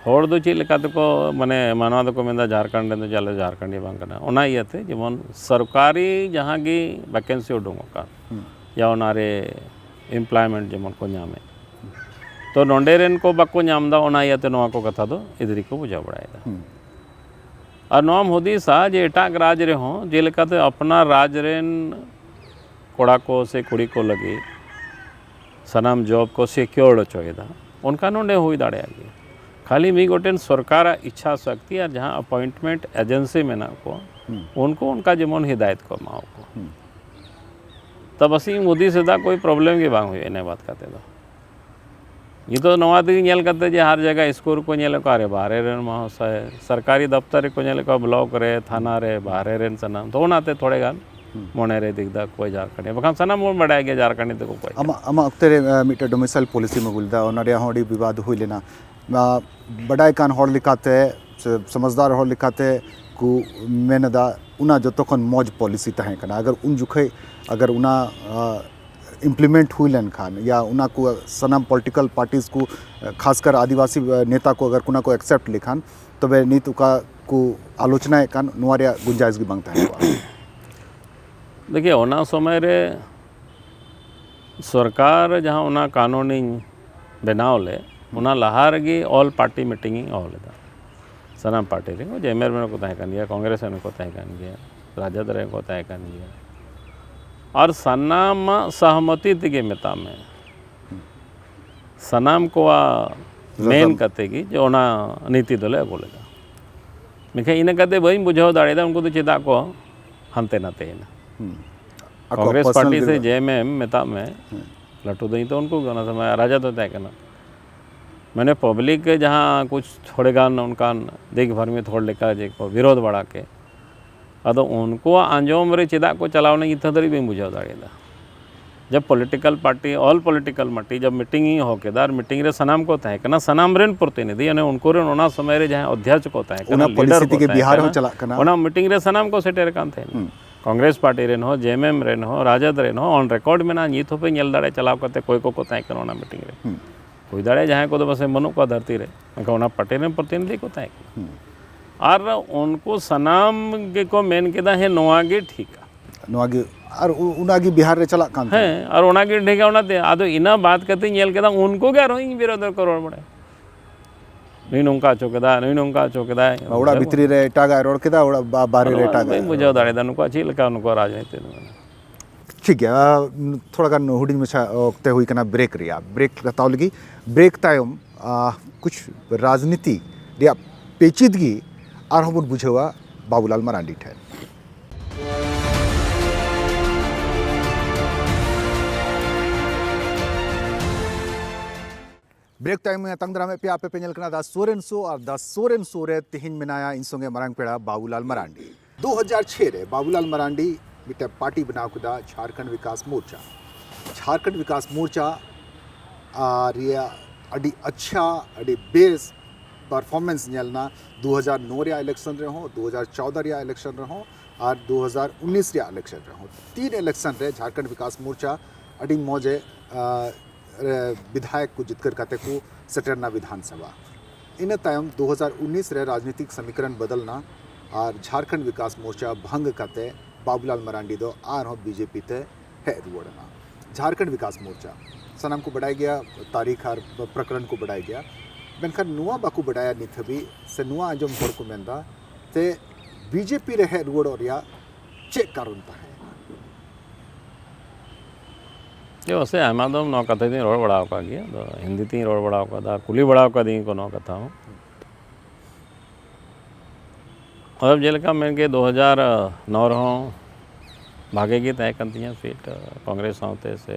ᱦᱚᱲ ᱫᱚ ᱪᱮᱫ ᱞᱮᱠᱟ ᱛᱮᱠᱚ, ᱢᱟᱱᱮ, ᱢᱟᱱᱣᱟ ᱫᱚᱠᱚ ᱢᱮᱱᱫᱟ, "ᱡᱷᱟᱲᱠᱷᱚᱸᱰ ᱨᱮᱱ ᱫᱚ ᱡᱟᱞᱮ ᱡᱷᱟᱲᱠᱷᱚᱸᱰᱤ ᱵᱟᱝ ᱠᱟᱱᱟ", ᱚᱱᱟ ᱤᱭᱟᱹᱛᱮ ᱡᱮᱢᱚᱱ ᱥᱚᱨᱠᱟᱨᱤ ᱡᱟᱦᱟᱸ ᱜᱮ ᱵᱷᱮᱠᱮᱱᱥᱤ ᱩᱰᱩᱝᱚᱜ ᱠᱟᱱ, ᱦᱩᱸ᱾ ᱭᱟ ᱚᱱᱟᱨᱮ ᱮᱢᱯᱞᱚᱭᱢᱮᱱᱴ ᱡᱮᱢᱚᱱ ᱠᱚ ᱧᱟᱢᱮᱫ, ᱛᱚ ᱱᱚᱰᱮ ᱨᱮᱱ ᱠᱚ ᱵᱟᱠᱚ ᱧᱟᱢ ᱮᱫᱟ, ᱚᱱᱟ ᱤᱭᱟᱹᱛᱮ ᱱᱚᱣᱟ ᱠᱚ ᱠᱟᱛᱷᱟ ᱫᱚ ᱮᱫᱽᱨᱤ ᱠᱚ ᱵᱩᱡᱷᱟᱹᱣ ᱵᱟᱲᱟᱭᱮᱫᱟ᱾ ᱦᱩᱸ᱾ ᱟᱨ ᱱᱚᱣᱟᱢ ᱦᱩᱫᱤᱥᱟ ᱡᱮ ᱮᱴᱟᱜ ᱨᱟᱡᱽ ᱨᱮᱦᱚᱸ ᱡᱮᱞᱮᱠᱟᱛᱮ ᱟᱯᱱᱟᱨ ᱨᱟᱡᱽ ᱨᱮᱱ ᱠᱚᱲᱟ ᱠᱚ ᱥᱮ ᱠᱩᱲᱤ ᱠᱚ ᱞᱟᱹᱜᱤᱫ ᱥᱟᱱᱟᱢ ᱡᱚᱵ ᱠᱚ ᱥᱤᱠᱤᱭᱳᱨ ᱦᱚᱪᱚᱭᱮᱫᱟ, ᱚᱱᱠᱟ ᱱᱚᱰᱮ ᱦᱩᱭ ᱫᱟᱲᱮᱭᱟᱜ ᱜᱮᱭᱟ᱾ ᱠᱷᱟᱹᱞᱤ ᱢᱤᱫ ᱜᱚᱴᱮᱱ ᱥᱚᱨᱠᱟᱨᱟᱜ ᱤᱪᱪᱷᱟ ᱥᱚᱠᱛᱤ ᱟᱨ ᱡᱟᱦᱟᱸ ᱟᱯᱚᱭᱮᱱᱴᱢᱮᱱᱴ ᱮᱡᱮᱱᱥᱤ ᱢᱮᱱᱟᱜ ᱠᱚ, ᱦᱩᱸ᱾ ᱩᱱᱠᱩ ᱚᱱᱠᱟ ᱡᱮᱢᱚᱱ ᱦᱤᱫᱟᱭᱮᱛ ᱠᱚ ᱮᱢᱟᱣᱟᱠᱚ᱾ ᱦᱩᱸ᱾ ᱛᱚ ᱵᱟᱥ ᱤᱧ ᱦᱩᱫᱤᱥ ᱮᱫᱟ, ᱠᱳᱭ ᱯᱨᱚᱵᱞᱮᱢ ᱜᱮ ᱵᱟᱝ ᱦᱩᱭᱩᱜᱼᱟ ᱤᱱᱟᱹ ᱵᱟᱫ ᱠᱟᱛᱮ ᱫᱚ᱾ ᱱᱤᱛᱚᱜ ᱱᱚᱣᱟ ᱛᱮᱜᱮ ᱧᱮᱞ ᱠᱟᱛᱮ ᱡᱮ ᱦᱟᱨ ᱡᱟᱭᱜᱟ ᱥᱠᱩᱞ ᱨᱮᱠᱚ ᱧᱮᱞᱮᱫ ᱠᱚᱣᱟ, ᱟᱨᱮ ᱵᱟᱦᱨᱮ ᱨᱮᱱ ᱢᱟᱦᱟᱥᱚᱭ, ᱥᱚᱨᱠᱟᱨᱤ ᱫᱚᱯᱛᱚᱨ ᱨᱮᱠᱚ ᱧᱮᱞᱮᱫ ᱠᱚᱣᱟ, ᱵᱞᱚᱠ ᱨᱮ, ᱛᱷᱟᱱᱟ ᱨᱮ, ᱵᱟᱦᱨᱮ ᱨᱮᱱ ᱥᱟᱱᱟᱢ᱾ ᱛᱚ ᱚᱱᱟᱛᱮ ᱛᱷᱚᱲᱮ ᱜᱟᱱ ᱦᱩᱸ᱾ ᱢᱚᱱᱮ ᱨᱮ ᱫᱤᱠᱫᱟ ᱠᱚ ᱡᱷᱟᱨᱠᱷᱚᱸᱰᱤ, ᱵᱟᱠᱷᱟᱱ ᱥᱟᱱᱟᱢ ᱵᱚᱱ ᱵᱟᱰᱟᱭ ᱜᱮᱭᱟ ᱡᱷᱟᱨᱠᱷᱚᱸᱰᱤ ᱛᱮᱠᱚ ᱚᱠᱚᱭ ᱠᱟᱱᱟ᱾ ᱟᱢᱟᱜ ᱟᱢᱟᱜ ᱚᱠᱛᱮ ᱨᱮ ᱟᱸ, ᱢᱤᱫᱴᱮᱡ ᱰᱚᱢᱤᱥᱟᱭᱤᱞ ᱯᱚᱞᱤᱥᱤᱢ ᱟᱹᱜᱩ ᱞᱮᱫᱟ, ᱚᱱᱟ ᱨᱮᱭᱟᱜ ᱦᱚᱸ ᱟᱹᱰᱤ ᱵᱤᱵᱟᱫ ᱦᱩᱭ ᱞᱮᱱᱟ᱾ ᱟᱸ, ᱵᱟᱰᱟᱭ ᱠᱟᱱ ᱦᱚᱲ ᱞᱮᱠᱟᱛᱮ ᱥᱮ ᱥᱚᱢᱟᱡᱽᱫᱟᱨ ᱦᱚᱲ ᱞᱮᱠᱟᱛᱮ ᱠᱚ ᱢᱮᱱ ᱮᱫᱟ ᱚᱱᱟ ᱡᱚᱛᱚ ᱠᱷᱚᱱ ᱢᱚᱡᱽ ᱯᱚᱞᱤᱥᱤ ᱛᱟᱦᱮᱸ ᱠᱟᱱᱟ᱾ ᱟᱜᱟᱨ ᱩᱱ ᱡᱚᱠᱷᱮᱡ ᱟᱜᱟᱨ ᱚᱱᱟ ᱟᱸ, ᱤᱢᱯᱞᱤᱢᱮᱱᱴ ᱦᱩᱭ ᱞᱮᱱᱠᱷᱟᱱ ᱭᱟ ᱚᱱᱟ ᱠᱚ ᱥᱟᱱᱟᱢ ᱯᱚᱞᱤᱴᱤᱠᱟᱞ ᱯᱟᱨᱴᱤᱥ ᱠᱚ, ᱠᱷᱟᱥᱠᱟᱨ ᱟᱹᱫᱤᱵᱟᱹᱥᱤ ᱱᱮᱛᱟ ᱠᱚ ᱟᱜᱟᱨ ᱚᱱᱟ ᱠᱚ ᱮᱠᱥᱮᱯᱴ ᱞᱮᱠᱷᱟᱱ, ᱛᱚᱵᱮ ᱱᱤᱛ ᱚᱠᱟ ᱠᱚ ᱟᱞᱳᱪᱚᱱᱟᱭᱮᱫ ᱠᱟᱱ ᱱᱚᱣᱟ ᱨᱮᱭᱟᱜ ᱜᱩᱸᱡᱟᱭᱤᱥ ᱜᱮ ᱵᱟᱝ ᱛᱟᱦᱮᱸ ᱠᱚᱜᱼᱟ᱾ ᱫᱮᱠᱷᱤᱭᱮ, ᱚᱱᱟ ᱥᱚᱢᱚᱭ ᱨᱮ ᱥᱚᱨᱠᱟᱨ ᱡᱟᱦᱟᱸ ᱚᱱᱟ ᱠᱟᱹᱱᱩᱱᱤᱧ ᱵᱮᱱᱟᱣ ᱞᱮᱫ, ᱚᱱᱟ ᱞᱟᱦᱟ ᱨᱮᱜᱮ ᱚᱞ ᱯᱟᱨᱴᱤ ᱢᱤᱴᱤᱝ ᱤᱧ ᱦᱚᱦᱚ ᱞᱮᱫᱟ᱾ ᱥᱟᱱᱟᱢ ᱯᱟᱨᱴᱤ ᱨᱮᱱ ᱠᱚ, ᱡᱮ ᱮᱢ ᱮᱞ ᱨᱮᱱ ᱠᱚ ᱛᱟᱦᱮᱸ ᱠᱟᱱ ᱜᱮᱭᱟ, ᱠᱚᱝᱜᱨᱮᱥ ᱨᱮᱱ ᱠᱚ ᱛᱟᱦᱮᱸ ᱠᱟᱱ ᱜᱮᱭᱟ, ᱨᱟᱡᱚᱫ ᱨᱮᱱ ᱠᱚ ᱛᱟᱦᱮᱸ ᱠᱟᱱ ᱜᱮᱭᱟ, ᱟᱨ ᱥᱟᱱᱟᱢᱟᱜ ᱥᱚᱦᱚᱢᱚᱛᱤ ᱛᱮᱜᱮ ᱢᱮᱛᱟᱜ ᱢᱮ, ᱥᱟᱱᱟᱢ ᱠᱚᱣᱟᱜ ᱢᱮᱱ ᱨᱟᱡᱚᱱ- ᱠᱟᱛᱮ ᱜᱮ ᱡᱮ ᱚᱱᱟ ᱱᱤᱛᱤ ᱫᱚᱞᱮ ᱟᱹᱜᱩ ᱞᱮᱫᱟ᱾ ᱢᱮᱱᱠᱷᱟᱱ ᱤᱱᱟᱹ ᱠᱟᱛᱮ ᱵᱟᱹᱧ ᱵᱩᱡᱷᱟᱹᱣ ᱫᱟᱲᱮᱭᱟᱫᱟ ᱩᱱᱠᱩ ᱫᱚ ᱪᱮᱫᱟᱜ ᱠᱚ ᱦᱟᱱᱛᱮ ᱱᱟᱛᱮᱭᱮᱱᱟ᱾ ᱦᱩᱸ᱾ ᱟᱠᱚ ᱠᱚᱝᱜᱨᱮᱥ personal ᱯᱟᱨᱴᱤ ᱥᱮ ᱜᱮ- ᱡᱮ ᱮᱢ ᱮᱢ ᱢᱮᱛᱟᱜ ᱢᱮ, ᱦᱩᱸ᱾ ᱞᱟᱹᱴᱩ ᱫᱚ ᱱᱤᱛᱚᱜ ᱩᱱᱠᱩ ᱜᱮ, ᱚᱱᱟ ᱥᱚᱢᱚᱭ ᱨᱟᱡᱟ ᱫᱚ ᱛᱟᱦᱮᱸ ᱠᱟᱱᱟ᱾ ᱢᱟᱱᱮ ᱯᱟᱵᱽᱞᱤᱠ ᱜᱮ ᱡᱟᱦᱟᱸ ᱠᱩᱪ ᱛᱷᱚᱲᱮ ᱜᱟᱱ ᱚᱱᱠᱟᱱ ᱫᱤᱠ ᱵᱷᱨᱢᱤᱛ ᱦᱚᱲ ᱞᱮᱠᱟ ᱡᱮ ᱠᱚ ᱵᱤᱨᱳᱫᱷ ᱵᱟᱲᱟ ᱠᱮᱫ, ᱟᱫᱚ ᱩᱱᱠᱩᱣᱟᱜ ᱟᱸᱡᱚᱢ ᱨᱮ ᱪᱮᱫᱟᱜ ᱠᱚ ᱪᱟᱞᱟᱣ ᱞᱮᱱᱟ ᱱᱤᱛ ᱫᱷᱟᱹᱵᱤᱡ ᱵᱟᱹᱧ ᱵᱩᱡᱷᱟᱹᱣ ᱫᱟᱲᱮᱭᱟᱫᱟ᱾ ᱡᱟᱵ ᱯᱚᱞᱤᱴᱤᱠᱟᱞ ᱯᱟᱨᱴᱤ, ᱚᱞ ᱯᱚᱞᱤᱴᱤᱠᱟᱞ ᱯᱟᱨᱴᱤ ᱡᱟᱵ ᱢᱤᱴᱤᱝ ᱤᱧ ᱦᱚᱦᱚ ᱠᱮᱫᱟ ᱟᱨ ᱢᱤᱴᱤᱝ ᱨᱮ ᱥᱟᱱᱟᱢ ᱠᱚ ᱛᱟᱦᱮᱸ ᱠᱟᱱᱟ, ᱥᱟᱱᱟᱢ ᱨᱮᱱ ᱯᱨᱚᱛᱤᱱᱤᱫᱷᱤ, ᱚᱱᱮ ᱩᱱᱠᱩ ᱨᱮᱱ ᱚᱱᱟ ᱥᱚᱢᱚᱭ ᱨᱮ ᱡᱟᱦᱟᱸᱭ ᱚᱫᱷᱭᱚᱠᱥ ᱠᱚ ᱛᱟᱦᱮᱸ ᱠᱟᱱᱟ, ᱚᱱᱟ ᱞᱤᱰᱟᱨ ᱯᱚᱞᱤᱥᱤ ᱠᱚ ᱛᱮᱜᱮ ᱛᱟᱦᱮᱸ ᱵᱤᱦᱟᱨ ᱠᱟᱱᱟ, ᱦᱚᱸ ᱪᱟᱞᱟᱜ ᱠᱟᱱᱟ᱾ ᱚᱱᱟ ᱢᱤᱴᱤᱝ ᱨᱮ ᱥᱟᱱᱟᱢ ᱠᱚ ᱥᱮᱴᱮᱨ ᱟᱠᱟᱱ ᱛᱟᱦᱮᱸᱱᱟ᱾ ᱦᱩᱸ᱾ ᱠᱚᱝᱜᱨᱮᱥ ᱯᱟᱨᱴᱤ ᱨᱮᱱ ᱦᱚᱸ, ᱡᱮ ᱮᱢ ᱮᱢ ᱨᱮᱱ ᱦᱚᱸ, ᱨᱟᱡᱚᱫ ᱨᱮᱱ ᱦᱚᱸ, on record ᱢᱮᱱᱟᱜᱼᱟ, ᱱᱤᱛ ᱦᱚᱸᱯᱮ ᱧᱮᱞ ᱫᱟᱲᱮᱭᱟᱜᱼᱟ ᱪᱟᱞᱟᱣ ᱠᱟᱛᱮ ᱚᱠᱚᱭ ᱠᱚᱠᱚ ᱛᱟᱦᱮᱸ ᱠᱟᱱᱟ ᱚᱱᱟ ᱢᱤᱴᱤᱝ ᱨᱮ᱾ ᱦᱩᱸ᱾ ᱦᱩᱭ ᱫᱟᱲᱮᱭᱟᱜᱼᱟ ᱡᱟᱦᱟᱸᱭ ᱠᱚᱫᱚ ᱯᱟᱥᱮᱡ ᱵᱟᱹᱱᱩᱜ ᱠᱚᱣᱟ ᱫᱷᱟᱹᱨᱛᱤ ᱨᱮ, ᱢᱮᱱᱠᱷᱟᱱ ᱚᱱᱟ ᱯᱟᱨᱴᱤ ᱨᱮᱱ ᱯᱨᱚᱛᱤᱱᱤᱫᱷᱤ ᱠᱚ ᱛᱟᱦᱮᱸ ᱠᱟᱱᱟ᱾ ᱦᱩᱸ᱾ ᱟᱨ ᱩᱱᱠᱩ ᱥᱟᱱᱟᱢ ᱜᱮᱠᱚ ᱢᱮᱱ ᱠᱮᱫᱟ, ᱦᱮᱸ, ᱱᱚᱣᱟ ᱜᱮ ᱴᱷᱤᱠᱟ᱾ ᱱᱚᱣᱟ ᱜᱮ, ᱟᱨ ᱩ-, ᱚᱱᱟ ᱜᱮ ᱵᱤᱦᱟᱨ ᱨᱮ ᱪᱟᱞᱟᱜ ᱠᱟᱱ ᱛᱟᱦᱮᱸᱫ᱾ ᱦᱮᱸ, ᱟᱨ ᱚᱱᱟ ᱜᱮ ᱴᱷᱤᱠᱟ᱾ ᱚᱱᱟᱛᱮ ᱟᱫᱚ ᱤᱱᱟᱹ ᱵᱟᱫ ᱠᱟᱛᱮ ᱧᱮᱞ ᱠᱮᱫᱟ ᱩᱱᱠᱩ ᱜᱮ ᱟᱨᱦᱚᱸ ᱤᱧ ᱵᱤᱨᱳᱫᱷ ᱨᱮᱠᱚ ᱨᱚᱲ ᱵᱟᱲᱟᱭᱟ᱾ ᱱᱩᱭ ᱱᱚᱝᱠᱟ ᱦᱚᱪᱚ ᱠᱮᱫᱟ, ᱱᱩᱭ ᱱᱚᱝᱠᱟ ᱦᱚᱪᱚ ᱠᱮᱫᱟᱭ᱾ ᱚᱲᱟᱜ ᱵᱷᱤᱛᱨᱤ ᱨᱮ ᱮᱴᱟᱜᱟᱜ ᱨᱚᱲ ᱠᱮᱫᱟ, ᱚᱲᱟᱜ ᱵᱟ-, ᱵᱟᱦᱨᱮ ᱨᱮ ᱚᱱᱟ ᱮᱴᱟᱜᱟᱜ ᱵᱟᱹᱧ ᱵᱩᱡᱷᱟᱹᱣ ᱨᱚᱲ ᱠᱮᱫᱟ᱾ ᱫᱟᱲᱮᱭᱟᱫᱟ, ᱱᱩᱠᱩᱣᱟᱜ ᱪᱮᱫ ᱞᱮᱠᱟ ᱱᱩᱠᱩᱣᱟᱜ ᱨᱟᱡᱽᱱᱤᱛᱤ ᱫᱚ ᱢᱮᱱᱟᱜᱼᱟ᱾ ᱴᱷᱤᱠ ᱜᱮᱭᱟ, ᱟᱨ ᱛᱷᱚᱲᱟ ᱜᱟᱱ ᱦᱩᱰᱤᱧ ᱢᱟᱪᱷᱟ ᱚᱠᱛᱮ ᱦᱩᱭ ᱠᱟᱱᱟ ᱵᱨᱮᱠ ᱨᱮᱭᱟᱜ, ᱵᱨᱮᱠ ᱦᱟᱛᱟᱣ ᱞᱟᱹᱜᱤᱫ᱾ ᱵᱨᱮᱠ ᱛᱟᱭᱚᱢ, ᱟ, ᱠᱩᱪ ᱨᱟᱡᱽᱱᱤᱛᱤ ᱨᱮᱭᱟᱜ ᱯᱮᱪᱤᱫᱜᱤ ᱟᱨᱦᱚᱸ ᱵᱚᱱ ᱵᱩᱡᱷᱟᱹᱣᱟ ᱵᱟᱵᱩᱞᱟᱞ ᱢᱟᱨᱟᱱᱰᱤ ᱴᱷᱮᱱ᱾ ᱵᱨᱮᱠ ᱛᱟᱭᱚᱢ ᱛᱟᱝ ᱫᱟᱨᱟᱢᱮᱫ ᱯᱮᱭᱟ, ᱟᱯᱮ ᱯᱮ ᱧᱮᱞ ᱠᱟᱱᱟ The Soren Show, R The Soren Show ᱨᱮ ᱛᱮᱦᱮᱧ ᱢᱮᱱᱟᱭᱟ ᱤᱧ ᱥᱚᱸᱜᱮ ᱢᱟᱨᱟᱝ ᱯᱮᱲᱟ ᱵᱟᱵᱩᱞᱟᱞ ᱢᱟᱨᱟᱱᱰᱤ᱾ ᱫᱩ ᱦᱟᱡᱟᱨ ᱪᱷᱚᱭ ᱨᱮ ᱵᱟᱵᱩᱞᱟᱞ ᱢᱟᱨᱟᱱᱰᱤ ᱢᱤᱫᱴᱮᱱ ᱯᱟᱨᱴᱤ ᱵᱮᱱᱟᱣ ᱠᱮᱫᱟ, ᱡᱷᱟᱨᱠᱷᱚᱸᱰ ᱵᱤᱠᱟᱥ ᱢᱳᱨᱪᱟ᱾ ᱡᱷᱟᱨᱠᱷᱚᱸᱰ ᱵᱤᱠᱟᱥ ᱢᱳᱨᱪᱟ, ᱟ, ᱨᱮᱭᱟᱜ ᱟᱹᱰᱤ ᱟᱪᱪᱷᱟ, ᱟᱹᱰᱤ ᱵᱮᱥ ᱯᱟᱨᱯᱷᱚᱨᱢᱮᱱᱥ ᱧᱮᱞ ᱮᱱᱟ ᱫᱩ ᱦᱟᱡᱟᱨ ᱱᱚ ᱨᱮᱭᱟᱜ ᱤᱞᱮᱠᱥᱚᱱ ᱨᱮᱦᱚᱸ, ᱫᱩ ᱦᱟᱡᱟᱨ ᱪᱳᱣᱫᱟ ᱨᱮᱭᱟᱜ ᱤᱞᱮᱠᱥᱚᱱ ᱨᱮᱦᱚᱸ, ᱟᱨ ᱫᱩ ᱦᱟᱡᱟᱨ ᱩᱱᱤᱥ ᱨᱮᱭᱟᱜ ᱤᱞᱮᱠᱥᱚᱱ ᱨᱮᱦᱚᱸ᱾ ᱛᱤᱱ ᱤᱞᱮᱠᱥᱚᱱ ᱨᱮ ᱡᱷᱟᱨᱠᱷᱚᱸᱰ ᱵᱤᱠᱟᱥ ᱢᱳᱨᱪᱟ ᱟᱹᱰᱤ ᱢᱚᱡᱽ ᱮ, ᱟ, ᱨᱮ ᱵᱤᱫᱷᱟᱭᱚᱠ ᱠᱚ ᱡᱤᱛᱠᱟᱹᱨ ᱠᱟᱛᱮ ᱠᱚ ᱥᱮᱴᱮᱨ ᱮᱱᱟ ᱵᱤᱫᱷᱟᱱ ᱥᱚᱵᱷᱟ᱾ ᱤᱱᱟᱹ ᱛᱟᱭᱚᱢ ᱫᱩ ᱦᱟᱡᱟᱨ ᱩᱱᱤᱥ ᱨᱮ ᱨᱟᱡᱽᱱᱤᱛᱤᱠ ᱥᱚᱢᱤᱠᱚᱨᱚᱱ ᱵᱚᱫᱚᱞ ᱮᱱᱟ ᱟᱨ ᱡᱷᱟᱨᱠᱷᱚᱸᱰ ᱵᱤᱠᱟᱥ ᱢᱳᱨᱪᱟ ᱵᱷᱟᱝᱜ ᱠᱟᱛᱮ ᱵᱟᱵᱩᱞᱟᱞ ᱢᱟᱨᱟᱱᱰᱤ ᱫᱚ ᱟᱨᱦᱚᱸ ᱵᱤᱡᱮᱯᱤ ᱛᱮ ᱦᱮᱡ ᱨᱩᱣᱟᱹᱲ ᱮᱱᱟ᱾ ᱡᱷᱟᱨᱠᱷᱚᱸᱰ ᱵᱤᱠᱟᱥ ᱢᱳᱨᱪᱟ, ᱥᱟᱱᱟᱢ ᱠᱚ ᱵᱟᱰᱟᱭ ᱜᱮᱭᱟ, ᱛᱟᱨᱤᱠᱷ ᱟᱨ ᱯᱨᱚᱠᱨᱚᱱ ᱠᱚ ᱵᱟᱰᱟᱭ ᱜᱮᱭᱟ, ᱢᱮᱱᱠᱷᱟᱱ ᱱᱚᱣᱟ ᱵᱟᱠᱚ ᱵᱟᱰᱟᱭᱟ ᱱᱤᱛ ᱦᱟᱹᱵᱤᱡ, ᱥᱮ ᱱᱚᱣᱟ ᱟᱸᱡᱚᱢ ᱦᱚᱲ ᱠᱚ ᱢᱮᱱᱫᱟ ᱛᱮ ᱵᱤᱡᱮᱯᱤ ᱨᱮ ᱦᱮᱡ ᱨᱩᱣᱟᱹᱲᱚᱜ ᱨᱮᱭᱟᱜ ᱪᱮᱫ ᱠᱟᱨᱚᱱ ᱛᱟᱦᱮᱸ ᱠᱟᱱᱟ? ᱪᱮᱫᱟᱜ ᱥᱮ ᱟᱭᱢᱟ ᱫᱚᱢ ᱱᱚᱣᱟ ᱠᱟᱛᱷᱟ ᱫᱚᱧ ᱨᱚᱲ ᱵᱟᱲᱟ ᱟᱠᱟᱫ ᱜᱮᱭᱟ, ᱟᱫᱚ ᱦᱤᱱᱫᱤ ᱛᱤᱧ ᱨᱚᱲ ᱵᱟᱲᱟ ᱟᱠᱟᱫᱟ, ᱠᱩᱞᱤ ᱵᱟᱲᱟ ᱟᱠᱟᱫᱤᱧ ᱠᱚ ᱱᱚᱣᱟ ᱠᱟᱛᱷᱟ ᱦᱚᱸ᱾ ᱟᱫᱚ ᱡᱮᱞᱮᱠᱟ ᱢᱮᱱ ᱠᱮᱫ, ᱫᱩ ᱦᱟᱡᱟᱨ ᱱᱚ ᱨᱮᱦᱚᱸ ᱵᱷᱟᱜᱮ ᱜᱮ ᱛᱟᱦᱮᱸ ᱠᱟᱱ ᱛᱤᱧᱟᱹ ᱥᱤᱴ, ᱠᱚᱝᱜᱨᱮᱥ ᱥᱟᱶᱛᱮ ᱥᱮ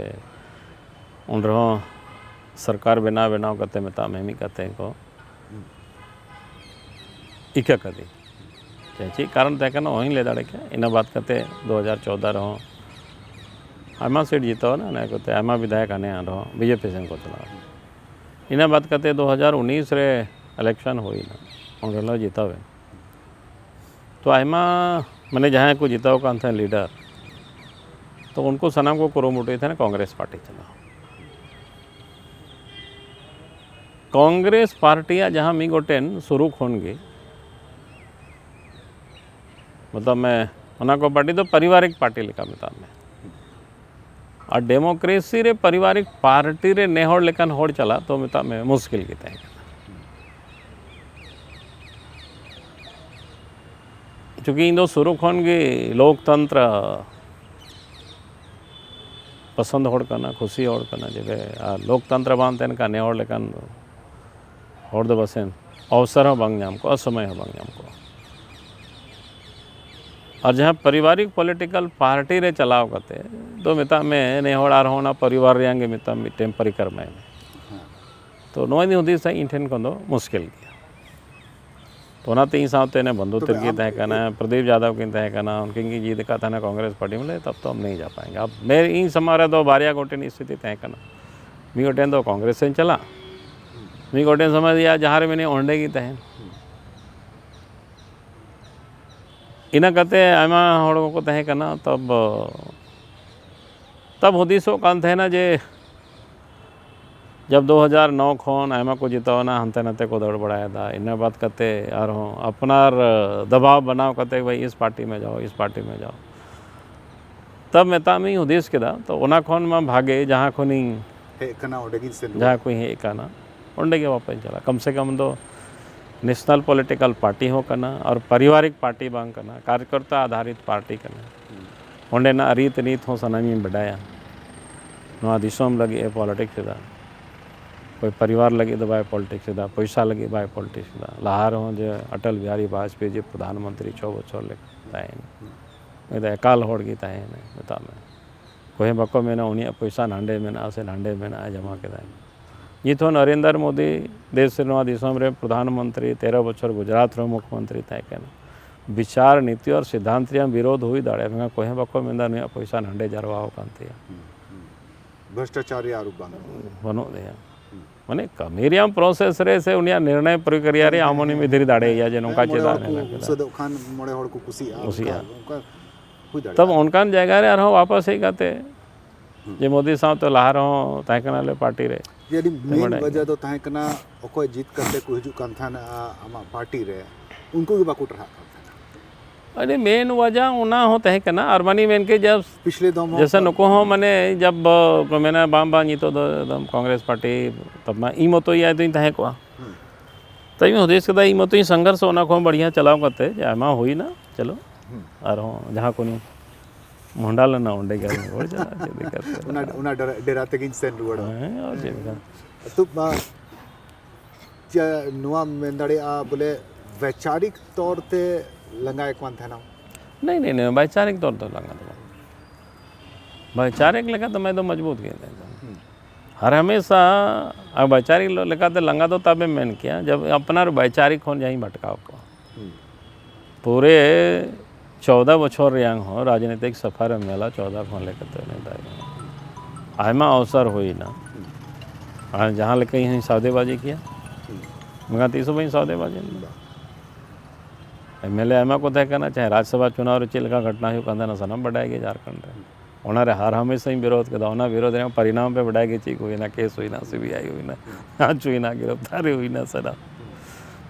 ᱩᱱ ᱨᱮᱦᱚᱸ ᱥᱚᱨᱠᱟᱨ ᱵᱮᱱᱟᱣ, ᱵᱮᱱᱟᱣ ᱠᱟᱛᱮ ᱢᱮᱛᱟᱜ ᱢᱮ ᱢᱤᱫ ᱠᱟᱛᱮ ᱠᱚ ᱤᱠᱟᱹ ᱠᱟᱹᱫᱤᱧ᱾ ᱪᱮᱫ ᱠᱟᱨᱚᱱ ᱛᱟᱦᱮᱸ ᱠᱟᱱᱟ ᱚᱦᱚᱧ ᱞᱟᱹᱭ ᱫᱟᱲᱮ ᱠᱮᱭᱟ᱾ ᱤᱱᱟᱹ ᱵᱟᱫ ᱠᱟᱛᱮ ᱫᱩ ᱦᱟᱡᱟᱨ ᱪᱳᱣᱫᱟ ᱨᱮᱦᱚᱸ ᱟᱭᱢᱟ ᱥᱤᱴ ᱡᱤᱛᱟᱹᱣ ᱮᱱᱟ, ᱚᱱᱟ ᱠᱚᱛᱮ ᱟᱭᱢᱟ ᱵᱤᱫᱷᱟᱭᱚᱠ ᱦᱟᱱᱮ ᱟᱨᱦᱚᱸ ᱵᱤᱡᱮᱯᱤ ᱥᱮᱱ ᱠᱚ ᱪᱟᱞᱟᱣ ᱮᱱᱟ᱾ ᱤᱱᱟᱹ ᱵᱟᱫ ᱠᱟᱛᱮ ᱫᱩ ᱦᱟᱡᱟᱨ ᱩᱱᱤᱥ ᱨᱮ ᱤᱞᱮᱠᱥᱚᱱ ᱦᱩᱭᱱᱟ, ᱚᱸᱰᱮ ᱞᱮ ᱡᱤᱛᱟᱹᱣ ᱮᱱ᱾ ᱛᱚ ᱟᱭᱢᱟ ᱢᱟᱱᱮ ᱡᱟᱦᱟᱸᱭ ᱠᱚ ᱡᱤᱛᱟᱹᱣ ᱠᱟᱱ ᱛᱟᱦᱮᱸᱫ ᱞᱤᱰᱟᱨ, ᱛᱚ ᱩᱱᱠᱩ ᱥᱟᱱᱟᱢ ᱠᱚ ᱠᱩᱨᱩᱢᱩᱴᱩᱭ ᱛᱟᱦᱮᱸᱫ ᱠᱚᱝᱜᱨᱮᱥ ᱯᱟᱨᱴᱤ ᱪᱟᱞᱟᱣ᱾ ᱠᱚᱝᱜᱨᱮᱥ ᱯᱟᱨᱴᱤᱭᱟᱜ ᱡᱟᱦᱟᱸ ᱢᱤᱫ ᱜᱚᱴᱮᱱ ᱥᱩᱨᱩ ᱠᱷᱚᱱ ᱜᱮ, ᱢᱚᱛᱞᱚᱵ ᱢᱮ, ᱚᱱᱟ ᱠᱚ ᱯᱟᱨᱴᱤ ᱫᱚ ᱯᱟᱨᱤᱵᱟᱨᱤᱠ ᱯᱟᱨᱴᱤ ᱞᱮᱠᱟ ᱢᱮᱛᱟᱜ ᱢᱮ᱾ ᱟᱨ ᱰᱮᱢᱳᱠᱨᱮᱥᱤ ᱨᱮ ᱯᱟᱨᱤᱵᱟᱨᱤᱠ ᱯᱟᱨᱴᱤ ᱨᱮ ᱱᱮ ᱦᱚᱲ ᱞᱮᱠᱟᱱ ᱦᱚᱲ ᱪᱟᱞᱟᱜ ᱛᱚ ᱢᱮᱛᱟᱜ ᱢᱮ ᱢᱩᱥᱠᱤᱞ ᱜᱮ ᱛᱟᱦᱮᱸ ᱠᱟᱱᱟ᱾ ᱪᱩᱸᱠᱤ ᱤᱧ ᱫᱚ ᱥᱩᱨᱩ ᱠᱷᱚᱱ ᱜᱮ ᱞᱳᱠᱛᱚᱱᱛᱨᱚ ᱯᱚᱥᱚᱸᱫ ᱦᱚᱲ ᱠᱟᱱᱟ, ᱠᱷᱩᱥᱤ ᱦᱚᱲ ᱠᱟᱱᱟ, ᱡᱮ ᱟᱨ ᱞᱳᱠᱛᱚᱱᱛᱨᱚ ᱵᱟᱝ ᱛᱟᱦᱮᱱ ᱠᱷᱟᱱ ᱱᱮ ᱦᱚᱲ ᱞᱮᱠᱟᱱ ᱦᱚᱲ ᱫᱚ ᱯᱟᱥᱮᱡ ᱚᱵᱥᱚᱨ ᱦᱚᱸ ᱵᱟᱝ ᱧᱟᱢ ᱠᱚᱜᱼᱟ, ᱥᱚᱢᱚᱭ ᱦᱚᱸ ᱵᱟᱝ ᱧᱟᱢ ᱠᱚᱜᱼᱟ᱾ ᱟᱨ ᱡᱟᱦᱟᱸ ᱯᱟᱨᱤᱵᱟᱨᱤᱠ ᱯᱚᱞᱤᱴᱤᱠᱟᱞ ᱯᱟᱨᱴᱤ ᱨᱮ ᱪᱟᱞᱟᱣ ᱠᱟᱛᱮ ᱫᱚ ᱢᱮᱛᱟᱜ ᱢᱮ ᱱᱮ ᱦᱚᱲ ᱟᱨᱦᱚᱸ ᱚᱱᱟ ᱯᱚᱨᱤᱵᱟᱨ ᱨᱮᱭᱟᱜ ᱜᱮ ᱢᱮᱛᱟᱜ ᱢᱤᱫᱴᱮᱱ ᱯᱚᱨᱤᱠᱨᱚᱢᱟᱭ ᱢᱮ᱾ ᱛᱚ ᱱᱚᱣᱟ ᱤᱧ ᱦᱩᱫᱤᱥᱟ ᱤᱧ ᱴᱷᱮᱱ ᱠᱷᱚᱱ ᱫᱚ ᱢᱩᱥᱠᱤᱞ ᱜᱮᱭᱟ᱾ ᱛᱚ ᱚᱱᱟᱛᱮ ᱤᱧ ᱥᱟᱶᱛᱮ ᱚᱱᱮ ᱵᱚᱱᱫᱷᱩ ᱛᱚᱵᱮ ᱛᱤᱨᱠᱤ ᱟᱢ ᱛᱟᱦᱮᱸ ᱠᱟᱱᱟ, ᱯᱨᱚᱫᱤᱯ ᱡᱟᱫᱚᱵ ᱠᱤᱱ ᱛᱟᱦᱮᱸ ᱠᱟᱱᱟ, ᱩᱱᱠᱤᱱ ᱠᱤᱱ ᱡᱤᱫ ᱟᱠᱟᱫ ᱛᱟᱦᱮᱱᱟ ᱠᱚᱝᱜᱨᱮᱥ ᱯᱟᱨᱴᱤ, ᱵᱚᱞᱮ ᱛᱚᱵ ᱛᱚ ᱦᱟᱢ ᱱᱟᱦᱤᱸ ᱡᱟ ᱯᱟᱭᱮᱸᱜᱮ᱾ ᱟᱵ ᱢᱮ ᱤᱧ ᱥᱟᱢᱟᱝ ᱨᱮᱫᱚ ᱵᱟᱨᱭᱟ ᱜᱚᱴᱮᱱ ᱥᱛᱷᱤᱛᱤ ᱛᱟᱦᱮᱸ ᱠᱟᱱᱟ, ᱢᱤᱫ ᱜᱚᱴᱮᱱ ᱫᱚ ᱠᱚᱝᱜᱨᱮᱥ ᱥᱮᱧ ᱪᱟᱞᱟᱜ, ᱢᱤᱫ ᱜᱚᱴᱮᱱ ᱥᱚᱢᱚᱭ ᱨᱮᱭᱟᱜ ᱡᱟᱦᱟᱸ ᱨᱮ ᱢᱮᱱᱟᱹᱧ ᱚᱸᱰᱮ ᱜᱮ ᱛᱟᱦᱮᱱ᱾ ᱤᱱᱟᱹ ᱠᱟᱛᱮ ᱟᱭᱢᱟ ᱦᱚᱲ ᱠᱚᱠᱚ ᱛᱟᱦᱮᱸ ᱠᱟᱱᱟ, ᱛᱚᱵ ᱛᱚᱵ ᱦᱩᱫᱤᱥᱚᱜ ᱠᱟᱱ ᱛᱟᱦᱮᱱᱟ ᱡᱮ ᱡᱟᱵ ᱫᱩ ᱦᱟᱡᱟᱨ ᱱᱚ ᱠᱷᱚᱱ ᱟᱭᱢᱟ ᱠᱚ ᱡᱤᱛᱟᱹᱣ ᱮᱱᱟ, ᱦᱟᱱᱛᱮ ᱱᱟᱛᱮ ᱠᱚ ᱫᱟᱹᱲ ᱵᱟᱲᱟᱭᱮᱫᱟ, ᱤᱱᱟᱹ ᱵᱟᱫ ᱠᱟᱛᱮ ᱟᱨᱦᱚᱸ ᱟᱯᱱᱟᱨ ᱫᱟᱵᱟᱣ ᱵᱮᱱᱟᱣ ᱠᱟᱛᱮ ᱵᱷᱟᱭ ᱤᱥ ᱯᱟᱨᱴᱤ ᱢᱮ ᱡᱟᱣ, ᱤᱥ ᱯᱟᱨᱴᱤ ᱢᱮ ᱡᱟᱣ᱾ ᱛᱚᱵ ᱢᱮᱛᱟᱜ ᱢᱤᱧ ᱦᱩᱫᱤᱥ ᱠᱮᱫᱟ, ᱛᱚ ᱚᱱᱟ ᱠᱷᱚᱱ ᱢᱟ ᱵᱷᱟᱜᱮ ᱡᱟᱦᱟᱸ ᱠᱷᱚᱱᱤᱧ ᱦᱮᱡ ᱠᱟᱱᱟ ᱚᱸᱰᱮ ᱜᱤᱧ ᱥᱮᱱ ᱡᱟᱦᱟᱸ ᱠᱷᱚᱱᱤᱧ ᱦᱮᱡ ᱠᱟᱱᱟ ᱚᱸᱰᱮ ᱜᱮ ᱵᱟᱯᱮ ᱪᱟᱞᱟᱜᱼᱟ᱾ ᱠᱚᱢ ᱥᱮ ᱠᱚᱢ ᱫᱚ ᱱᱮᱥᱱᱟᱞ ᱯᱚᱞᱤᱴᱤᱠᱟᱞ ᱯᱟᱨᱴᱤ ᱦᱚᱸ ᱠᱟᱱᱟ ᱟᱨ ᱯᱟᱨᱤᱵᱟᱨᱤᱠ ᱯᱟᱨᱴᱤ ᱵᱟᱝ ᱠᱟᱱᱟ, ᱠᱟᱨᱭᱚᱠᱚᱨᱛᱟ ᱟᱫᱷᱟᱨᱤᱛ ᱯᱟᱨᱴᱤ ᱠᱟᱱᱟ᱾ ᱚᱸᱰᱮᱱᱟᱜ ᱨᱤᱛ ᱱᱤᱛ ᱦᱚᱸ ᱥᱟᱱᱟᱢᱤᱧ ᱵᱟᱰᱟᱭᱟ᱾ ᱱᱚᱣᱟ ᱫᱤᱥᱚᱢ ᱞᱟᱹᱜᱤᱫ ᱮ ᱯᱚᱞᱤᱴᱤᱠᱥ ᱮᱫᱟ, ᱚᱠᱚᱭ ᱯᱚᱨᱤᱵᱟᱨ ᱞᱟᱹᱜᱤᱫ ᱫᱚ ᱵᱟᱭ ᱯᱚᱞᱤᱴᱤᱠᱥ ᱮᱫᱟ, ᱯᱚᱭᱥᱟ ᱞᱟᱹᱜᱤᱫ ᱵᱟᱭ ᱯᱚᱞᱤᱴᱤᱠᱥ ᱮᱫᱟ᱾ ᱞᱟᱦᱟ ᱨᱮᱦᱚᱸ ᱡᱮ ᱚᱴᱚᱞ ᱵᱤᱦᱟᱨᱤ ᱵᱟᱡᱽᱯᱮᱭᱤ ᱡᱮ ᱯᱨᱚᱫᱷᱟᱱ ᱢᱚᱱᱛᱨᱤ ᱪᱷᱚ ᱵᱚᱪᱷᱚᱨ ᱞᱮᱠᱟ ᱛᱟᱦᱮᱸᱭᱮᱱᱟ, ᱩᱱᱤ ᱫᱚ ᱮᱠᱟᱞ ᱦᱚᱲ ᱜᱮ ᱛᱟᱦᱮᱸᱭᱮᱱᱟᱭ ᱢᱮᱛᱟᱜ ᱢᱮ᱾ ᱚᱠᱚᱭ ᱦᱚᱸ ᱵᱟᱠᱚ ᱢᱮᱱᱟ ᱩᱱᱤᱭᱟᱜ ᱯᱚᱭᱥᱟ ᱱᱟᱸᱰᱮ ᱢᱮᱱᱟᱜᱼᱟ ᱥᱮ ᱱᱟᱸᱰᱮ ᱢᱮᱱᱟᱜᱼᱟ, ᱡᱚᱢᱟ ᱠᱮᱫᱟᱭ᱾ ᱱᱤᱛ ᱦᱚᱸ ᱱᱚᱨᱮᱱᱫᱨᱚ ᱢᱳᱫᱤ ᱫᱮᱥ ᱨᱮ, ᱱᱚᱣᱟ ᱫᱤᱥᱚᱢ ᱨᱮ ᱯᱨᱚᱫᱷᱟᱱ ᱢᱚᱱᱛᱨᱤ, ᱛᱮᱨᱚ ᱵᱚᱪᱷᱚᱨ ᱜᱩᱡᱽᱨᱟᱴ ᱨᱮᱦᱚᱸ ᱢᱩᱠᱷᱭᱚᱢᱚᱱᱛᱨᱤ ᱛᱟᱦᱮᱸ ᱠᱟᱱᱟ᱾ ᱵᱤᱪᱟᱨ ᱱᱤᱛᱤ ᱟᱨ ᱥᱤᱫᱽᱫᱷᱟᱱᱛ ᱨᱮᱭᱟᱜ ᱵᱤᱨᱳᱫᱷ ᱦᱩᱭ ᱫᱟᱲᱮᱭᱟᱜᱼᱟ, ᱢᱮᱱᱠᱷᱟᱱ ᱚᱠᱚᱭ ᱦᱚᱸ ᱵᱟᱠᱚ ᱢᱮᱱᱫᱟ ᱱᱩᱭᱟᱜ ᱯᱚᱭᱥᱟ ᱱᱟᱸᱰᱮ ᱡᱟᱨᱣᱟ ᱟᱠᱟᱱ ᱛᱟᱭᱟ᱾ ᱵᱷᱨᱚᱥᱴᱟᱪᱟᱨ ᱨᱮᱭᱟᱜ ᱟᱨᱩᱯ ᱵᱟᱝ᱾ ᱵᱟᱹᱱᱩᱜ ᱛᱟᱭᱟ᱾ ᱢᱟᱱᱮ ᱠᱟᱹᱢᱤ ᱨᱮᱭᱟᱜ ᱯᱨᱚᱥᱮᱥ ᱨᱮ ᱥᱮ ᱩᱱᱤᱭᱟᱜ ᱱᱤᱨᱬᱚᱭ ᱯᱨᱚᱠᱨᱤᱭᱟ ᱨᱮ ᱟᱢ ᱩᱱᱤᱢ ᱤᱫᱤ ᱫᱟᱲᱮᱭᱟᱭᱟ ᱡᱮ ᱱᱚᱝᱠᱟ ᱢᱚᱬᱮ ᱪᱮᱫᱟᱜ ᱦᱚᱲ ᱠᱚ ᱢᱮᱱᱟᱜ ᱠᱟᱫᱟ᱾ ᱩᱥᱟᱹᱫᱚᱜ ᱠᱷᱟᱱ ᱢᱚᱬᱮ ᱦᱚᱲ ᱠᱚ ᱠᱩᱥᱤᱜᱼᱟ, ᱚᱱᱠᱟ, ᱠᱩᱥᱤᱜᱼᱟ᱾ ᱚᱱᱠᱟ ᱦᱩᱭ ᱫᱟᱲᱮᱭᱟᱜᱼᱟ᱾ ᱛᱚᱵᱮ ᱚᱱᱠᱟᱱ ᱡᱟᱭᱜᱟ ᱨᱮ ᱟᱨᱦᱚᱸ ᱣᱟᱯᱟᱥ ᱦᱮᱡ ᱠᱟᱛᱮ ᱡᱮ ᱢᱳᱫᱤ ᱥᱟᱶᱛᱮ ᱞᱟᱦᱟ ᱨᱮᱦᱚᱸ ᱛᱟᱦᱮᱸ ᱠᱟᱱᱟᱞᱮ ᱯᱟᱨᱴᱤ ᱨᱮ᱾ ᱡᱮ ᱟᱹᱰᱤ ᱢᱮᱱ ᱵᱟᱰᱟᱭ ᱵᱟᱡᱟ ᱫᱚ ᱛᱟᱦᱮᱸ ᱠᱟᱱᱟ ᱚᱠᱚᱭ ᱡᱤᱛ ᱠᱟᱛᱮ ᱠᱚ ᱦᱤᱡᱩᱜ ᱠᱟᱱ ᱛᱟᱦᱮᱱᱟ ᱟᱢᱟᱜ ᱯᱟᱨᱴᱤ ᱨᱮ, ᱩᱱᱠᱩ ᱜᱮ ᱵᱟᱠᱚ ᱴᱟᱨᱦᱟᱜ ᱠᱟᱱ ᱛᱟᱦᱮᱱᱟ᱾ ᱟᱹᱰᱤ ᱢᱮᱱ ᱵᱟᱡᱟ ᱚᱱᱟ ᱦᱚᱸ ᱛᱟᱦᱮᱸ ᱠᱟᱱᱟ, ᱟᱨ ᱢᱟᱱᱮ ᱢᱮᱱ ᱠᱮᱫ ᱡᱮ ᱯᱤᱪᱷᱞᱮ ᱫᱚᱢ ᱦᱚᱸ ᱡᱮᱥᱮ ᱱᱩᱠᱩ ᱦᱚᱸ ᱢᱟᱱᱮ ᱡᱟᱵ ᱠᱚ ᱢᱮᱱᱟ ᱵᱟᱝ ᱵᱟᱝ ᱱᱤᱛᱚᱜ ᱫᱚ ᱮᱠᱫᱚᱢ ᱠᱚᱝᱜᱨᱮᱥ ᱯᱟᱨᱴᱤ ᱛᱟᱵ ᱢᱟ ᱤᱧ ᱢᱚᱛᱚ ᱤᱭᱟᱹ ᱫᱚᱧ ᱛᱟᱦᱮᱸ ᱠᱚᱜᱼᱟ᱾ ᱦᱩᱸ᱾ ᱛᱟᱭᱚᱢ ᱦᱩᱫᱤᱥ ᱠᱮᱫᱟ, ᱤᱧ ᱢᱟᱛᱚᱧ ᱥᱚᱝᱜᱷᱟᱨᱥ, ᱚᱱᱟ ᱠᱷᱚᱱ ᱵᱟᱹᱲᱤᱭᱟ ᱪᱟᱞᱟᱣ ᱠᱟᱛᱮ ᱡᱮ ᱟᱭᱢᱟ ᱦᱩᱭᱱᱟ, ᱪᱚᱞᱚ ᱟᱨᱦᱚᱸ ᱡᱟᱦᱟᱸ ᱠᱚ ᱢᱚᱦᱰᱟ ᱞᱮᱱᱟ ᱚᱸᱰᱮ ᱜᱮ ᱟᱨᱦᱚᱸ ᱨᱩᱣᱟᱹᱲ ᱪᱟᱞᱟᱜ, ᱪᱮᱫ ᱫᱤᱠᱠᱟᱛ ᱠᱟᱱᱟ? ᱚᱱᱟ ᱚᱱᱟ ᱰᱮᱨᱟ ᱰᱮᱨᱟ ᱛᱮᱜᱤᱧ ᱥᱮᱱ ᱨᱩᱣᱟᱹᱲᱚᱜᱼᱟ᱾ ᱦᱮᱸ, ᱟᱨ ᱪᱮᱫ ᱞᱮᱠᱟ? ᱛᱚ ᱢᱟ, ᱪᱮ-, ᱱᱚᱣᱟ ᱢᱮᱱ ᱫᱟᱲᱮᱭᱟᱜᱼᱟ ᱵᱚᱞᱮ ᱵᱮᱪᱟᱨᱤᱠ ᱛᱚᱨ ᱛᱮ ᱞᱟᱸᱜᱟᱭᱮᱫ ᱠᱟᱱ ᱛᱟᱦᱮᱱᱟᱢ? ᱱᱟᱭ ᱱᱟᱭ ᱱᱟᱭ, ᱵᱟᱭᱪᱟᱨᱤᱠ ᱛᱚᱨ ᱛᱮ ᱞᱟᱸᱜᱟ ᱫᱚ ᱵᱟᱝ᱾ ᱵᱟᱭᱪᱟᱨᱤᱠ ᱞᱮᱠᱟᱛᱮ ᱢᱟ ᱮᱠᱫᱚᱢ ᱢᱚᱡᱽᱵᱩᱛ ᱜᱮ ᱛᱟᱦᱮᱸ ᱠᱟᱱᱟ᱾ ᱦᱟᱨ ᱦᱟᱢᱮᱥᱟ ᱟᱨ ᱵᱟᱭᱪᱟᱨᱤᱠ ᱞᱮᱠᱟᱛᱮ ᱞᱟᱸᱜᱟ ᱫᱚ ᱛᱟᱵᱮ ᱢᱮᱱ ᱠᱮᱭᱟ, ᱡᱟᱵ ᱟᱯᱱᱟᱨ ᱵᱟᱭᱪᱟᱨᱤᱠ ᱠᱷᱚᱱ ᱡᱟᱦᱟᱸᱭ ᱵᱷᱟᱴᱠᱟᱣ ᱠᱚᱣᱟ᱾ ᱯᱩᱨᱮ ᱪᱚᱣᱫᱟ ᱵᱚᱪᱷᱚᱨ ᱨᱮᱭᱟᱝ ᱦᱚᱸ ᱨᱟᱡᱽᱱᱤᱛᱤᱠ ᱥᱟᱯᱷᱟᱨ ᱮᱢ ᱧᱮᱞᱟ, ᱪᱚᱣᱫᱟ ᱠᱷᱚᱱ ᱞᱮᱠᱟᱛᱮ ᱩᱱᱤ ᱫᱚ ᱟᱭᱢᱟ ᱚᱣᱥᱚᱨ ᱦᱩᱭᱱᱟ᱾ ᱟᱨ ᱡᱟᱦᱟᱸ ᱞᱮᱠᱟ ᱤᱧ ᱦᱚᱸᱧ ᱥᱟᱣᱫᱮᱵᱟᱡᱤ ᱠᱮᱭᱟ, ᱢᱮᱱᱠᱷᱟᱱ ᱛᱤᱥ ᱦᱚᱸ ᱵᱟᱹᱧ ᱥᱟᱣᱫᱮᱵᱟᱡᱤ ᱞᱮᱫᱟ᱾ ᱮᱢ ᱮᱞ ᱮ ᱟᱭᱢᱟ ᱠᱚ ᱛᱟᱦᱮᱸ ᱠᱟᱱᱟ, ᱪᱟᱦᱮ ᱨᱟᱡᱽᱥᱚᱵᱷᱟ ᱪᱩᱱᱟᱣ ᱨᱮ ᱪᱮᱫ ᱞᱮᱠᱟ ᱜᱷᱚᱴᱱᱟ ᱦᱩᱭᱩᱜ ᱠᱟᱱ ᱛᱟᱦᱮᱱᱟ, ᱥᱟᱱᱟᱢ ᱵᱟᱰᱟᱭ ᱜᱮ ᱡᱷᱟᱨᱠᱷᱚᱸᱰ ᱨᱮ᱾ ᱚᱱᱟ ᱨᱮ ᱦᱟᱨ ᱦᱟᱢᱮᱥᱟᱧ ᱵᱤᱨᱳᱫᱷ ᱠᱮᱫᱟ᱾ ᱚᱱᱟ ᱵᱤᱨᱳᱫᱷ ᱨᱮᱭᱟᱜ ᱯᱚᱨᱤᱱᱟᱢ ᱯᱮ ᱵᱟᱰᱟᱭ ᱜᱮ, ᱪᱮᱫ ᱠᱚ ᱦᱩᱭᱱᱟ, ᱠᱮᱥ ᱦᱩᱭᱱᱟ, ᱥᱤ ᱵᱤ ᱟᱭ ᱦᱩᱭᱱᱟ, ᱡᱟᱸᱪ ᱦᱩᱭᱱᱟ, ᱜᱤᱨᱚᱯᱛᱟᱨᱤ ᱦᱩᱭᱱᱟ, ᱥᱟᱱᱟᱢ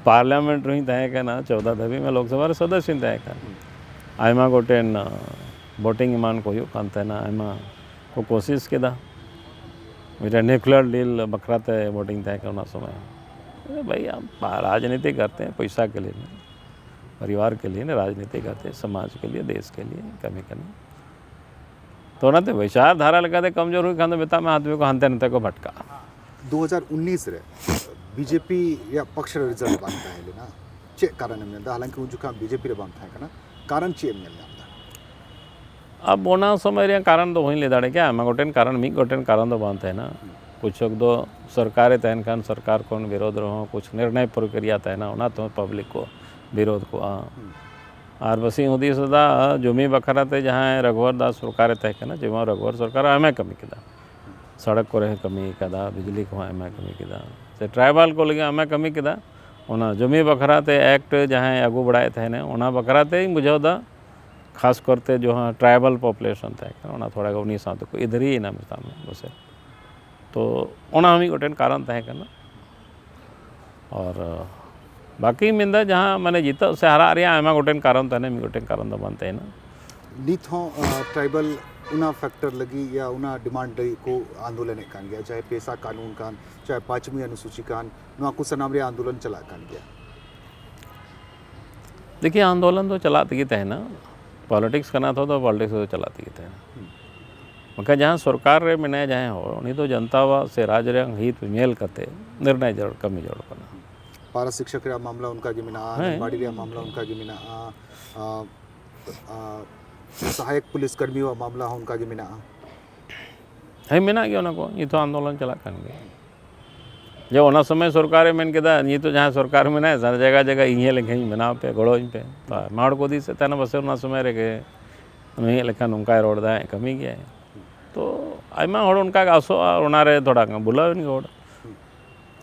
ᱯᱟᱨᱞᱟᱢᱮᱱᱴ ᱨᱮᱦᱚᱸᱧ ᱛᱟᱦᱮᱸ ᱠᱟᱱᱟ, ᱪᱚᱣᱫᱟ ᱫᱷᱟᱹᱵᱤᱡ ᱢᱟ ᱞᱳᱠᱥᱚᱵᱷᱟ ᱨᱮ ᱥᱚᱫᱚᱥᱥᱚᱧ ᱛᱟᱦᱮᱸ ᱠᱟᱱᱟ᱾ ᱟᱭᱢᱟ ᱜᱚᱴᱮᱱ ᱵᱷᱳᱴᱤᱝ ᱮᱢᱟᱱ ᱠᱚ ᱦᱩᱭᱩᱜ ᱠᱟᱱ ᱛᱟᱦᱮᱱᱟ, ᱟᱭᱢᱟ ᱠᱚ ᱠᱳᱥᱤᱥ ᱠᱮᱫᱟ᱾ ᱢᱤᱫᱴᱮᱱ ᱱᱤᱭᱩᱠᱞᱤᱭᱟᱨ ᱰᱤᱞ ᱵᱟᱠᱷᱨᱟ ᱛᱮ ᱵᱷᱳᱴᱤᱝ ᱛᱟᱦᱮᱸ ᱠᱟᱱᱟ ᱚᱱᱟ ᱥᱚᱢᱚᱭ᱾ ᱵᱷᱟᱹᱭ, ᱟᱢ ᱨᱟᱡᱽᱱᱤᱛᱤ ᱠᱟᱨᱛᱮ ᱦᱮᱸ, ᱯᱚᱭᱥᱟ ᱠᱮ ᱞᱤᱭᱮ ᱱᱟᱦᱤᱸ, ᱯᱚᱨᱤᱵᱟᱨ ᱠᱮ ᱞᱤᱭᱮ ᱱᱟᱦᱤᱸ, ᱨᱟᱡᱽᱱᱤᱛᱤ ᱠᱟᱨᱛᱮ ᱦᱮᱸ, ᱥᱚᱢᱟᱡᱽ ᱠᱮ ᱞᱤᱭᱮ, ᱫᱮᱥ ᱠᱮ ᱞᱤᱭᱮ ᱠᱟᱹᱢᱤ ᱠᱟᱱᱟ᱾ ᱛᱚ ᱚᱱᱟᱛᱮ ᱵᱤᱪᱟᱨ ᱫᱷᱟᱨᱟ ᱞᱮᱠᱟᱛᱮ ᱠᱚᱢᱡᱳᱨ ᱦᱩᱭᱩᱜ ᱠᱷᱟᱱ ᱫᱚ ᱢᱮᱛᱟᱜ ᱢᱮ ᱟᱫᱢᱤ ᱠᱚ ᱦᱟᱱᱛᱮ ᱱᱟᱛᱮ ᱠᱚ ᱵᱷᱟᱴᱠᱟᱜᱼᱟ᱾ ᱫᱩ ᱦᱟᱡᱟᱨ ᱩᱱᱤᱥ ᱨᱮ ᱵᱤᱡᱮᱯᱤ ᱨᱮᱭᱟᱜ ᱯᱚᱠᱷ ᱨᱮ ᱨᱮᱡᱟᱞᱴ ᱵᱟᱝ ᱛᱟᱦᱮᱸ ᱞᱮᱱᱟ, ᱪᱮᱫ ᱠᱟᱨᱚᱱ ᱮᱢ ᱧᱮᱞ ᱮᱫᱟ? ᱦᱟᱞᱟᱝᱠᱤ ᱩᱱ ᱡᱚᱠᱷᱚᱱ ᱵᱤᱡᱮᱯᱤ ᱨᱮ ᱵᱟᱢ ᱛᱟᱦᱮᱸ ᱠᱟᱱᱟ, ᱠᱟᱨᱚᱱ ᱪᱮᱫ ᱮᱢ ᱧᱮᱞ ᱧᱟᱢ ᱮᱫᱟ? ᱟᱵ ᱚᱱᱟ ᱥᱚᱢᱚᱭ ᱨᱮᱭᱟᱜ ᱠᱟᱨᱚᱱ ᱫᱚ ᱵᱟᱹᱧ ᱞᱟᱹᱭ ᱫᱟᱲᱮ ᱠᱮᱭᱟ, ᱟᱭᱢᱟ ᱜᱚᱴᱮᱱ ᱠᱟᱨᱚᱱ, ᱢᱤᱫ ᱜᱚᱴᱮᱱ ᱠᱟᱨᱚᱱ ᱫᱚ ᱵᱟᱝ ᱛᱟᱦᱮᱱᱟ᱾ ᱠᱩᱪᱷᱚᱠ ᱫᱚ ᱥᱚᱨᱠᱟᱨᱮ ᱛᱟᱦᱮᱱ ᱠᱷᱟᱱ ᱥᱚᱨᱠᱟᱨ ᱠᱷᱚᱱ ᱵᱤᱨᱳᱫᱷ ᱨᱮᱦᱚᱸ ᱠᱩᱪᱷ ᱱᱤᱨᱱᱚᱭ ᱯᱨᱚᱠᱨᱤᱭᱟ ᱛᱟᱦᱮᱱᱟ, ᱚᱱᱟ ᱛᱮᱦᱚᱸ ᱯᱟᱵᱽᱞᱤᱠ ᱠᱚ ᱵᱤᱨᱳᱫᱷ ᱠᱚᱜᱼᱟ᱾ ᱟᱨ ᱵᱟᱥᱤᱧ ᱦᱩᱫᱤᱥ ᱮᱫᱟ, ᱡᱚᱢᱤ ᱵᱟᱠᱷᱨᱟ ᱛᱮ ᱡᱟᱦᱟᱸᱭ ᱨᱟᱜᱷᱩᱣᱟᱨ ᱫᱟᱥ ᱥᱚᱨᱠᱟᱨᱮ ᱛᱟᱦᱮᱸ ᱠᱟᱱᱟ, ᱡᱮᱢᱚᱱ ᱨᱟᱜᱷᱩᱣᱟᱨ ᱥᱚᱨᱠᱟᱨ ᱟᱭᱢᱟᱭ ᱠᱟᱹᱢᱤ ᱠᱮᱫᱟ, ᱥᱚᱲᱚᱠ ᱠᱚᱨᱮ ᱦᱚᱸᱭ ᱠᱟᱹᱢᱤ ᱠᱟᱫᱟ, ᱵᱤᱡᱽᱞᱤ ᱠᱚᱦᱚᱸ ᱟᱭᱢᱟᱭ ᱠᱟᱹᱢᱤ ᱠᱮᱫᱟ, ᱥᱮ ᱴᱨᱟᱭᱵᱟᱞ ᱠᱚ ᱞᱟᱹᱜᱤᱫ ᱟᱭᱢᱟᱭ ᱠᱟᱹᱢᱤ ᱠᱮᱫᱟ᱾ ᱚᱱᱟ ᱡᱚᱢᱤ ᱵᱟᱠᱷᱨᱟ ᱛᱮ ᱮᱠᱴ ᱡᱟᱦᱟᱸᱭ ᱟᱹᱜᱩ ᱵᱟᱲᱟᱭᱮᱫ ᱛᱟᱦᱮᱱᱟ, ᱚᱱᱟ ᱵᱟᱠᱷᱨᱟ ᱛᱮᱧ ᱵᱩᱡᱷᱟᱹᱣ ᱮᱫᱟ, ᱠᱷᱟᱥ ᱠᱚᱨᱛᱮ ᱡᱟᱦᱟᱸ ᱴᱨᱟᱭᱵᱟᱞ ᱯᱚᱯᱩᱞᱮᱥᱚᱱ ᱛᱟᱦᱮᱸ ᱠᱟᱱᱟ, ᱚᱱᱟ ᱛᱷᱚᱲᱟ ᱜᱮ ᱩᱱᱤ ᱥᱟᱶ ᱛᱮᱠᱚ ᱮᱫᱽᱨᱤᱭᱮᱱᱟ ᱢᱮᱛᱟᱜ ᱢᱮ ᱯᱟᱥᱮᱡ᱾ ᱛᱚ ᱚᱱᱟ ᱦᱚᱸ ᱢᱤᱫ ᱜᱚᱴᱮᱱ ᱠᱟᱨᱚᱱ ᱛᱟᱦᱮᱸ ᱠᱟᱱᱟ᱾ ᱟᱨ ᱵᱟᱹᱠᱤᱧ ᱢᱮᱱᱫᱟ, ᱡᱟᱦᱟᱸ ᱢᱟᱱᱮ ᱡᱤᱛᱟᱹᱜ ᱥᱮ ᱦᱟᱨᱟᱜ ᱨᱮᱭᱟᱜ ᱟᱭᱢᱟ ᱜᱚᱴᱮᱱ ᱠᱟᱨᱚᱱ ᱛᱟᱦᱮᱱᱟ, ᱢᱤᱫ ᱜᱚᱴᱮᱱ ᱠᱟᱨᱚᱱ ᱫᱚ ᱵᱟᱝ ᱛᱟᱦᱮᱱᱟ᱾ ᱱᱤᱛ ᱦᱚᱸ ᱴᱨᱟᱭᱵᱟᱞ ᱚᱱᱟ ᱯᱷᱮᱠᱴᱚᱨ ᱞᱟᱹᱜᱤᱫ ᱭᱟ ᱚᱱᱟ ᱰᱤᱢᱟᱱᱰ ᱞᱟᱹᱜᱤᱫ ᱠᱚ ᱟᱱᱫᱳᱞᱚᱱᱮᱫ ᱠᱟᱱ ᱜᱮᱭᱟ, ᱪᱟᱦᱮ ᱯᱮᱥᱟ ᱠᱟᱹᱱᱩᱱ ᱠᱟᱱ, ᱪᱟᱦᱮ ᱯᱟᱸᱪᱣᱤ ᱚᱱᱩᱥᱩᱪᱤ ᱠᱟᱱ, ᱱᱚᱣᱟ ᱠᱚ ᱥᱟᱱᱟᱢ ᱨᱮᱭᱟᱜ ᱟᱱᱫᱳᱞᱚᱱ ᱪᱟᱞᱟᱜ ᱠᱟᱱ ᱜᱮᱭᱟ᱾ ᱫᱮᱠᱷᱤ, ᱟᱱᱫᱳᱞᱚᱱ ᱫᱚ ᱪᱟᱞᱟᱜ ᱛᱮᱜᱮ ᱛᱟᱦᱮᱱᱟ᱾ ᱯᱚᱞᱤᱴᱤᱠᱥ ᱠᱟᱱᱟ ᱛᱚ, ᱫᱚ ᱯᱚᱞᱤᱴᱤᱠᱥ ᱫᱚ ᱪᱟᱞᱟᱜ ᱛᱮᱜᱮ ᱛᱟᱦᱮᱱᱟ᱾ ᱵᱟᱝᱠᱷᱟᱱ ᱡᱟᱦᱟᱸ ᱥᱚᱨᱠᱟᱨ ᱨᱮ ᱢᱮᱱᱟᱭᱟ ᱡᱟᱦᱟᱸᱭ ᱦᱚᱲ, ᱩᱱᱤ ᱫᱚ ᱡᱚᱱᱛᱟᱣᱟᱜ ᱥᱮ ᱨᱟᱡᱽ ᱨᱮᱭᱟᱜ ᱦᱤᱛ ᱧᱮᱞ ᱠᱟᱛᱮ ᱱᱤᱨᱱᱟᱭ ᱡᱟᱹᱨᱩᱲ, ᱠᱟᱹᱢᱤ ᱡᱟᱹᱨᱩᱲ ᱠᱟᱱᱟ᱾ ᱯᱟᱨᱟ ᱥᱤᱠᱥᱚᱠ ᱨᱮᱭᱟᱜ ᱢᱟᱢᱞᱟ ᱚᱱᱠᱟ ᱜᱮ ᱢᱮᱱᱟᱜᱼᱟ, ᱦᱮᱸ᱾ ᱟᱝᱜᱟᱱᱵᱟᱲᱤ ᱨᱮᱭᱟᱜ ᱢᱟᱢᱞᱟ ᱚᱱᱠᱟ ᱜᱮ ᱢᱮᱱᱟᱜᱼᱟ, ᱟ, ᱟ, ᱥᱟᱦᱟᱭᱚᱠ ᱯᱩᱞᱤᱥ ᱠᱟᱹᱢᱤᱭᱟᱜ ᱢᱟᱢᱞᱟ ᱦᱚᱸ ᱚᱱᱠᱟ ᱜᱮ ᱢᱮᱱᱟᱜᱼᱟ᱾ ᱦᱮᱸ, ᱢᱮᱱᱟᱜ ᱜᱮᱭᱟ ᱚᱱᱟ ᱠᱚ, ᱱᱤᱛ ᱦᱚᱸ ᱟᱱᱫᱳᱞᱚᱱ ᱪᱟᱞᱟᱜ ᱠᱟᱱ ᱜᱮᱭᱟ᱾ ᱡᱮ ᱚᱱᱟ ᱥᱚᱢᱚᱭ ᱥᱚᱨᱠᱟᱨᱮ ᱢᱮᱱ ᱠᱮᱫᱟ, ᱱᱤᱛᱚᱜ ᱡᱟᱦᱟᱸ ᱥᱚᱨᱠᱟᱨ ᱢᱮᱱᱟᱭᱟ, ᱥᱟᱱᱟ ᱡᱟᱭᱜᱟ ᱡᱟᱭᱜᱟ ᱤᱧ ᱦᱮᱡ ᱞᱮᱱᱠᱷᱟᱱ ᱤᱧ ᱵᱮᱱᱟᱣ ᱟᱯᱮ, ᱜᱚᱲᱚ ᱟᱹᱧ ᱯᱮ᱾ ᱛᱚ ᱟᱭᱢᱟ ᱦᱚᱲ ᱠᱚ ᱦᱩᱫᱤᱥᱮᱫ ᱛᱟᱦᱮᱱᱟ, ᱯᱟᱥᱮ ᱚᱱᱟ ᱥᱚᱢᱚᱭ ᱨᱮᱜᱮ ᱱᱩᱭ ᱦᱮᱡ ᱞᱮᱠᱷᱟᱱ ᱱᱚᱝᱠᱟᱭ ᱨᱚᱲ ᱮᱫᱟ, ᱠᱟᱹᱢᱤ ᱜᱮᱭᱟᱭ᱾ ᱛᱚ ᱟᱭᱢᱟ ᱦᱚᱲ ᱚᱱᱠᱟ ᱜᱮ ᱟᱥᱚᱜᱼᱟ, ᱚᱱᱟᱨᱮ ᱛᱷᱚᱲᱟ ᱜᱟᱱ ᱵᱷᱩᱞᱟᱹᱣ ᱮᱱ ᱜᱮ ᱦᱚᱲ᱾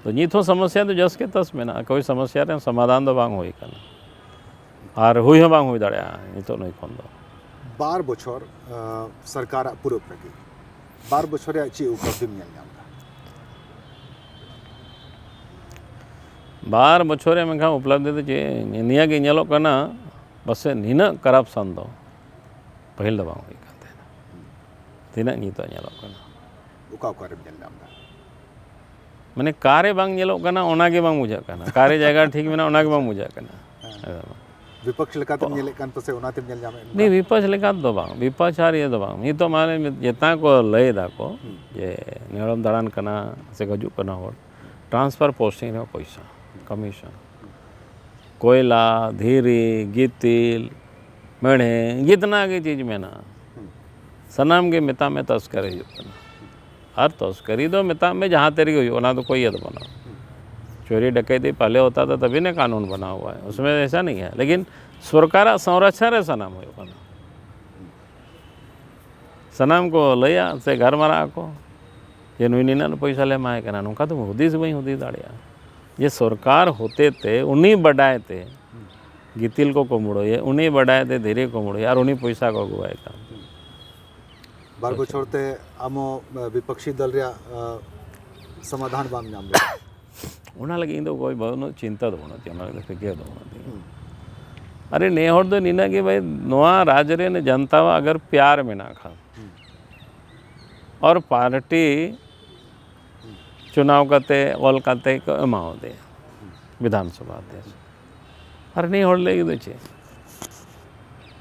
ᱛᱚ ᱱᱤᱛ ᱦᱚᱸ ᱥᱚᱢᱚᱥᱥᱟ ᱫᱚ ᱡᱚᱥ ᱠᱮ ᱛᱚᱥ ᱢᱮᱱᱟᱜᱼᱟ, ᱠᱳᱭ ᱥᱚᱢᱚᱥᱥᱟ ᱨᱮ ᱥᱚᱢᱟᱫᱷᱟᱱ ᱫᱚ ᱵᱟᱝ ᱦᱩᱭ ᱟᱠᱟᱱᱟ, ᱟᱨ ᱦᱩᱭ ᱦᱚᱸ ᱵᱟᱝ ᱦᱩᱭ ᱫᱟᱲᱮᱭᱟᱜᱼᱟ ᱱᱤᱛᱚᱜ ᱱᱩᱭ ᱠᱷᱚᱱ ᱫᱚ᱾ ᱵᱟᱨ ᱵᱚᱪᱷᱚᱨ, ᱟ, ᱥᱚᱨᱠᱟᱨᱟᱜ ᱯᱩᱨᱟᱹᱣ ᱞᱟᱹᱜᱤᱫ ᱵᱟᱨ ᱵᱚᱪᱷᱚᱨ ᱨᱮᱭᱟᱜ ᱪᱮᱫ ᱩᱯᱞᱚᱵᱽᱫᱷᱤᱢ ᱧᱮᱞ ᱧᱟᱢ ᱮᱫᱟ? ᱵᱟᱨ ᱵᱚᱪᱷᱚᱨ ᱨᱮ ᱢᱮᱱᱠᱷᱟᱱ ᱩᱯᱞᱚᱵᱽᱫᱷᱤ ᱫᱚ ᱪᱮᱫ, ᱱᱤᱭᱟᱹ ᱜᱮ ᱧᱮᱞᱚᱜ ᱠᱟᱱᱟ, ᱯᱟᱥᱮᱡ ᱱᱤᱱᱟᱹᱜ ᱠᱟᱨᱟᱯᱥᱚᱱ ᱫᱚ ᱯᱟᱹᱦᱤᱞ ᱫᱚ ᱵᱟᱝ ᱦᱩᱭ ᱠᱟᱱ ᱛᱟᱦᱮᱱᱟ, ᱛᱤᱱᱟᱹᱜ ᱱᱤᱛᱚᱜ ᱧᱮᱞᱚᱜ ᱠᱟᱱᱟ᱾ ᱚᱠᱟ ᱚᱠᱟᱨᱮᱢ ᱧᱮᱞ ᱧᱟᱢ ᱮᱫᱟ? ᱢᱟᱱᱮ ᱠᱟᱨᱮ ᱵᱟᱝ ᱧᱮᱞᱚᱜ ᱠᱟᱱᱟ, ᱚᱱᱟ ᱜᱮ ᱵᱟᱝ ᱵᱩᱡᱷᱟᱹᱜ ᱠᱟᱱᱟ, ᱠᱟᱨᱮ ᱡᱟᱭᱜᱟ ᱴᱷᱤᱠ ᱢᱮᱱᱟᱜᱼᱟ, ᱚᱱᱟ ᱜᱮ ᱵᱟᱝ ᱵᱩᱡᱷᱟᱹᱜ ᱠᱟᱱᱟ᱾ ᱦᱮᱸ᱾ ᱦᱮᱸ᱾ ᱵᱤᱯᱚᱠᱷ ᱞᱮᱠᱟᱛᱮᱢ ᱧᱮᱞᱮᱫ ᱠᱟᱱ ᱯᱟᱥᱮ ᱚᱱᱟᱛᱮᱢ ᱧᱮᱞ ᱧᱟᱢᱮᱫ ᱱᱤᱭᱟᱹ ᱵᱤᱯᱚᱠᱷ ᱞᱮᱠᱟ ᱫᱚ ᱵᱟᱝ, ᱵᱤᱯᱚᱠᱷ ᱟᱨ ᱤᱭᱟᱹ ᱫᱚ ᱵᱟᱝ᱾ ᱱᱤᱛᱚᱜ ᱢᱟᱱᱮ ᱡᱮᱛᱟ ᱠᱚ ᱞᱟᱹᱭ ᱫᱟᱠᱚ ᱡᱮ ᱱᱤᱭᱟᱹ ᱦᱚᱲᱮᱢ ᱫᱟᱬᱟᱱ ᱠᱟᱱᱟ ᱥᱮ ᱦᱤᱡᱩᱜ ᱠᱟᱱᱟ ᱦᱚᱲ, transfer posting ᱨᱮᱦᱚᱸ ᱯᱚᱭᱥᱟ, commission, ᱠᱚᱭᱞᱟ, ᱫᱷᱤᱨᱤ, ᱜᱤᱛᱤᱞ, ᱢᱮᱬᱦᱮ, ᱡᱤᱛᱱᱟ ᱜᱮ ᱪᱤᱡᱽ ᱢᱮᱱᱟᱜᱼᱟ, ᱥᱟᱱᱟᱢ ᱜᱮ ᱢᱮᱛᱟᱜ ᱢᱮ ᱛᱚᱥᱠᱟᱨᱤ ᱦᱩᱭᱩᱜ ᱠᱟᱱᱟ᱾ ᱟᱨ ᱛᱚᱥᱠᱟᱨᱤ ᱫᱚ ᱢᱮᱛᱟᱜ ᱢᱮ ᱡᱟᱦᱟᱸ ᱛᱮ ᱨᱮᱜᱮ ᱦᱩᱭᱩᱜ, ᱚᱱᱟ ᱫᱚ ᱠᱚᱭ ᱤᱭᱟᱹ ᱫᱚ ᱵᱟᱹᱱᱩᱜᱼᱟ᱾ ᱪᱳᱨᱤ ᱰᱟᱠᱮᱛᱤ ᱯᱟᱦᱞᱮ ᱦᱳᱛᱟ ᱛᱷᱟ, ᱛᱟᱵᱷᱤ ᱱᱟ ᱠᱟᱱᱩᱱ ᱵᱟᱱᱟ ᱦᱩᱣᱟ ᱦᱟᱭ, ᱩᱥᱢᱮ ᱮᱥᱟ ᱱᱟᱦᱤ ᱦᱟᱭ, ᱞᱮᱠᱤᱱ ᱥᱚᱨᱠᱟᱨᱟᱜ ᱥᱚᱝᱨᱚᱠᱷᱚᱱ ᱨᱮ ᱥᱟᱱᱟᱢ ᱦᱩᱭᱩᱜ ᱠᱟᱱᱟ᱾ ᱥᱟᱱᱟᱢ ᱠᱚ ᱞᱟᱹᱭᱟ ᱥᱮ ᱜᱟᱞᱢᱟᱨᱟᱜ ᱟᱠᱚ ᱡᱮ ᱱᱩᱭ ᱱᱤᱱᱟᱹᱜ ᱯᱚᱭᱥᱟ ᱞᱮ ᱮᱢᱟᱭ ᱠᱟᱱᱟ, ᱱᱚᱝᱠᱟ ᱫᱚ ᱦᱩᱫᱤᱥ ᱵᱟᱹᱧ ᱦᱩᱫᱤᱥ ᱫᱟᱲᱮᱭᱟᱜᱼᱟ ᱡᱮ ᱥᱚᱨᱠᱟᱨ ᱦᱚᱛᱮ ᱛᱮ ᱩᱱᱤ ᱵᱟᱰᱟᱭ ᱛᱮ ᱜᱤᱛᱤᱞ ᱠᱚ ᱠᱩᱢᱵᱽᱲᱩᱭᱟ, ᱩᱱᱤ ᱵᱟᱰᱟᱭ ᱛᱮ ᱫᱷᱤᱨᱤ ᱠᱩᱢᱵᱽᱲᱩᱭᱟ ᱟᱨ ᱩᱱᱤ ᱯᱚᱭᱥᱟ ᱠᱚ ᱟᱹᱜᱩᱣᱟᱭ ᱠᱟᱱ᱾ ᱵᱟᱨ ᱵᱚᱪᱷᱚᱨ ᱛᱮ ᱟᱢ ᱦᱚᱸ, ᱟ, ᱵᱤᱯᱚᱠᱥᱤ ᱫᱚᱞ ᱨᱮᱭᱟᱜ, ᱟ, ᱥᱚᱢᱟᱫᱷᱟᱱ ᱵᱟᱢ ᱧᱟᱢ ᱞᱮᱫᱟ᱾ ᱚᱱᱟ ᱞᱟᱹᱜᱤᱫ ᱤᱧ ᱫᱚ ᱚᱠᱚᱭ ᱵᱟᱹᱱᱩᱜ, ᱪᱤᱱᱛᱟᱹ ᱫᱚ ᱵᱟᱹᱱᱩᱜ ᱛᱤᱧᱟᱹ, ᱚᱱᱟ ᱞᱟᱹᱜᱤᱫ ᱫᱚ ᱯᱷᱤᱠᱤᱨ ᱫᱚ ᱵᱟᱹᱱᱩᱜ ᱛᱤᱧᱟᱹ᱾ ᱟᱨᱮ, ᱱᱮ ᱦᱚᱲ ᱫᱚ ᱱᱤᱱᱟᱹᱜ ᱜᱮ ᱵᱷᱟᱭ, ᱱᱚᱣᱟ ᱨᱟᱡᱽ ᱨᱮᱱ ᱡᱚᱱᱛᱟᱣᱟᱜ ᱟᱜᱟᱨ ᱯᱭᱟᱨ ᱢᱮᱱᱟᱜ ᱠᱷᱟᱱ, ᱟᱨ ᱯᱟᱨᱴᱤ ᱪᱩᱱᱟᱣ ᱠᱟᱛᱮ, ᱚᱞ ᱠᱟᱛᱮ ᱠᱚ ᱮᱢᱟᱣᱟᱫᱮᱭᱟ ᱵᱤᱫᱷᱟᱱ ᱥᱚᱵᱷᱟ ᱚᱫᱷᱭᱚᱠᱥ᱾ ᱟᱨ ᱱᱤᱭᱟᱹ ᱦᱚᱲ ᱞᱟᱹᱜᱤᱫ ᱫᱚ ᱪᱮᱫ?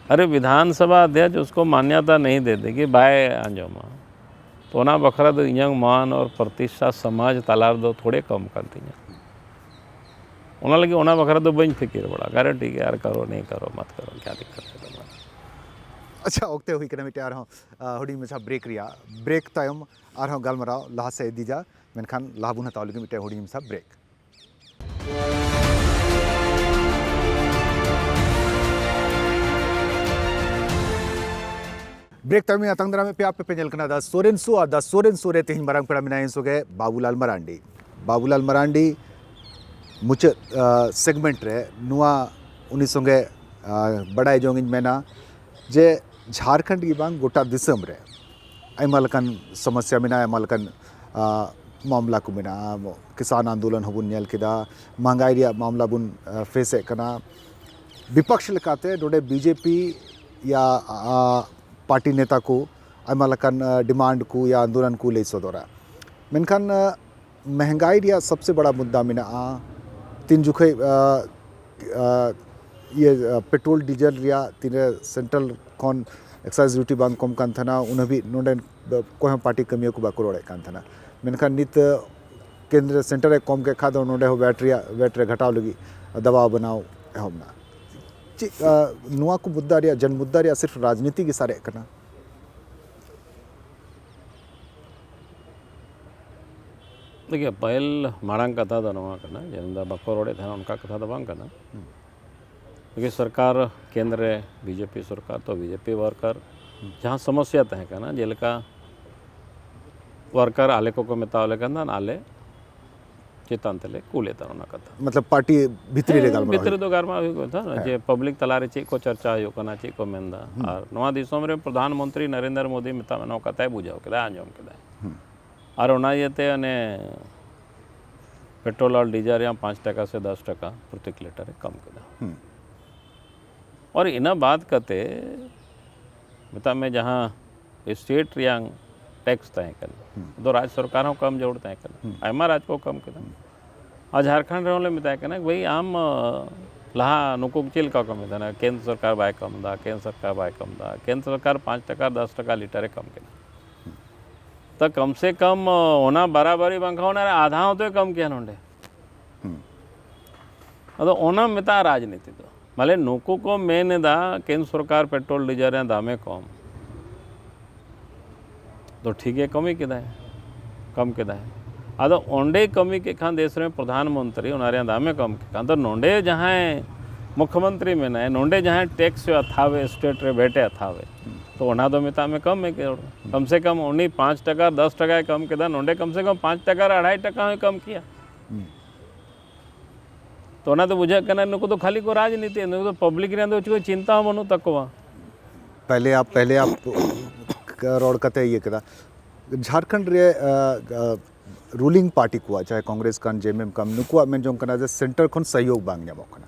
ᱟᱨᱮ, ᱵᱤᱫᱷᱟᱱ ᱥᱚᱵᱷᱟ ᱚᱫᱷᱭᱚᱠᱥ ᱩᱥᱠᱚ ᱢᱟᱱᱭᱚᱛᱟ ᱱᱟᱦᱤ ᱫᱮ ᱫᱮᱜᱮ, ᱵᱟᱭ ᱟᱸᱡᱚᱢᱟ᱾ ᱛᱚ, ᱚᱱᱟ ᱵᱟᱠᱷᱨᱟ ᱫᱚ ᱤᱧᱟᱹᱝ ᱢᱟᱱ ᱟᱨ ᱯᱨᱚᱛᱤᱥᱴᱷᱟ ᱥᱚᱢᱟᱡᱽ ᱛᱟᱞᱟ ᱨᱮᱫᱚ ᱛᱷᱚᱲᱮ ᱠᱚᱢ ᱠᱟᱱ ᱛᱤᱧᱟᱹ᱾ ᱚᱱᱟ ᱞᱟᱹᱜᱤᱫ ᱚᱱᱟ ᱵᱟᱠᱷᱨᱟ ᱫᱚ ᱵᱟᱹᱧ ᱯᱷᱤᱠᱤᱨ ᱵᱟᱲᱟ ᱠᱟᱜᱼᱟ, ᱟᱨᱮ, ᱴᱷᱤᱠ ᱜᱮᱭᱟ, ᱟᱨ ᱠᱟᱨᱚ, ᱱᱤᱭᱟᱹ ᱠᱟᱨᱚ, ᱢᱟᱛ ᱠᱟᱨᱚ, ᱠᱭᱟ ᱫᱤᱠᱠᱟᱛ ᱦᱟᱭ ᱛᱩᱢᱦᱟᱨᱟ? ᱟᱪᱪᱷᱟ, ᱚᱠᱛᱮ ᱦᱩᱭ ᱠᱟᱱᱟ ᱢᱤᱫᱴᱮᱱ ᱟᱨᱦᱚᱸ, ᱟ, ᱦᱩᱰᱤᱧ ᱢᱟᱪᱷᱟ ᱵᱨᱮᱠ ᱨᱮᱭᱟᱜ᱾ ᱵᱨᱮᱠ ᱛᱟᱭᱚᱢ ᱟᱨᱦᱚᱸ ᱜᱟᱞᱢᱟᱨᱟᱣ ᱞᱟᱦᱟ ᱥᱮᱫ ᱤᱫᱤ ᱡᱟ, ᱢᱮᱱᱠᱷᱟᱱ ᱞᱟᱦᱟ ᱵᱚᱱ ᱦᱟᱛᱟᱣ ᱞᱟᱹᱜᱤᱫ ᱢᱤᱫᱴᱮᱱ ᱦᱩᱰᱤᱧ ᱢᱟᱪᱷᱟ ᱵᱨᱮᱠ᱾ ᱵᱨᱮᱠ ᱛᱟᱭᱚᱢ ᱤᱧ ᱟᱛᱟᱝ ᱫᱟᱨᱟᱢᱮᱫ ᱯᱮᱭᱟ, ᱟᱯᱮ ᱯᱮ ᱧᱮᱞ ᱠᱟᱱᱟ ᱫᱟ ᱥᱚᱨᱮᱱ ᱥᱳ, ᱟᱨ ᱫᱟ ᱥᱚᱨᱮᱱ ᱥᱳ ᱨᱮ ᱛᱮᱦᱮᱧ ᱢᱟᱨᱟᱝ ᱯᱮᱲᱟ ᱢᱮᱱᱟᱭᱟ ᱤᱧ ᱥᱚᱸᱜᱮ ᱵᱟᱵᱩᱞᱟᱞ ᱢᱟᱨᱟᱱᱰᱤ᱾ ᱵᱟᱵᱩᱞᱟᱞ ᱢᱟᱨᱟᱱᱰᱤ ᱢᱩᱪᱟᱹᱫ, ᱟ, ᱥᱮᱜᱢᱮᱱᱴ ᱨᱮ ᱱᱚᱣᱟ ᱩᱱᱤ ᱥᱚᱸᱜᱮ, ᱟ, ᱵᱟᱰᱟᱭ ᱡᱚᱝ ᱤᱧ ᱢᱮᱱᱟ ᱡᱮ ᱡᱷᱟᱲᱠᱷᱚᱸᱰ ᱜᱮ ᱵᱟᱝ, ᱜᱚᱴᱟ ᱫᱤᱥᱚᱢ ᱨᱮ ᱟᱭᱢᱟ ᱞᱮᱠᱟᱱ ᱥᱚᱢᱚᱥᱥᱟ ᱢᱮᱱᱟᱜᱼᱟ, ᱟᱭᱢᱟ ᱞᱮᱠᱟᱱ, ᱟ, ᱢᱟᱢᱞᱟ ᱠᱚ ᱢᱮᱱᱟᱜᱼᱟ᱾ ᱠᱤᱥᱟᱱ ᱟᱱᱫᱳᱞᱚᱱ ᱦᱚᱸᱵᱚᱱ ᱧᱮᱞ ᱠᱮᱫᱟ, ᱢᱟᱦᱟᱝᱜᱟᱭ ᱨᱮᱭᱟᱜ ᱢᱟᱢᱞᱟ ᱵᱚᱱ, ᱟ, ᱯᱷᱮᱥᱮᱫ ᱠᱟᱱᱟ᱾ ᱵᱤᱯᱚᱠᱥ ᱞᱮᱠᱟᱛᱮ ᱱᱚᱰᱮ ᱵᱤᱡᱮᱯᱤ ᱭᱟ, ᱟ, ᱯᱟᱨᱴᱤ ᱱᱮᱛᱟ ᱠᱚ ᱟᱭᱢᱟ ᱞᱮᱠᱟᱱ, ᱟ, ᱰᱤᱢᱟᱱᱰ ᱠᱚ ᱭᱟ ᱟᱱᱫᱳᱞᱚᱱ ᱠᱚ ᱞᱟᱹᱭ ᱥᱚᱫᱚᱨᱟ, ᱢᱮᱱᱠᱷᱟᱱ, ᱟ, ᱢᱮᱦᱮᱝᱜᱟᱭ ᱨᱮᱭᱟᱜ ᱥᱚᱵᱥᱮ ᱵᱟᱲᱟ ᱢᱩᱫᱽᱫᱟ ᱢᱮᱱᱟᱜᱼᱟ᱾ ᱛᱤᱱ ᱡᱚᱠᱷᱮᱡ, ᱟ, ᱟ, ᱤᱭᱟᱹ, ᱟ, ᱯᱮᱴᱨᱳᱞ ᱰᱤᱡᱮᱞ ᱨᱮᱭᱟᱜ ᱛᱤᱱᱨᱮ ᱥᱮᱱᱴᱨᱟᱞ ᱠᱷᱚᱱ ᱮᱠᱥᱟᱭᱤᱡᱽ ᱰᱤᱭᱩᱴᱤ ᱵᱟᱝ ᱠᱚᱢ ᱠᱟᱱ ᱛᱟᱦᱮᱱᱟ, ᱩᱱ ᱦᱟᱹᱵᱤᱡ ᱱᱚᱰᱮ ᱚᱠᱚᱭ ᱦᱚᱸ ᱯᱟᱨᱴᱤ ᱠᱟᱹᱢᱤᱭᱟᱹ ᱠᱚ ᱵᱟᱠᱚ ᱨᱚᱲᱮᱫ ᱠᱟᱱ ᱛᱟᱦᱮᱱᱟ᱾ ᱢᱮᱱᱠᱷᱟᱱ ᱱᱤᱛ, ᱟ, ᱠᱮᱱᱫᱨᱚ ᱥᱮᱱᱴᱟᱨ ᱮ ᱠᱚᱢ ᱠᱮᱫ ᱠᱷᱟᱱ ᱫᱚ ᱱᱚᱰᱮ ᱦᱚᱸ ᱣᱮᱴ ᱨᱮᱭᱟᱜ, ᱣᱮᱴ ᱨᱮ ᱜᱷᱟᱴᱟᱣ ᱞᱟᱹᱜᱤᱫ ᱫᱟᱵᱟᱣ ᱵᱮᱱᱟᱣ ᱮᱦᱚᱵ ᱮᱱᱟ᱾ ᱪᱮᱫ, ᱟ, ᱱᱚᱣᱟ ᱠᱚ ᱢᱩᱫᱽᱫᱟ ᱨᱮᱭᱟᱜ, ᱡᱚᱱ ᱢᱩᱫᱽᱫᱟ ᱨᱮᱭᱟᱜ ᱥᱤᱨᱯ ᱨᱟᱡᱽᱱᱤᱛᱤ ᱜᱮ ᱥᱟᱨᱮᱡ ᱠᱟᱱᱟ? ᱫᱮᱠᱷᱤᱭᱮ, ᱯᱟᱹᱦᱤᱞ ᱢᱟᱲᱟᱝ ᱠᱟᱛᱷᱟ ᱫᱚ ᱱᱚᱣᱟ ᱠᱟᱱᱟ ᱡᱮ ᱢᱮᱱᱫᱟ ᱵᱟᱠᱚ ᱨᱚᱲᱮᱫ ᱛᱟᱦᱮᱱᱟ, ᱚᱱᱠᱟ ᱠᱟᱛᱷᱟ ᱫᱚ ᱵᱟᱝ ᱠᱟᱱᱟ᱾ ᱫᱮᱠᱷᱤᱭᱮ, ᱥᱚᱨᱠᱟᱨ ᱠᱮᱱᱫᱨ ᱨᱮ ᱵᱤᱡᱮᱯᱤ ᱥᱚᱨᱠᱟᱨ, ᱛᱚ ᱵᱤᱡᱮᱯᱤ ᱣᱟᱨᱠᱟᱨ ᱡᱟᱦᱟᱸ ᱥᱚᱢᱚᱥᱥᱟ ᱛᱟᱦᱮᱸ ᱠᱟᱱᱟ, ᱡᱮᱞᱮᱠᱟ ᱣᱟᱨᱠᱟᱨ ᱟᱞᱮ ᱠᱚᱠᱚ ᱢᱮᱛᱟᱣ ᱞᱮ ᱠᱟᱱ ᱛᱟᱦᱮᱱ, ᱟᱞᱮ ᱪᱮᱛᱟᱱ ᱛᱮᱞᱮ ᱠᱩᱞᱮᱫ ᱛᱟᱦᱮᱱ ᱚᱱᱟ ᱠᱟᱛᱷᱟ᱾ ᱢᱚᱛᱞᱚᱵ ᱯᱟᱨᱴᱤ ᱵᱷᱤᱛᱨᱤ ᱨᱮ ᱦᱮᱸ, ᱜᱟᱞᱢᱟᱨᱟᱣ ᱵᱷᱤᱛᱨᱤ ᱦᱩᱭᱩᱜ ᱫᱚ ᱜᱟᱞᱢᱟᱨᱟᱣ ᱦᱩᱭᱩᱜ ᱠᱟᱱ ᱛᱟᱦᱮᱱᱟ ᱦᱮᱸ᱾ ᱡᱮ ᱯᱟᱵᱽᱞᱤᱠ ᱛᱟᱞᱟᱨᱮ ᱪᱮᱫ ᱠᱚ ᱪᱟᱨᱪᱟ ᱦᱩᱭᱩᱜ ᱠᱟᱱᱟ, ᱪᱮᱫ ᱠᱚ ᱢᱮᱱᱫᱟ᱾ ᱦᱩᱸ᱾ ᱟᱨ ᱱᱚᱣᱟ ᱫᱤᱥᱚᱢ ᱨᱮ ᱯᱨᱚᱫᱷᱟᱱ ᱢᱚᱱᱛᱨᱤ ᱱᱚᱨᱮᱱᱫᱨᱚ ᱢᱳᱫᱤ ᱢᱮᱛᱟᱜ ᱢᱮ, ᱱᱚᱣᱟ ᱠᱟᱛᱷᱟᱭ ᱵᱩᱡᱷᱟᱹᱣ ᱠᱮᱫᱟ, ᱟᱸᱡᱚᱢ ᱠᱮᱫᱟ᱾ ᱦᱩᱸ᱾ ᱟᱨ ᱚᱱᱟ ᱤᱭᱟᱹᱛᱮ ᱚᱱᱮ ᱯᱮᱴᱨᱳᱞ ᱟᱨ ᱰᱤᱡᱮᱞ ᱨᱮᱭᱟᱜ ᱯᱟᱸᱪ ᱴᱟᱠᱟ ᱥᱮ ᱫᱚᱥ ᱴᱟᱠᱟ ᱯᱨᱚᱛᱮᱠ ᱞᱤᱴᱟᱨᱮ ᱠᱚᱢ ᱠᱮᱫᱟ᱾ ᱦᱩᱸ᱾ ᱟᱨ ᱤᱱᱟᱹ ᱵᱟᱫ ᱠᱟᱛᱮ ᱢᱮᱛᱟᱜ ᱢᱮ ᱡᱟᱦᱟᱸ ᱥᱴᱮᱴ ᱨᱮᱭᱟᱝ ᱴᱮᱠᱥ ᱛᱟᱦᱮᱸ ᱠᱟᱱᱟ, ᱫᱚ ᱨᱟᱡᱽ ᱥᱚᱨᱠᱟᱨ ᱦᱚᱸ ᱠᱚᱢ ᱡᱟᱹᱨᱩᱲ ᱛᱟᱦᱮᱸ ᱠᱟᱱᱟ, ᱟᱭᱢᱟ ᱨᱟᱡᱽ ᱠᱚ ᱠᱚᱢ ᱠᱮᱫᱟ᱾ ᱟᱨ ᱡᱷᱟᱲᱠᱷᱚᱸᱰ ᱨᱮᱦᱚᱸ ᱞᱮ ᱢᱮᱛᱟᱭ ᱠᱟᱱᱟ, ᱵᱷᱟᱹᱭ ᱟᱢ ᱞᱟᱦᱟ ᱱᱩᱠᱩ ᱪᱮᱫ ᱞᱮᱠᱟ ᱠᱚ ᱢᱮᱛᱟᱜᱼᱟ, ᱠᱮᱱᱫᱨᱚ ᱥᱚᱨᱠᱟᱨ ᱵᱟᱭ ᱠᱚᱢ ᱮᱫᱟ, ᱠᱮᱱᱫᱨᱚ ᱥᱚᱨᱠᱟᱨ ᱵᱟᱭ ᱠᱚᱢ ᱮᱫᱟ, ᱠᱮᱱᱫᱨᱚ ᱥᱚᱨᱠᱟᱨ ᱯᱟᱸᱪ ᱴᱟᱠᱟ ᱫᱚᱥ ᱴᱟᱠᱟ ᱞᱤᱴᱟᱨᱮ ᱠᱚᱢ ᱠᱮᱫᱟ᱾ ᱛᱚ ᱠᱚᱢ ᱥᱮ ᱠᱚᱢ ᱚᱱᱟ ᱵᱟᱨᱟᱵᱟᱨᱤ ᱵᱟᱝᱠᱷᱟᱱ ᱚᱱᱟ ᱨᱮ ᱟᱫᱷᱟ ᱦᱚᱸᱛᱚᱭ ᱠᱚᱢ ᱠᱮᱭᱟ ᱱᱚᱰᱮ᱾ ᱟᱫᱚ ᱚᱱᱟ ᱢᱮᱛᱟᱜᱼᱟ ᱨᱟᱡᱽᱱᱤᱛᱤ ᱫᱚ᱾ ᱢᱟᱱᱮ ᱱᱩᱠᱩ ᱠᱚ ᱢᱮᱱ ᱮᱫᱟ ᱠᱮᱱᱫᱨᱚ ᱥᱚᱨᱠᱟᱨ ᱯᱮᱴᱨᱳᱞ ᱰᱤᱡᱮᱞ ᱨᱮ ᱫᱟᱢᱮ ᱠᱚᱢ, ᱫᱚ ᱴᱷᱤᱠ ᱜᱮ ᱠᱟᱹᱢᱤ ᱠᱮᱫᱟᱭ, ᱠᱚᱢ ᱠᱮᱫᱟᱭ᱾ ᱟᱫᱚ ᱚᱸᱰᱮ ᱠᱟᱹᱢᱤ ᱠᱮᱫ ᱠᱷᱟᱱ ᱫᱮᱥ ᱨᱮᱱ ᱯᱨᱚᱫᱷᱟᱱ ᱢᱚᱱᱛᱨᱤ ᱚᱱᱟ ᱨᱮᱭᱟᱜ ᱫᱟᱢᱮ ᱠᱚᱢ ᱠᱮᱫ ᱠᱷᱟᱱ ᱫᱚ ᱱᱚᱸᱰᱮ ᱡᱟᱦᱟᱸᱭ ᱢᱩᱠᱷᱭᱚᱢᱚᱱᱛᱨᱤ ᱢᱮᱱᱟᱭ, ᱱᱚᱸᱰᱮ ᱡᱟᱦᱟᱸᱭ ᱴᱮᱠᱥ ᱮ ᱦᱟᱛᱟᱣᱮ, ᱥᱴᱮᱴ ᱨᱮ ᱵᱷᱮᱴ ᱮ ᱦᱟᱛᱟᱣᱮ, ᱛᱚ ᱚᱱᱟ ᱫᱚ ᱢᱮᱛᱟᱜ ᱢᱮ ᱠᱚᱢ ᱢᱮ ᱠᱮ-, ᱠᱚᱢ ᱥᱮ ᱠᱚᱢ ᱩᱱᱤ ᱯᱟᱸᱪ ᱴᱟᱠᱟ ᱫᱚᱥ ᱴᱟᱠᱟᱭ ᱠᱚᱢ ᱠᱮᱫᱟ, ᱱᱚᱸᱰᱮ ᱠᱚᱢ ᱥᱮ ᱠᱚᱢ ᱯᱟᱸᱪ ᱴᱟᱠᱟ ᱟᱨ ᱟᱲᱟᱭ ᱴᱟᱠᱟ ᱦᱚᱸᱭ ᱠᱚᱢ ᱠᱮᱭᱟ᱾ ᱛᱚ ᱚᱱᱟ ᱫᱚ ᱵᱩᱡᱷᱟᱹᱜ ᱠᱟᱱᱟ ᱱᱩᱠᱩ ᱫᱚ ᱠᱷᱟᱹᱞᱤ ᱠᱚ ᱨᱟᱡᱽᱱᱤᱛᱤ, ᱱᱩᱠᱩ ᱫᱚ ᱯᱟᱵᱽᱞᱤᱠ ᱨᱮᱱ ᱫᱚ ᱪᱮᱫ ᱪᱤᱱᱛᱟ ᱦᱚᱸ ᱵᱟᱹᱱᱩᱜ ᱛᱟᱠᱚᱣᱟ᱾ ᱯᱮᱦᱞᱮ ᱟᱯ ᱯᱮᱦᱞᱮ ᱟᱯ ᱨᱚᱲ ᱠᱟᱛᱮ ᱤᱭᱟᱹ ᱠᱮᱫᱟ᱾ ᱡᱷᱟᱲᱠᱷᱚᱸᱰ ᱨᱮ ᱨᱩᱞᱤᱝ ᱯᱟᱨᱴᱤ ᱠᱚᱣᱟᱜ, ᱪᱟᱦᱮ ᱠᱚᱝᱜᱨᱮᱥ ᱠᱟᱱ, ᱡᱮ ᱮᱢ ᱮᱢ ᱠᱟᱱ, ᱱᱩᱠᱩᱣᱟᱜ ᱢᱮᱱ ᱡᱚᱝ ᱠᱟᱱᱟ ᱡᱮ ᱥᱮᱱᱴᱟᱨ ᱠᱷᱚᱱ ᱥᱚᱦᱭᱳᱜᱽ ᱵᱟᱝ ᱧᱟᱢᱚᱜ ᱠᱟᱱᱟ,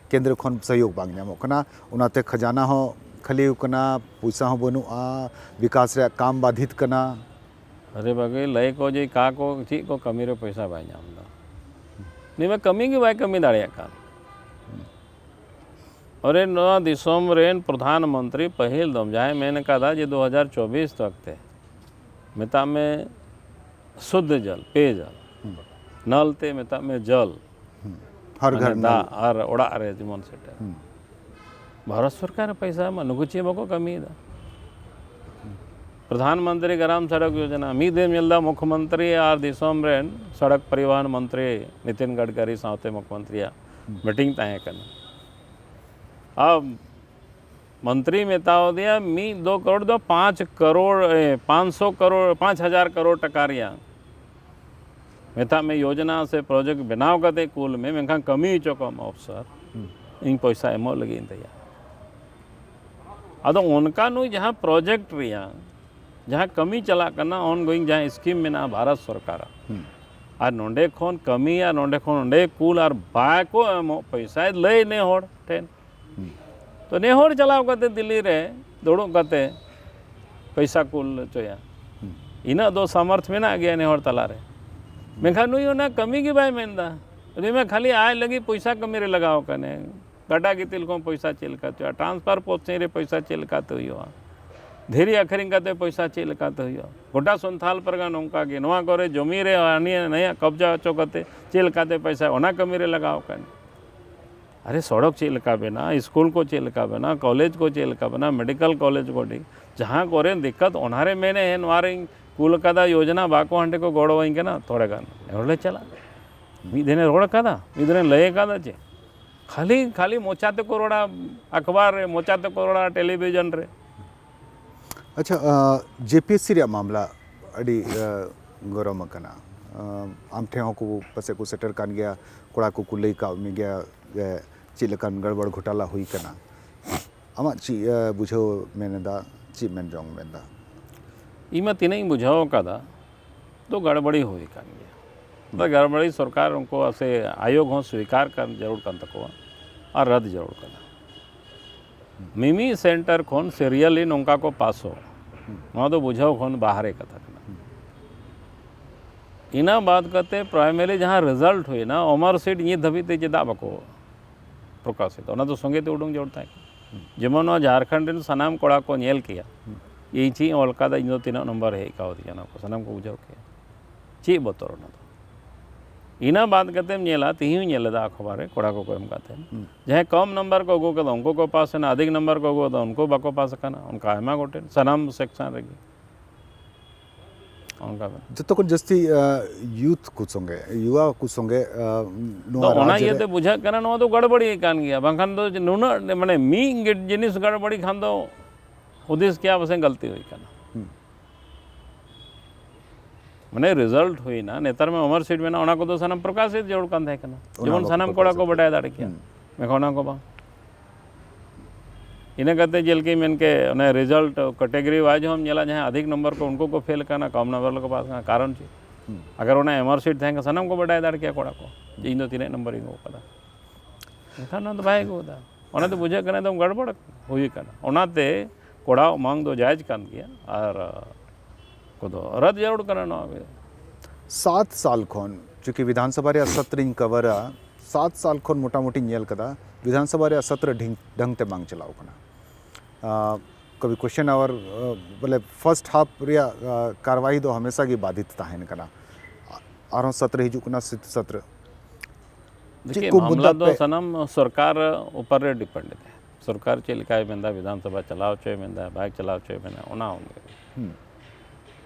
ᱠᱮᱱᱫᱨᱚ ᱠᱷᱚᱱ ᱥᱚᱦᱭᱳᱜᱽ ᱵᱟᱝ ᱧᱟᱢᱚᱜ ᱠᱟᱱᱟ, ᱚᱱᱟᱛᱮ ᱠᱷᱟᱡᱟᱱᱟ ᱦᱚᱸ ᱠᱷᱟᱹᱞᱤ ᱠᱟᱱᱟ, ᱯᱚᱭᱥᱟ ᱦᱚᱸ ᱵᱟᱹᱱᱩᱜᱼᱟ, ᱵᱤᱠᱟᱥ ᱨᱮᱭᱟᱜ ᱠᱟᱢ ᱵᱟᱫᱷᱤᱛ ᱠᱟᱱᱟ᱾ ᱟᱨᱮ ᱵᱟᱜᱮ ᱞᱟᱹᱭ ᱠᱚ ᱡᱮ ᱠᱟ ᱠᱚ ᱪᱮᱫ ᱠᱚ ᱠᱟᱹᱢᱤ ᱨᱮ ᱯᱚᱭᱥᱟ ᱵᱟᱭ ᱧᱟᱢ ᱮᱫᱟ, ᱩᱱᱤ ᱢᱟ ᱠᱟᱹᱢᱤ ᱜᱮ ᱵᱟᱭ ᱠᱟᱹᱢᱤ ᱫᱟᱲᱮᱭᱟᱜ ᱠᱟᱱ᱾ ᱟᱨᱮ ᱱᱚᱣᱟ ᱫᱤᱥᱚᱢ ᱨᱮᱱ ᱯᱨᱚᱫᱷᱟᱱ ᱢᱚᱱᱛᱨᱤ ᱯᱟᱹᱦᱤᱞ ᱫᱚᱢ ᱡᱟᱦᱟᱸᱭ ᱢᱮᱱ ᱟᱠᱟᱫᱟ ᱡᱮ ᱫᱩ ᱦᱟᱡᱟᱨ ᱪᱚᱵᱵᱤᱥ ᱛᱚᱠ ᱛᱮ ᱢᱮᱛᱟᱜ ᱢᱮ ᱥᱩᱫᱽᱫᱷ ᱡᱚᱞ, ᱯᱮ ᱡᱚᱞ, ᱱᱚᱞ ᱛᱮ ᱢᱮᱛᱟᱜ ᱢᱮ ᱡᱚᱞ, ᱦᱟᱨ ᱢᱟᱱᱮ ᱜᱷᱟᱨ ᱫᱟᱜ ᱱᱚᱞ᱾ ᱟᱨ ᱚᱲᱟᱜ ᱨᱮ ᱡᱮᱢᱚᱱ ᱥᱮᱴᱮᱨ᱾ ᱵᱷᱟᱨᱚᱛ ᱥᱚᱨᱠᱟᱨ ᱯᱚᱭᱥᱟ ᱮᱢᱟ, ᱱᱩᱠᱩ ᱪᱮᱫ ᱵᱟᱠᱚ ᱠᱟᱹᱢᱤᱭᱮᱫᱟ᱾ ᱯᱨᱚᱫᱷᱟᱱ ᱢᱚᱱᱛᱨᱤ ᱜᱨᱟᱢ ᱥᱚᱲᱚᱠ ᱭᱳᱡᱚᱱᱟ, ᱢᱤᱫ ᱫᱤᱱ ᱧᱮᱞ ᱮᱫᱟ ᱢᱩᱠᱷᱭᱚᱢᱚᱱᱛᱨᱤ ᱟᱨ ᱫᱤᱥᱚᱢ ᱨᱮᱱ ᱥᱚᱲᱚᱠ ᱯᱚᱨᱤᱵᱚᱦᱚᱱ ᱢᱚᱱᱛᱨᱤ ᱱᱤᱛᱤᱱ ᱜᱟᱰᱠᱟᱨᱤ ᱥᱟᱶᱛᱮ ᱢᱩᱠᱷᱭᱚᱢᱚᱱᱛᱨᱤᱭᱟᱜ ᱢᱤᱴᱤᱝ ᱛᱟᱦᱮᱸ ᱠᱟᱱᱟ᱾ ᱟᱨ ᱢᱚᱱᱛᱨᱤ ᱢᱮᱛᱟᱣ ᱫᱮᱭᱟ ᱢᱤᱫ ᱫᱚ ᱠᱟᱨᱚᱲ ᱫᱚ ᱯᱟᱸᱪ ᱠᱟᱨᱚᱲ, ᱮ, ᱯᱟᱸᱪ ᱥᱚ ᱠᱟᱨᱚᱲ, ᱯᱟᱸᱪ ᱦᱟᱡᱟᱨ ᱠᱟᱨᱚᱲ ᱴᱟᱠᱟ ᱨᱮᱭᱟᱜ ᱢᱮᱛᱟᱜ ᱢᱮ ᱭᱳᱡᱚᱱᱟ ᱥᱮ ᱯᱨᱚᱡᱮᱠᱴ ᱵᱮᱱᱟᱣ ᱠᱟᱛᱮ ᱠᱩᱞ ᱢᱮ, ᱢᱮᱱᱠᱷᱟᱱ ᱠᱟᱹᱢᱤ ᱦᱚᱪᱚ ᱠᱚᱢ ᱚᱯᱷᱥᱚᱨ, ᱤᱧ ᱯᱚᱭᱥᱟ ᱮᱢᱚᱜ ᱞᱟᱹᱜᱤᱫ ᱤᱧ ᱛᱮᱭᱟᱨ᱾ ᱟᱫᱚ ᱚᱱᱠᱟ ᱱᱩᱭ ᱡᱟᱦᱟᱸ ᱯᱨᱚᱡᱮᱠᱴ ᱨᱮᱭᱟᱜ ᱡᱟᱦᱟᱸ ᱠᱟᱹᱢᱤ ᱪᱟᱞᱟᱜ ᱠᱟᱱᱟ, ᱚᱱ ᱜᱳᱭᱤᱝ ᱡᱟᱦᱟᱸ ᱥᱠᱤᱢ ᱢᱮᱱᱟᱜᱼᱟ ᱵᱷᱟᱨᱚᱛ ᱥᱚᱨᱠᱟᱨᱟᱜ, ᱟᱨ ᱱᱚᱸᱰᱮ ᱠᱷᱚᱱ ᱠᱟᱹᱢᱤᱭᱟ, ᱱᱚᱸᱰᱮ ᱠᱷᱚᱱ ᱚᱸᱰᱮ ᱠᱩᱞ, ᱟᱨ ᱵᱟᱠᱚ ᱮᱢᱚᱜ ᱯᱚᱭᱥᱟᱭ ᱞᱟᱹᱭ ᱱᱮ ᱦᱚᱲ ᱴᱷᱮᱱ᱾ ᱛᱚ ᱱᱮ ᱦᱚᱲ ᱪᱟᱞᱟᱣ ᱠᱟᱛᱮ ᱫᱤᱞᱞᱤ ᱨᱮ ᱫᱩᱲᱩᱵ ᱠᱟᱛᱮ ᱯᱚᱭᱥᱟ ᱠᱩᱞ ᱦᱚᱪᱚᱭᱟ, ᱤᱱᱟᱹᱜ ᱫᱚ ᱥᱟᱢᱚᱨᱛᱷ ᱢᱮᱱᱟᱜ ᱜᱮᱭᱟ ᱱᱮ ᱦᱚᱲ ᱛᱟᱞᱟᱨᱮ᱾ ᱢᱮᱱᱠᱷᱟᱱ ᱱᱩᱭ ᱚᱱᱟ ᱠᱟᱹᱢᱤ ᱜᱮ ᱵᱟᱭ ᱢᱮᱱᱫᱟ᱾ ᱩᱱᱤ ᱢᱟ ᱠᱷᱟᱹᱞᱤ ᱟᱡ ᱞᱟᱹᱜᱤᱫ ᱯᱚᱭᱥᱟ ᱠᱟᱹᱢᱤ ᱨᱮ ᱞᱟᱜᱟᱣ ᱠᱟᱱᱟᱭ᱾ ᱜᱟᱰᱟ ᱜᱤᱛᱤᱞ ᱠᱷᱚᱱ ᱯᱚᱭᱥᱟ ᱪᱮᱫ ᱞᱮᱠᱟᱛᱮ ᱦᱩᱭᱩᱜᱼᱟ, transfer posting ᱨᱮ ᱯᱚᱭᱥᱟ ᱪᱮᱫ ᱞᱮᱠᱟᱛᱮ ᱦᱩᱭᱩᱜᱼᱟ, ᱫᱷᱤᱨᱤ ᱟᱹᱠᱷᱨᱤᱧ ᱠᱟᱛᱮ ᱯᱚᱭᱥᱟ ᱪᱮᱫ ᱞᱮᱠᱟᱛᱮ ᱦᱩᱭᱩᱜᱼᱟ, ᱜᱚᱴᱟ ᱥᱟᱱᱛᱟᱞ ᱯᱟᱨᱜᱟᱱᱟ ᱱᱚᱝᱠᱟ ᱜᱮ, ᱱᱚᱣᱟ ᱠᱚᱨᱮ ᱡᱚᱢᱤ ᱨᱮ ᱦᱟᱹᱱᱤᱭᱟᱜ ᱱᱟᱹᱭᱟᱜ ᱠᱚᱵᱽᱡᱟ ᱦᱚᱪᱚ ᱠᱟᱛᱮ ᱪᱮᱫ ᱞᱮᱠᱟᱛᱮ ᱯᱚᱭᱥᱟ, ᱚᱱᱟ ᱠᱟᱹᱢᱤ ᱨᱮ ᱞᱟᱜᱟᱣ ᱟᱠᱟᱱ᱾ ᱟᱨᱮ ᱥᱚᱲᱚᱠ ᱪᱮᱫ ᱞᱮᱠᱟ ᱵᱮᱱᱟᱜᱼᱟ, ᱥᱠᱩᱞ ᱠᱚ ᱪᱮᱫ ᱞᱮᱠᱟ ᱵᱮᱱᱟᱜᱼᱟ, ᱠᱚᱞᱮᱡᱽ ᱠᱚ ᱪᱮᱫ ᱞᱮᱠᱟ ᱵᱮᱱᱟᱜᱼᱟ, ᱢᱮᱰᱤᱠᱮᱞ ᱠᱚᱞᱮᱡᱽ ᱠᱚ ᱴᱷᱤᱠ, ᱡᱟᱦᱟᱸ ᱠᱚᱨᱮ ᱫᱤᱠᱠᱟᱛ ᱚᱱᱟᱨᱮ ᱢᱮᱱᱮ ᱱᱚᱣᱟ ᱨᱮᱧ ᱠᱩᱞ ᱟᱠᱟᱫᱟ ᱭᱳᱡᱽᱱᱟ, ᱵᱟᱠᱚ ᱦᱟᱸᱰᱮ ᱠᱚ ᱜᱚᱲᱚᱣᱟᱹᱧ ᱠᱟᱱᱟ, ᱛᱷᱚᱲᱟ ᱜᱟᱱ ᱮᱱ ᱦᱚᱞᱮ ᱪᱟᱞᱟᱜᱼᱟ᱾ ᱢᱤᱫ ᱫᱤᱱᱮ ᱨᱚᱲ ᱟᱠᱟᱫᱟ, ᱢᱤᱫ ᱫᱤᱱᱮ ᱞᱟᱹᱭ ᱟᱠᱟᱫᱟ ᱪᱮ? ᱠᱷᱟᱹᱞᱤ ᱠᱷᱟᱹᱞᱤ ᱢᱚᱪᱟ ᱛᱮᱠᱚ ᱨᱚᱲᱟ, ᱟᱠᱷᱵᱟᱨ ᱨᱮ ᱢᱚᱪᱟ ᱛᱮᱠᱚ ᱨᱚᱲᱟ, ᱴᱮᱞᱤᱵᱷᱤᱡᱚᱱ ᱨᱮ᱾ ᱟᱪᱪᱷᱟ, ᱡᱮ ᱯᱤ ᱮᱥ ᱥᱤ ᱨᱮᱭᱟᱜ ᱢᱟᱢᱞᱟ ᱟᱹᱰᱤ ᱜᱚᱨᱚᱢ ᱟᱠᱟᱱᱟ᱾ ᱟᱢ ᱴᱷᱮᱱ ᱦᱚᱸᱠᱚ ᱯᱟᱥᱮᱡ ᱠᱚ ᱥᱮᱴᱮᱨ ᱠᱟᱱ ᱜᱮᱭᱟ, ᱠᱚᱲᱟ ᱠᱚᱠᱚ ᱞᱟᱹᱭ ᱠᱟᱜ ᱢᱮ ᱜᱮᱭᱟ ᱡᱮ ᱪᱮᱫ ᱞᱮᱠᱟᱱ ᱜᱚᱲᱵᱚᱲ ᱜᱷᱚᱴᱟᱞᱟ ᱦᱩᱭ ᱠᱟᱱᱟ᱾ ᱟᱢᱟᱜ ᱪᱮᱫ ᱵᱩᱡᱷᱟᱹᱣ ᱢᱮᱱ ᱮᱫᱟ, ᱪᱮᱫ ᱢᱮᱱ ᱡᱚᱝ ᱢᱮᱱ ᱮᱫᱟ? ᱤᱧ ᱢᱟ ᱛᱤᱱᱟᱹᱜ ᱤᱧ ᱵᱩᱡᱷᱟᱹᱣ ᱟᱠᱟᱫᱟ, ᱛᱚ ᱜᱟᱲᱵᱟᱲᱤ ᱦᱩᱭ ᱟᱠᱟᱱ ᱜᱮᱭᱟ᱾ ᱛᱚ ᱜᱟᱲᱵᱟᱲᱤ ᱥᱚᱨᱠᱟᱨ ᱩᱱᱠᱩ ᱥᱮ ᱟᱭᱳᱜᱽ ᱦᱚᱸ ᱥᱣᱤᱠᱟᱨ ᱠᱟᱱ ᱡᱟᱹᱨᱩᱲ ᱠᱟᱱ ᱛᱟᱠᱚᱣᱟ ᱟᱨ ᱨᱟᱫ ᱡᱟᱹᱨᱩᱲ ᱠᱟᱱᱟ᱾ ᱢᱤᱢᱤᱫ ᱥᱮᱱᱴᱟᱨ ᱠᱷᱚᱱ ᱥᱤᱨᱤᱭᱟᱞᱤ ᱱᱚᱝᱠᱟ ᱠᱚ ᱯᱟᱥᱚᱜ, ᱱᱚᱣᱟ ᱫᱚ ᱵᱩᱡᱷᱟᱹᱣ ᱠᱷᱚᱱ ᱵᱟᱦᱨᱮ ᱠᱟᱛᱷᱟ ᱠᱟᱱᱟ᱾ ᱤᱱᱟᱹ ᱵᱟᱫ ᱠᱟᱛᱮ ᱯᱨᱟᱭᱢᱟᱨᱤ ᱡᱟᱦᱟᱸ ᱨᱮᱡᱟᱞᱴ ᱦᱩᱭᱱᱟ, ᱚᱢᱟᱨ ᱥᱤᱴ ᱱᱤᱛ ᱫᱷᱟᱹᱵᱤᱡ ᱛᱮ ᱪᱮᱫᱟᱜ ᱵᱟᱠᱚ ᱯᱨᱚᱠᱟᱥᱮᱫᱟ? ᱚᱱᱟ ᱫᱚ ᱥᱚᱸᱜᱮ ᱛᱮ ᱩᱰᱩᱝ ᱡᱟᱹᱨᱩᱲ ᱛᱟᱦᱮᱸ ᱠᱟᱱᱟ᱾ ᱡᱮᱢᱚᱱ ᱱᱚᱣᱟ ᱡᱷᱟᱲᱠᱷᱚᱸᱰ ᱨᱮᱱ ᱥᱟᱱᱟᱢ ᱠᱚᱲᱟ ᱠᱚ ᱧᱮᱞ ᱠᱮᱭᱟ, ᱤᱧ ᱪᱮᱫ ᱤᱧ ᱚᱞ ᱠᱟᱫᱟ, ᱤᱧ ᱫᱚ ᱛᱤᱱᱟᱹᱜ ᱱᱚᱢᱵᱚᱨ ᱦᱮᱡ ᱠᱟᱣᱫᱤᱧᱟ, ᱚᱱᱟ ᱠᱚ ᱥᱟᱱᱟᱢ ᱠᱚ ᱵᱩᱡᱷᱟᱹᱣ ᱠᱮᱭᱟ᱾ ᱪᱮᱫ ᱵᱚᱛᱚᱨ ᱚᱱᱟ ᱫᱚ? ᱤᱱᱟᱹ ᱵᱟᱫ ᱠᱟᱛᱮᱢ ᱧᱮᱞᱟ, ᱛᱤᱦᱤᱧ ᱦᱚᱸᱧ ᱧᱮᱞ ᱞᱮᱫᱟ ᱟᱠᱷᱵᱟᱨ ᱨᱮ, ᱠᱚᱲᱟ ᱠᱚᱠᱚ ᱮᱢ ᱠᱟᱫ ᱛᱟᱦᱮᱸᱱ, ᱡᱟᱦᱟᱸᱭ ᱠᱚᱢ ᱱᱟᱢᱵᱟᱨ ᱠᱚ ᱟᱹᱜᱩ ᱠᱟᱫᱟ ᱩᱱᱠᱩ ᱠᱚ ᱯᱟᱥ ᱮᱱᱟ, ᱟᱫᱷᱤᱠ ᱱᱟᱢᱵᱟᱨ ᱠᱚ ᱟᱹᱜᱩ ᱠᱟᱫᱟ ᱩᱱᱠᱩ ᱵᱟᱠᱚ ᱯᱟᱥ ᱟᱠᱟᱱᱟ, ᱚᱱᱠᱟ ᱟᱭᱢᱟ ᱜᱚᱴᱮᱱ ᱥᱟᱱᱟᱢ ᱥᱮᱠᱥᱚᱱ ᱨᱮᱜᱮ᱾ ᱚᱱᱠᱟ ᱵᱮᱱ ᱡᱚᱛᱚ ᱠᱷᱚᱱ ᱡᱟᱹᱥᱛᱤ ᱭᱩᱛᱷ ᱠᱚ ᱥᱚᱸᱜᱮ, ᱭᱩᱣᱟ ᱠᱚ ᱥᱚᱸᱜᱮ ᱟᱸ, ᱛᱚ ᱱᱚᱣᱟ ᱚᱱᱟ ᱨᱟᱡᱽ ᱨᱮ ᱤᱭᱟᱹᱛᱮ ᱵᱩᱡᱷᱟᱹᱜ ᱠᱟᱱᱟ ᱱᱚᱣᱟ ᱫᱚ ᱜᱚᱲᱵᱚᱲᱤ ᱠᱟᱱ ᱜᱮᱭᱟ, ᱵᱟᱝᱠᱷᱟᱱ ᱫᱚ ᱱᱩᱱᱟᱹᱜ ᱢᱟᱱᱮ ᱢᱤᱫ ᱜᱮ ᱡᱤᱱᱤᱥ ᱜᱚᱲᱵᱚᱲᱤ ᱠᱷᱟᱱ ᱫᱚ ᱦᱩᱫᱤᱥ ᱠᱮᱭᱟ ᱯᱟᱥᱮᱡ ᱜᱟᱹᱞᱛᱤ ᱦᱩᱭ ᱠᱟᱱᱟ᱾ ᱦᱩᱸ᱾ ᱢᱟᱱᱮ ᱨᱮᱡᱟᱞᱴ ᱦᱩᱭᱱᱟ, ᱱᱮᱛᱟᱨ ᱢᱟ ᱚᱢᱟᱨ ᱥᱤᱴ ᱢᱮᱱᱟᱜᱼᱟ, ᱚᱱᱟ ᱠᱚᱫᱚ ᱥᱟᱱᱟᱢ ᱯᱨᱚᱠᱟᱥᱤᱛ ᱡᱟᱹᱨᱩᱲ ᱠᱟᱱ ᱛᱟᱦᱮᱸ ᱠᱟᱱᱟ, ᱚᱱᱟ ᱡᱮᱢᱚᱱ ᱵᱟᱠᱚ ᱥᱟᱱᱟᱢ ᱠᱚᱲᱟ ᱠᱚ ᱯᱨᱚᱠᱟᱥᱤᱛ ᱵᱟᱰᱟᱭ ᱠᱟᱱᱟ᱾ ᱫᱟᱲᱮ ᱠᱮᱭᱟ᱾ ᱦᱩᱸ᱾ ᱢᱮᱱᱠᱷᱟᱱ ᱚᱱᱟ ᱠᱚ ᱵᱟᱝ᱾ ᱤᱱᱟᱹ ᱠᱟᱛᱮ ᱡᱮᱞᱮᱠᱟᱧ ᱢᱮᱱ ᱠᱮᱫ, ᱚᱱᱮ ᱨᱮᱡᱟᱞᱴ ᱠᱮᱴᱮᱜᱚᱨᱤ ᱣᱟᱭᱤᱡ ᱦᱚᱸᱢ ᱧᱮᱞᱟ, ᱡᱟᱦᱟᱸᱭ ᱟᱫᱷᱤᱠ ᱱᱚᱢᱵᱚᱨ ᱠᱚ ᱩᱱᱠᱩ ᱠᱚ ᱯᱷᱮᱞ ᱠᱟᱱᱟ, ᱠᱚᱢ ᱱᱚᱢᱵᱚᱨ ᱞᱮᱠᱚ ᱯᱟᱥ ᱠᱟᱱᱟ, ᱠᱟᱨᱚᱱ ᱪᱮᱫ? ᱦᱩᱸ᱾ ᱟᱜᱟᱨ ᱚᱱᱟ ᱚᱢᱟᱨ ᱥᱤᱴ ᱛᱟᱦᱮᱸ ᱠᱟᱱᱟ, ᱥᱟᱱᱟᱢ ᱠᱚ ᱵᱟᱰᱟᱭ ᱫᱟᱲᱮ ᱠᱮᱭᱟ ᱠᱚᱲᱟ ᱠᱚ ᱡᱮ ᱤᱧ ᱫᱚ ᱛᱤᱱᱟᱹᱜ ᱱᱚᱢᱵᱚᱨᱤᱧ ᱟᱹᱜᱩ ᱟᱠᱟᱫᱟ᱾ ᱢᱮᱱᱠᱷᱟᱱ ᱚᱱᱟ ᱫᱚ ᱵᱟᱭ ᱟᱹᱜᱩ ᱟᱠᱟᱫᱟ᱾ ᱚᱱᱟᱛᱮ ᱵᱩᱡᱷᱟᱹᱜ ᱠᱟᱱᱟ ᱮᱠᱫᱚᱢ ᱜᱟᱲᱵᱟᱲ ᱦᱩᱭ ᱠᱟᱱᱟ᱾ ᱚᱱᱟᱛᱮ ᱠᱚᱲᱟᱣᱟᱜ ᱢᱟᱝ ᱫᱚ ᱡᱟᱭᱡᱽ ᱠᱟᱱ ᱜᱮᱭᱟ ᱟᱨ ᱠᱚᱫᱚ ᱨᱟᱫ ᱡᱟᱹᱨᱩᱲ ᱠᱟᱱᱟ ᱱᱚᱣᱟ ᱜᱮ᱾ ᱥᱟᱛ ᱥᱟᱞ ᱠᱷᱚᱱ, ᱪᱩᱸᱠᱤ ᱵᱤᱫᱷᱟᱱ ᱥᱚᱵᱷᱟ ᱨᱮᱭᱟᱜ ᱥᱚᱛᱨᱤᱧ ᱠᱟᱵᱷᱟᱨᱟ, ᱥᱟᱛ ᱥᱟᱞ ᱠᱷᱚᱱ ᱢᱚᱴᱟᱢᱩᱴᱤᱧ ᱧᱮᱞ ᱠᱟᱫᱟ ᱵᱤᱫᱷᱟᱱ ᱥᱚᱵᱷᱟ ᱨᱮᱭᱟᱜ ᱥᱚᱛᱨᱚ ᱰᱷᱤᱝ ᱰᱷᱟᱝ ᱛᱮ ᱵᱟᱝ ᱪᱟᱞᱟᱣ ᱠᱟᱱᱟ᱾ ᱟᱸ, ᱠᱟᱵᱷᱤ ᱠᱚᱥᱪᱮᱱ ᱟᱣᱟᱨ, ᱟᱸ, ᱵᱚᱞᱮ ᱯᱷᱟᱨᱥᱴ ᱦᱟᱯ ᱨᱮᱭᱟᱜ, ᱟᱸ, ᱠᱟᱨᱣᱟᱭ ᱫᱚ ᱦᱟᱢᱮᱥᱟ ᱜᱮ ᱵᱟᱫᱷᱤᱛ ᱛᱟᱦᱮᱱ ᱠᱟᱱᱟ᱾ ᱟᱨᱦᱚᱸ ᱥᱚᱛᱨᱚ ᱦᱤᱡᱩᱜ ᱠᱟᱱᱟ, ᱥᱤᱛ ᱥᱚᱛᱨᱚ᱾ ᱪᱮᱫ ᱫᱮᱠᱷᱤᱮ, ᱠᱚ ᱢᱟᱢᱞᱟ ᱢᱩᱫᱫᱟ ᱫᱚ ᱯᱮ ᱥᱟᱱᱟᱢ ᱥᱚᱨᱠᱟᱨ ᱩᱯᱚᱨ ᱨᱮ ᱰᱤᱯᱮᱱᱰ ᱮᱫᱟᱭ᱾ ᱥᱚᱨᱠᱟᱨ ᱪᱮᱫ ᱞᱮᱠᱟᱭ ᱢᱮᱱᱫᱟ, ᱵᱤᱫᱷᱟᱱ ᱥᱚᱵᱷᱟ ᱪᱟᱞᱟᱣ ᱦᱚᱪᱚᱭ ᱢᱮᱱᱫᱟ, ᱵᱟᱭ ᱪᱟᱞᱟᱣ ᱦᱚᱪᱚᱭ ᱢᱮᱱᱫᱟ, ᱚᱱᱟ ᱚᱱᱩᱡᱟᱭᱤ᱾ ᱦᱩᱸ᱾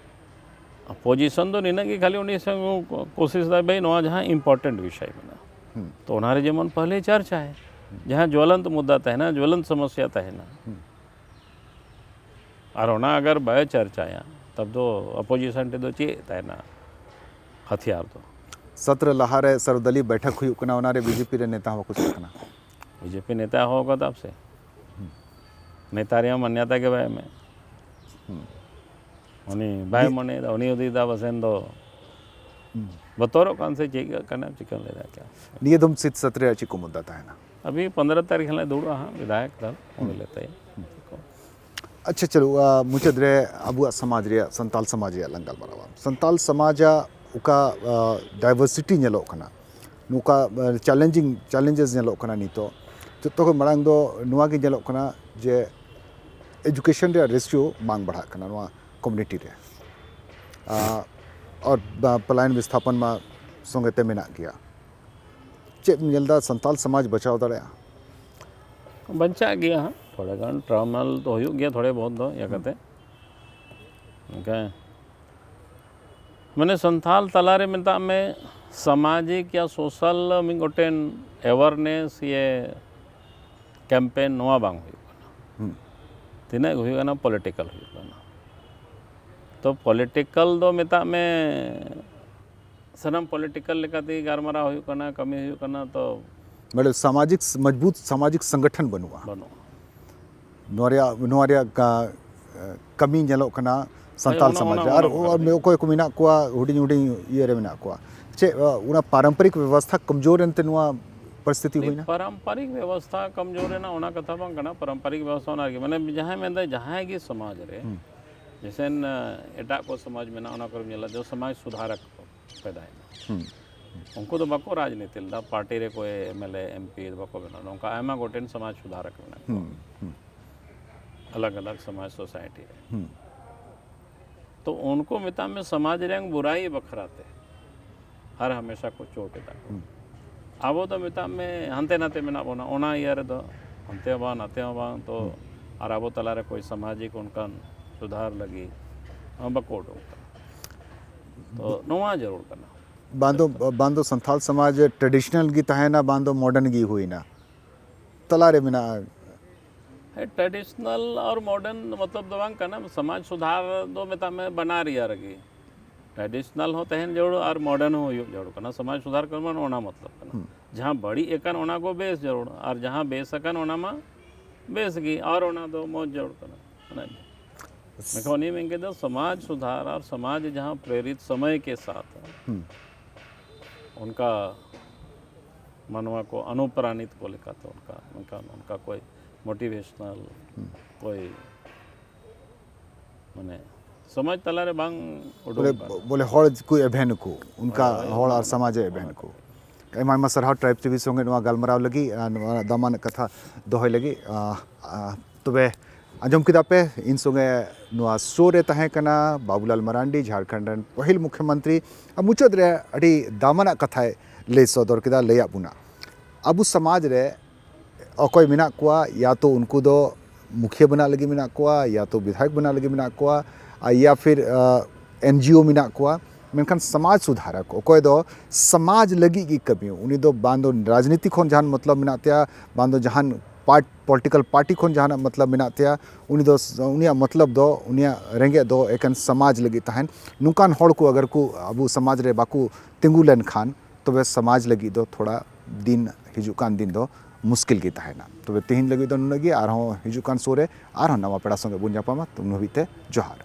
ᱚᱯᱳᱡᱤᱥᱚᱱ ᱫᱚ ᱱᱤᱱᱟᱹᱜ ᱜᱮ ᱠᱷᱟᱹᱞᱤ ᱩᱱᱤ ᱥᱮ ᱠᱳᱥᱤᱥ ᱫᱟᱭ, ᱵᱷᱟᱭ, ᱱᱚᱣᱟ ᱡᱟᱦᱟᱸ ᱤᱢᱯᱚᱨᱴᱮᱱᱴ ᱵᱤᱥᱚᱭ ᱢᱮᱱᱟᱜᱼᱟ, ᱦᱩᱸ᱾ ᱛᱚ ᱚᱱᱟᱨᱮ ᱡᱮᱢᱚᱱ ᱯᱟᱦᱞᱮ ᱪᱟᱨᱪᱟᱭ, ᱡᱟᱦᱟᱸ ᱡᱚᱞᱚᱱᱛ ᱢᱩᱫᱽᱫᱟ ᱛᱟᱦᱮᱱᱟ, ᱡᱚᱞᱚᱱᱛ ᱥᱚᱢᱚᱥᱥᱟ ᱛᱟᱦᱮᱱᱟ, ᱦᱩᱸ᱾ ᱟᱨ ᱚᱱᱟ ᱟᱜᱟᱨ ᱵᱟᱭ ᱪᱟᱨᱪᱟᱭᱟ, ᱛᱟᱵ ᱫᱚ ᱚᱯᱳᱡᱤᱥᱚᱱ ᱴᱷᱮᱱ ᱫᱚ ᱪᱮᱫ ᱛᱟᱦᱮᱱᱟ ᱦᱟᱛᱤᱭᱟᱨ ᱫᱚ? ᱥᱚᱛᱨᱚ ᱞᱟᱦᱟᱨᱮ ᱥᱟᱨᱫᱟᱞᱤ ᱵᱟᱭᱴᱷᱚᱠ ᱦᱩᱭᱩᱜ ᱠᱟᱱᱟ, ᱚᱱᱟᱨᱮ ᱵᱤᱡᱮᱯᱤ ᱨᱮ ᱱᱮᱛᱟ ᱦᱚᱸ ᱵᱟᱠᱚ ᱪᱟᱞᱟᱜ ᱠᱟᱱᱟ᱾ ᱵᱤᱡᱮᱯᱤ ᱱᱮᱛᱟ ᱦᱚᱦᱚ ᱠᱟᱫᱟ ᱥᱮ? ᱱᱮᱛᱟ ᱨᱮᱭᱟᱜ ᱢᱟᱱᱱᱚᱛᱟ ᱜᱮ ᱵᱟᱭ ᱮᱢᱮᱫ᱾ ᱦᱩᱸ᱾ ᱩᱱᱤ ᱵᱟᱭ ᱵᱤ- ᱢᱚᱱᱮᱭᱮᱫᱟ, ᱩᱱᱤ ᱦᱩᱫᱤᱥ ᱫᱟ ᱯᱟᱥᱮᱱ ᱫᱚ ᱦᱩᱸ᱾ ᱵᱚᱛᱚᱨᱚᱜ ᱠᱟᱱ ᱥᱮ ᱪᱮᱫ ᱠᱟᱱᱟ, ᱪᱤᱠᱟᱹᱢ ᱞᱟᱹᱭ ᱫᱟᱲᱮᱭᱟᱜ ᱠᱟᱱᱟ? ᱱᱤᱭᱟᱹ ᱫᱚᱢ ᱥᱤᱛ ᱥᱚᱛᱨᱚ ᱨᱮᱭᱟᱜ ᱪᱮᱫ ᱠᱚ ᱢᱩᱫᱫᱟ ᱛᱟᱦᱮᱱᱟ? ᱟᱵᱤ ᱯᱚᱱᱫᱽᱨᱚ ᱛᱟᱹᱨᱤᱠᱷ ᱦᱤᱞᱳᱜ ᱫᱩᱲᱩᱵᱼᱟ ᱦᱟᱸᱜ ᱵᱤᱫᱷᱟᱭᱚᱠ ᱫᱚᱞ, ᱩᱱᱤ ᱞᱟᱹᱭ ᱛᱟᱭᱟ᱾ ᱟᱪᱪᱷᱟ, ᱪᱚᱞᱚ, ᱟ, ᱢᱩᱪᱟᱹᱫ ᱨᱮ ᱟᱵᱚᱣᱟᱜ ᱥᱚᱢᱟᱡᱽ ᱨᱮᱭᱟᱜ, ᱥᱟᱱᱛᱟᱞ ᱥᱚᱢᱟᱡᱽ ᱨᱮᱭᱟᱜ ᱞᱟᱝ ᱜᱟᱞᱢᱟᱨᱟᱣᱟ᱾ ᱥᱟᱱᱛᱟᱞ ᱥᱚᱢᱟᱡᱟᱜ ᱚᱠᱟ, ᱟ, ᱰᱟᱭᱵᱷᱟᱨᱥᱤᱴᱤ ᱧᱮᱞᱚᱜ ᱠᱟᱱᱟ, ᱱᱚᱝᱠᱟ, ᱟ, ᱪᱮᱞᱮᱧᱡᱤᱝ ᱪᱮᱞᱮᱧᱡᱮᱥ ᱧᱮᱞᱚᱜ ᱠᱟᱱᱟ ᱱᱤᱛᱚᱜ, ᱡᱚᱛᱚ ᱠᱷᱚᱱ ᱢᱟᱲᱟᱝ ᱫᱚ ᱱᱚᱣᱟ ᱜᱮ ᱧᱮᱞᱚᱜ ᱠᱟᱱᱟ ᱡᱮ ᱮᱡᱩᱠᱮᱥᱚᱱ ᱨᱮᱭᱟᱜ ᱨᱮᱥᱤᱭᱳ ᱵᱟᱝ ᱵᱟᱲᱦᱟᱜ ᱠᱟᱱᱟ ᱱᱚᱣᱟ ᱠᱚᱢᱤᱭᱩᱱᱤᱴᱤ ᱨᱮ᱾ ᱟ, ᱟᱨ ᱵᱟ-, ᱯᱟᱞᱟᱭᱚᱱ ᱵᱤᱥᱛᱷᱟᱯᱚᱱ ᱢᱟ ᱥᱚᱸᱜᱮ ᱛᱮ ᱢᱮᱱᱟᱜ ᱜᱮᱭᱟ᱾ ᱪᱮᱫ ᱮᱢ ᱧᱮᱞ ᱮᱫᱟ, ᱥᱟᱱᱛᱟᱞ ᱥᱚᱢᱟᱡᱽ ᱵᱟᱧᱪᱟᱣ ᱫᱟᱲᱮᱭᱟᱜᱼᱟ? ᱵᱟᱧᱪᱟᱜ ᱜᱮᱭᱟ ᱦᱟᱸᱜ, ᱛᱷᱚᱲᱟ ᱜᱟᱱ ᱴᱨᱟᱢᱟᱞ ᱫᱚ ᱦᱩᱭᱩᱜ ᱜᱮᱭᱟ, ᱛᱷᱚᱲᱮ ᱵᱚᱦᱩᱛ ᱫᱚ ᱤᱭᱟᱹ ᱠᱟᱛᱮ᱾ ᱚᱱᱠᱟ ᱢᱟᱱᱮ ᱥᱟᱱᱛᱟᱞ ᱛᱟᱞᱟᱨᱮ ᱢᱮᱛᱟᱜ ᱢᱮ ᱥᱟᱢᱟᱡᱤᱠ ᱭᱟ ᱥᱳᱥᱟᱞ ᱢᱤᱫ ᱜᱚᱴᱮᱱ ᱮᱣᱟᱨᱱᱮᱥ ᱭᱮ ᱠᱮᱢᱯᱮᱱ ᱱᱚᱣᱟ ᱵᱟᱝ ᱦᱩᱭᱩᱜ ᱠᱟᱱᱟ᱾ ᱦᱩᱸ᱾ ᱛᱤᱱᱟᱹᱜ ᱜᱮ ᱦᱩᱭᱩᱜ ᱠᱟᱱᱟ, ᱯᱚᱞᱤᱴᱤᱠᱟᱞ ᱦᱩᱭᱩᱜ ᱠᱟᱱᱟ᱾ ᱛᱚ ᱯᱚᱞᱤᱴᱤᱠᱟᱞ ᱫᱚ ᱢᱮᱛᱟᱜ ᱢᱮ ᱥᱟᱱᱟᱢ ᱯᱚᱞᱤᱴᱤᱠᱟᱞ ᱞᱮᱠᱟᱛᱮ ᱜᱟᱞᱢᱟᱨᱟᱣ ᱦᱩᱭᱩᱜ ᱠᱟᱱᱟ, ᱠᱟᱹᱢᱤ ᱦᱩᱭᱩᱜ ᱠᱟᱱᱟ, ᱛᱚ ᱢᱟᱱᱮ ᱥᱟᱢᱟᱡᱤᱠ, ᱢᱚᱡᱽᱵᱩᱛ ᱥᱟᱢᱟᱡᱤᱠ ᱥᱚᱝᱜᱚᱴᱷᱚᱱ ᱵᱟᱹᱱᱩᱜᱼᱟ᱾ ᱵᱟᱹᱱᱩᱜᱼᱟ᱾ ᱱᱚᱣᱟ ᱨᱮᱭᱟᱜ, ᱱᱚᱣᱟ ᱨᱮᱭᱟᱜ ᱠᱟ-, ᱠᱟᱹᱢᱤ ᱧᱮᱞᱚᱜ ᱠᱟᱱᱟ ᱥᱟᱱᱛᱟᱞ ᱚᱱᱟ, ᱥᱚᱢᱟᱡᱽ ᱚᱱᱟ, ᱨᱮ᱾ ᱟᱨ ᱚᱱᱟ ᱵᱟᱠᱷᱨᱟ ᱛᱮ᱾ ᱚᱠᱚᱭ ᱠᱚ ᱢᱮᱱᱟᱜ ᱠᱚᱣᱟ ᱦᱩᱰᱤᱧ ᱦᱩᱰᱤᱧ ᱤᱭᱟᱹ ᱨᱮ ᱢᱮᱱᱟᱜ ᱠᱚᱣᱟ, ᱪᱮᱫ, ᱟ, ᱚᱱᱟ ᱯᱟᱨᱚᱢᱯᱚᱨᱤᱠ ᱵᱮᱵᱚᱥᱛᱷᱟ ᱠᱚᱢᱡᱳᱨ ᱮᱱᱛᱮ ᱱᱚᱣᱟ ᱯᱚᱨᱤᱥᱛᱷᱤᱛᱤ ᱦᱩᱭᱱᱟ? ᱯᱟᱨᱟᱢᱯᱟᱨᱤᱠ ᱵᱮᱵᱚᱥᱛᱷᱟ ᱠᱚᱢᱡᱳᱨ ᱮᱱᱟ, ᱚᱱᱟ ᱠᱟᱛᱷᱟ ᱵᱟᱝ ᱠᱟᱱᱟ᱾ ᱯᱟᱨᱟᱢᱯᱟᱨᱤᱠ ᱵᱮᱵᱚᱥᱛᱷᱟ ᱚᱱᱟ ᱨᱮᱜᱮ, ᱢᱟᱱᱮ, ᱡᱟᱦᱟᱸᱭ ᱢᱮᱱᱫᱟᱭ, ᱡᱟᱦᱟᱸᱭ ᱜᱮ ᱥᱚᱢᱟᱡᱽ ᱨᱮ, ᱦᱩᱸ᱾ ᱡᱮᱥᱮᱱ, ᱮᱴᱟᱜ ᱠᱚ ᱥᱚᱢᱟᱡᱽ ᱢᱮᱱᱟᱜᱼᱟ, ᱚᱱᱟ ᱠᱚᱨᱮ ᱧᱮᱞᱟ ᱡᱮ ᱥᱚᱢᱟᱡᱽ ᱥᱩᱫᱷᱟᱨᱚᱠ ᱠᱚ ᱯᱮᱫᱟᱭᱮᱱᱟ᱾ ᱦᱩᱸ᱾ ᱩᱱᱠᱩ ᱫᱚ ᱵᱟᱠᱚ ᱨᱟᱡᱽᱱᱤᱛᱤ ᱞᱮᱫᱟ, ᱯᱟᱨᱴᱤ ᱨᱮ ᱠᱚᱭ M L A, M P ᱫᱚ ᱵᱟᱠᱚ ᱵᱮᱱᱟᱣ᱾ ᱱᱚᱝᱠᱟ ᱟᱭᱢᱟ ᱜᱚᱴᱮᱱ ᱥᱚᱢᱟᱡᱽ ᱥᱩᱫᱷᱟᱨᱚᱠ ᱢᱮᱱᱟᱜ ᱠᱚᱣᱟ᱾ ᱦᱩᱸ, ᱦᱩᱸ᱾ ᱟᱞᱟᱜᱽ ᱟᱞᱟᱜᱽ ᱥᱚᱢᱟᱡᱽ ᱥᱳᱥᱟᱭᱴᱤ ᱨᱮ᱾ ᱦᱩᱸ᱾ ᱛᱚ ᱩᱱᱠᱩ ᱢᱮᱛᱟᱜ ᱢᱮ ᱥᱚᱢᱟᱡᱽ ᱨᱮᱱ ᱵᱩᱨᱟᱭᱤ ᱵᱟᱠᱷᱨᱟ ᱛᱮ ᱦᱟᱨ ᱦᱟᱢᱮᱥᱟ ᱠᱚ ᱪᱳᱴ ᱮᱫᱟ ᱠᱚ᱾ ᱦᱩᱸ᱾ ᱟᱵᱚ ᱫᱚ ᱢᱮᱛᱟᱜ ᱢᱮ ᱦᱟᱱᱛᱮ ᱱᱟᱛᱮ ᱢᱮᱱᱟᱜ ᱵᱚᱱᱟ, ᱚᱱᱟ ᱤᱭᱟᱹ ᱨᱮᱫᱚ ᱦᱟᱱᱛᱮ ᱦᱚᱸ ᱵᱟᱝ, ᱱᱟᱛᱮ ᱦᱚᱸ ᱵᱟᱝ, ᱛᱚ ᱦᱩᱸ᱾ ᱟᱨ ᱟᱵᱚ ᱛᱟᱞᱟᱨᱮ ᱠᱳᱭ ᱥᱟᱢᱟᱡᱤᱠ ᱚᱱᱠᱟᱱ ᱥᱩᱫᱷᱟᱨ ᱞᱟᱹᱜᱤᱫ ᱦᱚᱸ ᱵᱟᱠᱚ ᱩᱰᱩᱠ ᱠᱟᱱᱟ᱾ ᱛᱚ ᱱᱚᱣᱟ ᱡᱟᱹᱨᱩᱲ ᱠᱟᱱᱟ᱾ ᱵᱟᱝ ᱫᱚ, ᱵᱟᱝ ᱫᱚ ᱥᱟᱱᱛᱟᱲ ᱥᱚᱢᱟᱡᱽ ᱴᱨᱮᱰᱤᱥᱚᱱᱟᱞ ᱜᱮ ᱛᱟᱦᱮᱱᱟ, ᱵᱟᱝ ᱫᱚ ᱢᱚᱰᱟᱨᱱ ᱜᱮ ᱦᱩᱭᱱᱟ, ᱛᱟᱞᱟᱨᱮ ᱢᱮᱱᱟᱜᱼᱟ᱾ ᱦᱮᱸ, ᱴᱨᱮᱰᱤᱥᱚᱱᱟᱞ ᱟᱨ ᱢᱚᱰᱟᱨᱱ ᱢᱚᱛᱞᱚᱵ ᱫᱚ ᱵᱟᱝ ᱠᱟᱱᱟ, ᱥᱚᱢᱟᱡᱽ ᱥᱩᱫᱷᱟᱨ ᱫᱚ ᱢᱮᱛᱟᱜ ᱢᱮ ᱵᱟᱱᱟᱨ ᱤᱭᱟᱹ ᱨᱮᱜᱮ, ᱴᱨᱮᱰᱤᱥᱚᱱᱟᱞ ᱦᱚᱸ ᱛᱟᱦᱮᱱ ᱡᱟᱹᱨᱩᱲ ᱟᱨ ᱢᱚᱰᱟᱨᱱ ᱦᱚᱸ ᱦᱩᱭᱩᱜ ᱡᱟᱹᱨᱩᱲ ᱠᱟᱱᱟ᱾ ᱥᱚᱢᱟᱡᱽ ᱥᱩᱫᱷᱟᱨ ᱠᱟᱱᱟ ᱚᱱᱟ ᱢᱚᱛᱞᱚᱵ ᱠᱟᱱᱟ᱾ ᱦᱩᱸ᱾ ᱡᱟᱦᱟᱸ ᱵᱟᱹᱲᱤᱡ ᱟᱠᱟᱱ ᱚᱱᱟ ᱠᱚ ᱵᱮᱥ ᱡᱟᱹᱨᱩᱲ, ᱟᱨ ᱡᱟᱦᱟᱸ ᱵᱮᱥ ᱟᱠᱟᱱ ᱚᱱᱟ ᱢᱟ ᱵᱮᱥ ᱜᱮ, ᱟᱨ ᱚᱱᱟ ᱫᱚ ᱢᱚᱡᱽ ᱡᱟᱹᱨᱩᱲ ᱠᱟᱱᱟ᱾ ᱚᱱᱟ ᱜᱮ᱾ ᱢᱮᱱᱠᱷᱟᱱ ᱩᱱᱤ ᱢᱮᱱ ᱠᱮᱫᱟ ᱥᱚᱢᱟᱡᱽ ᱥᱩᱫᱷᱟᱨ ᱟᱨ ᱥᱚᱢᱟᱡᱽ ᱡᱟᱦᱟᱸ ᱯᱨᱮᱨᱤᱛ ᱥᱚᱢᱚᱭ ᱠᱮ ᱥᱟᱛᱷ ᱦᱩᱸ᱾ ᱚᱱᱠᱟ ᱢᱟᱱᱣᱟ ᱠᱚ ᱚᱱᱩᱯᱨᱟᱱᱤᱛ ᱠᱚ ᱞᱮᱠᱟᱛᱮ ᱚᱱᱠᱟ, ᱢᱮᱱᱠᱷᱟᱱ ᱚᱱᱠᱟ ᱠᱚᱭ ᱢᱳᱴᱤᱵᱷᱮᱥᱚᱱᱟᱞ ᱦᱩᱸ᱾ ᱠᱚᱭ ᱢᱟᱱᱮ ᱥᱚᱢᱟᱡᱽ ᱛᱟᱞᱟᱨᱮ ᱵᱟᱝ ᱩᱰᱩᱠ ᱵᱚᱞᱮ, ᱟᱠᱟᱱᱟ᱾ ᱵᱚᱞᱮ ᱦᱚᱲ ᱠᱚ ᱮᱵᱷᱮᱱ ᱠᱚ, ᱚᱱᱠᱟ ᱦᱳᱭ, ᱦᱚᱲ ᱟᱨ ᱚᱱᱟ, ᱥᱚᱢᱟᱡᱽ ᱮ ᱚᱱᱟ ᱮᱵᱷᱮᱱ ᱠᱚ᱾ ᱠᱟᱛᱷᱟ᱾ ᱟᱭᱢᱟ ᱟᱭᱢᱟ ᱥᱟᱨᱦᱟᱣ ᱴᱨᱟᱭᱤᱵᱽ ᱴᱤᱵᱷᱤ ᱥᱚᱸᱜᱮ ᱱᱚᱣᱟ ᱜᱟᱞᱢᱟᱨᱟᱣ ᱞᱟᱹᱜᱤᱫ ᱟᱨ ᱱᱚᱣᱟ ᱫᱟᱢᱟᱱᱟᱜ ᱠᱟᱛᱷᱟ ᱫᱚᱦᱚᱭ ᱞᱟᱹᱜᱤᱫ᱾ ᱟᱸ, ᱟᱸ, ᱛᱚᱵᱮ ᱟᱸᱡᱚᱢ ᱠᱮᱫᱟ ᱯᱮ, ᱤᱧ ᱥᱚᱸᱜᱮ ᱱᱚᱣᱟ ᱥᱳ ᱨᱮ ᱛᱟᱦᱮᱸ ᱠᱟᱱᱟ ᱵᱟᱵᱩᱞᱟᱞ ᱢᱟᱨᱟᱱᱰᱤ, ᱡᱷᱟᱲᱠᱷᱚᱸᱰ ᱨᱮᱱ ᱯᱟᱹᱦᱤᱞ ᱢᱩᱠᱷᱭᱚᱢᱚᱱᱛᱨᱤ᱾ ᱟᱨ ᱢᱩᱪᱟᱹᱫ ᱨᱮ ᱟᱹᱰᱤ ᱫᱟᱢᱟᱱᱟᱜ ᱠᱟᱛᱷᱟᱭ ᱞᱟᱹᱭ ᱥᱚᱫᱚᱨ ᱠᱮᱫᱟ, ᱞᱟᱹᱭᱟᱫ ᱵᱚᱱᱟ᱾ ᱟᱵᱚ ᱥᱚᱢᱟᱡᱽ ᱨᱮ ᱚᱠᱚᱭ ᱢᱮᱱᱟᱜ ᱠᱚᱣᱟ, ᱭᱟ ᱛᱚ ᱩᱱᱠᱩ ᱫᱚ ᱢᱩᱠᱷᱤᱭᱟᱹ ᱵᱮᱱᱟᱜ ᱞᱟᱹᱜᱤᱫ ᱢᱮᱱᱟᱜ ᱠᱚᱣᱟ, ᱭᱟ ᱛᱚ ᱵᱤᱫᱷᱟᱭᱚᱠ ᱵᱮᱱᱟᱜ ᱞᱟᱹᱜᱤᱫ ᱢᱮᱱᱟᱜ ᱠᱚᱣᱟ, ᱟᱨ ᱭᱟ ᱯᱷᱤᱨ, ᱟ, ᱮᱱ ᱡᱤ ᱳ ᱢᱮᱱᱟᱜ ᱠᱚᱣᱟ, ᱢᱮᱱᱠᱷᱟᱱ ᱥᱚᱢᱟᱡᱽ ᱥᱩᱫᱷᱟᱨᱚᱠ, ᱚᱠᱚᱭ ᱫᱚ ᱥᱚᱢᱟᱡᱽ ᱞᱟᱹᱜᱤᱫ ᱜᱮ ᱠᱟᱹᱢᱤ, ᱩᱱᱤ ᱫᱚ ᱵᱟᱝ ᱫᱚ ᱨᱟᱡᱽᱱᱤᱛᱤ ᱠᱷᱚᱱ ᱡᱟᱦᱟᱱ ᱢᱚᱛᱞᱚᱵ ᱢᱮᱱᱟᱜ ᱛᱟᱭᱟ, ᱵᱟᱝ ᱫᱚ ᱡᱟᱦᱟᱱ ᱯᱟᱨᱴ-, ᱯᱚᱞᱤᱴᱤᱠᱟᱞ ᱯᱟᱨᱴᱤ ᱠᱷᱚᱱ ᱡᱟᱦᱟᱱᱟᱜ ᱢᱚᱛᱞᱚᱵ ᱢᱮᱱᱟᱜ ᱛᱟᱭᱟ, ᱩᱱᱤ ᱫᱚ ᱥ-, ᱩᱱᱤᱭᱟᱜ ᱢᱚᱛᱞᱚᱵ ᱫᱚ, ᱩᱱᱤᱭᱟᱜ ᱨᱮᱸᱜᱮᱡ ᱫᱚ ᱮᱠᱮᱱ ᱥᱚᱢᱟᱡᱽ ᱞᱟᱹᱜᱤᱫ ᱛᱟᱦᱮᱱ᱾ ᱱᱚᱝᱠᱟᱱ ᱦᱚᱲ ᱠᱚ ᱟᱜᱟᱨ ᱠᱚ ᱟᱵᱚ ᱥᱚᱢᱟᱡᱽ ᱨᱮ ᱵᱟᱠᱚ ᱛᱤᱸᱜᱩ ᱞᱮᱱᱠᱷᱟᱱ, ᱛᱚᱵᱮ ᱥᱚᱢᱟᱡᱽ ᱞᱟᱹᱜᱤᱫ ᱫᱚ ᱛᱷᱚᱲᱟ ᱫᱤᱱ, ᱦᱤᱡᱩᱜ ᱠᱟᱱ ᱫᱤᱱ ᱫᱚ ᱢᱩᱥᱠᱤᱞ ᱜᱮ ᱛᱟᱦᱮᱱᱟ᱾ ᱛᱚᱵᱮ ᱛᱮᱦᱮᱧ ᱞᱟᱹᱜᱤᱫ ᱫᱚ ᱱᱩᱱᱟᱹᱜ ᱜᱮ, ᱟᱨᱦᱚᱸ ᱦᱤᱡᱩᱜ ᱠᱟᱱ ᱥᱳ ᱨᱮ ᱟᱨᱦᱚᱸ ᱱᱟᱣᱟ ᱯᱮᱲᱟ ᱥᱚᱸᱜᱮ ᱵᱚᱱ ᱧᱟᱯᱟᱢᱟ᱾ ᱩᱱ ᱦᱟᱹᱵᱤᱡ ᱛᱮ ᱡᱚᱦᱟᱨ᱾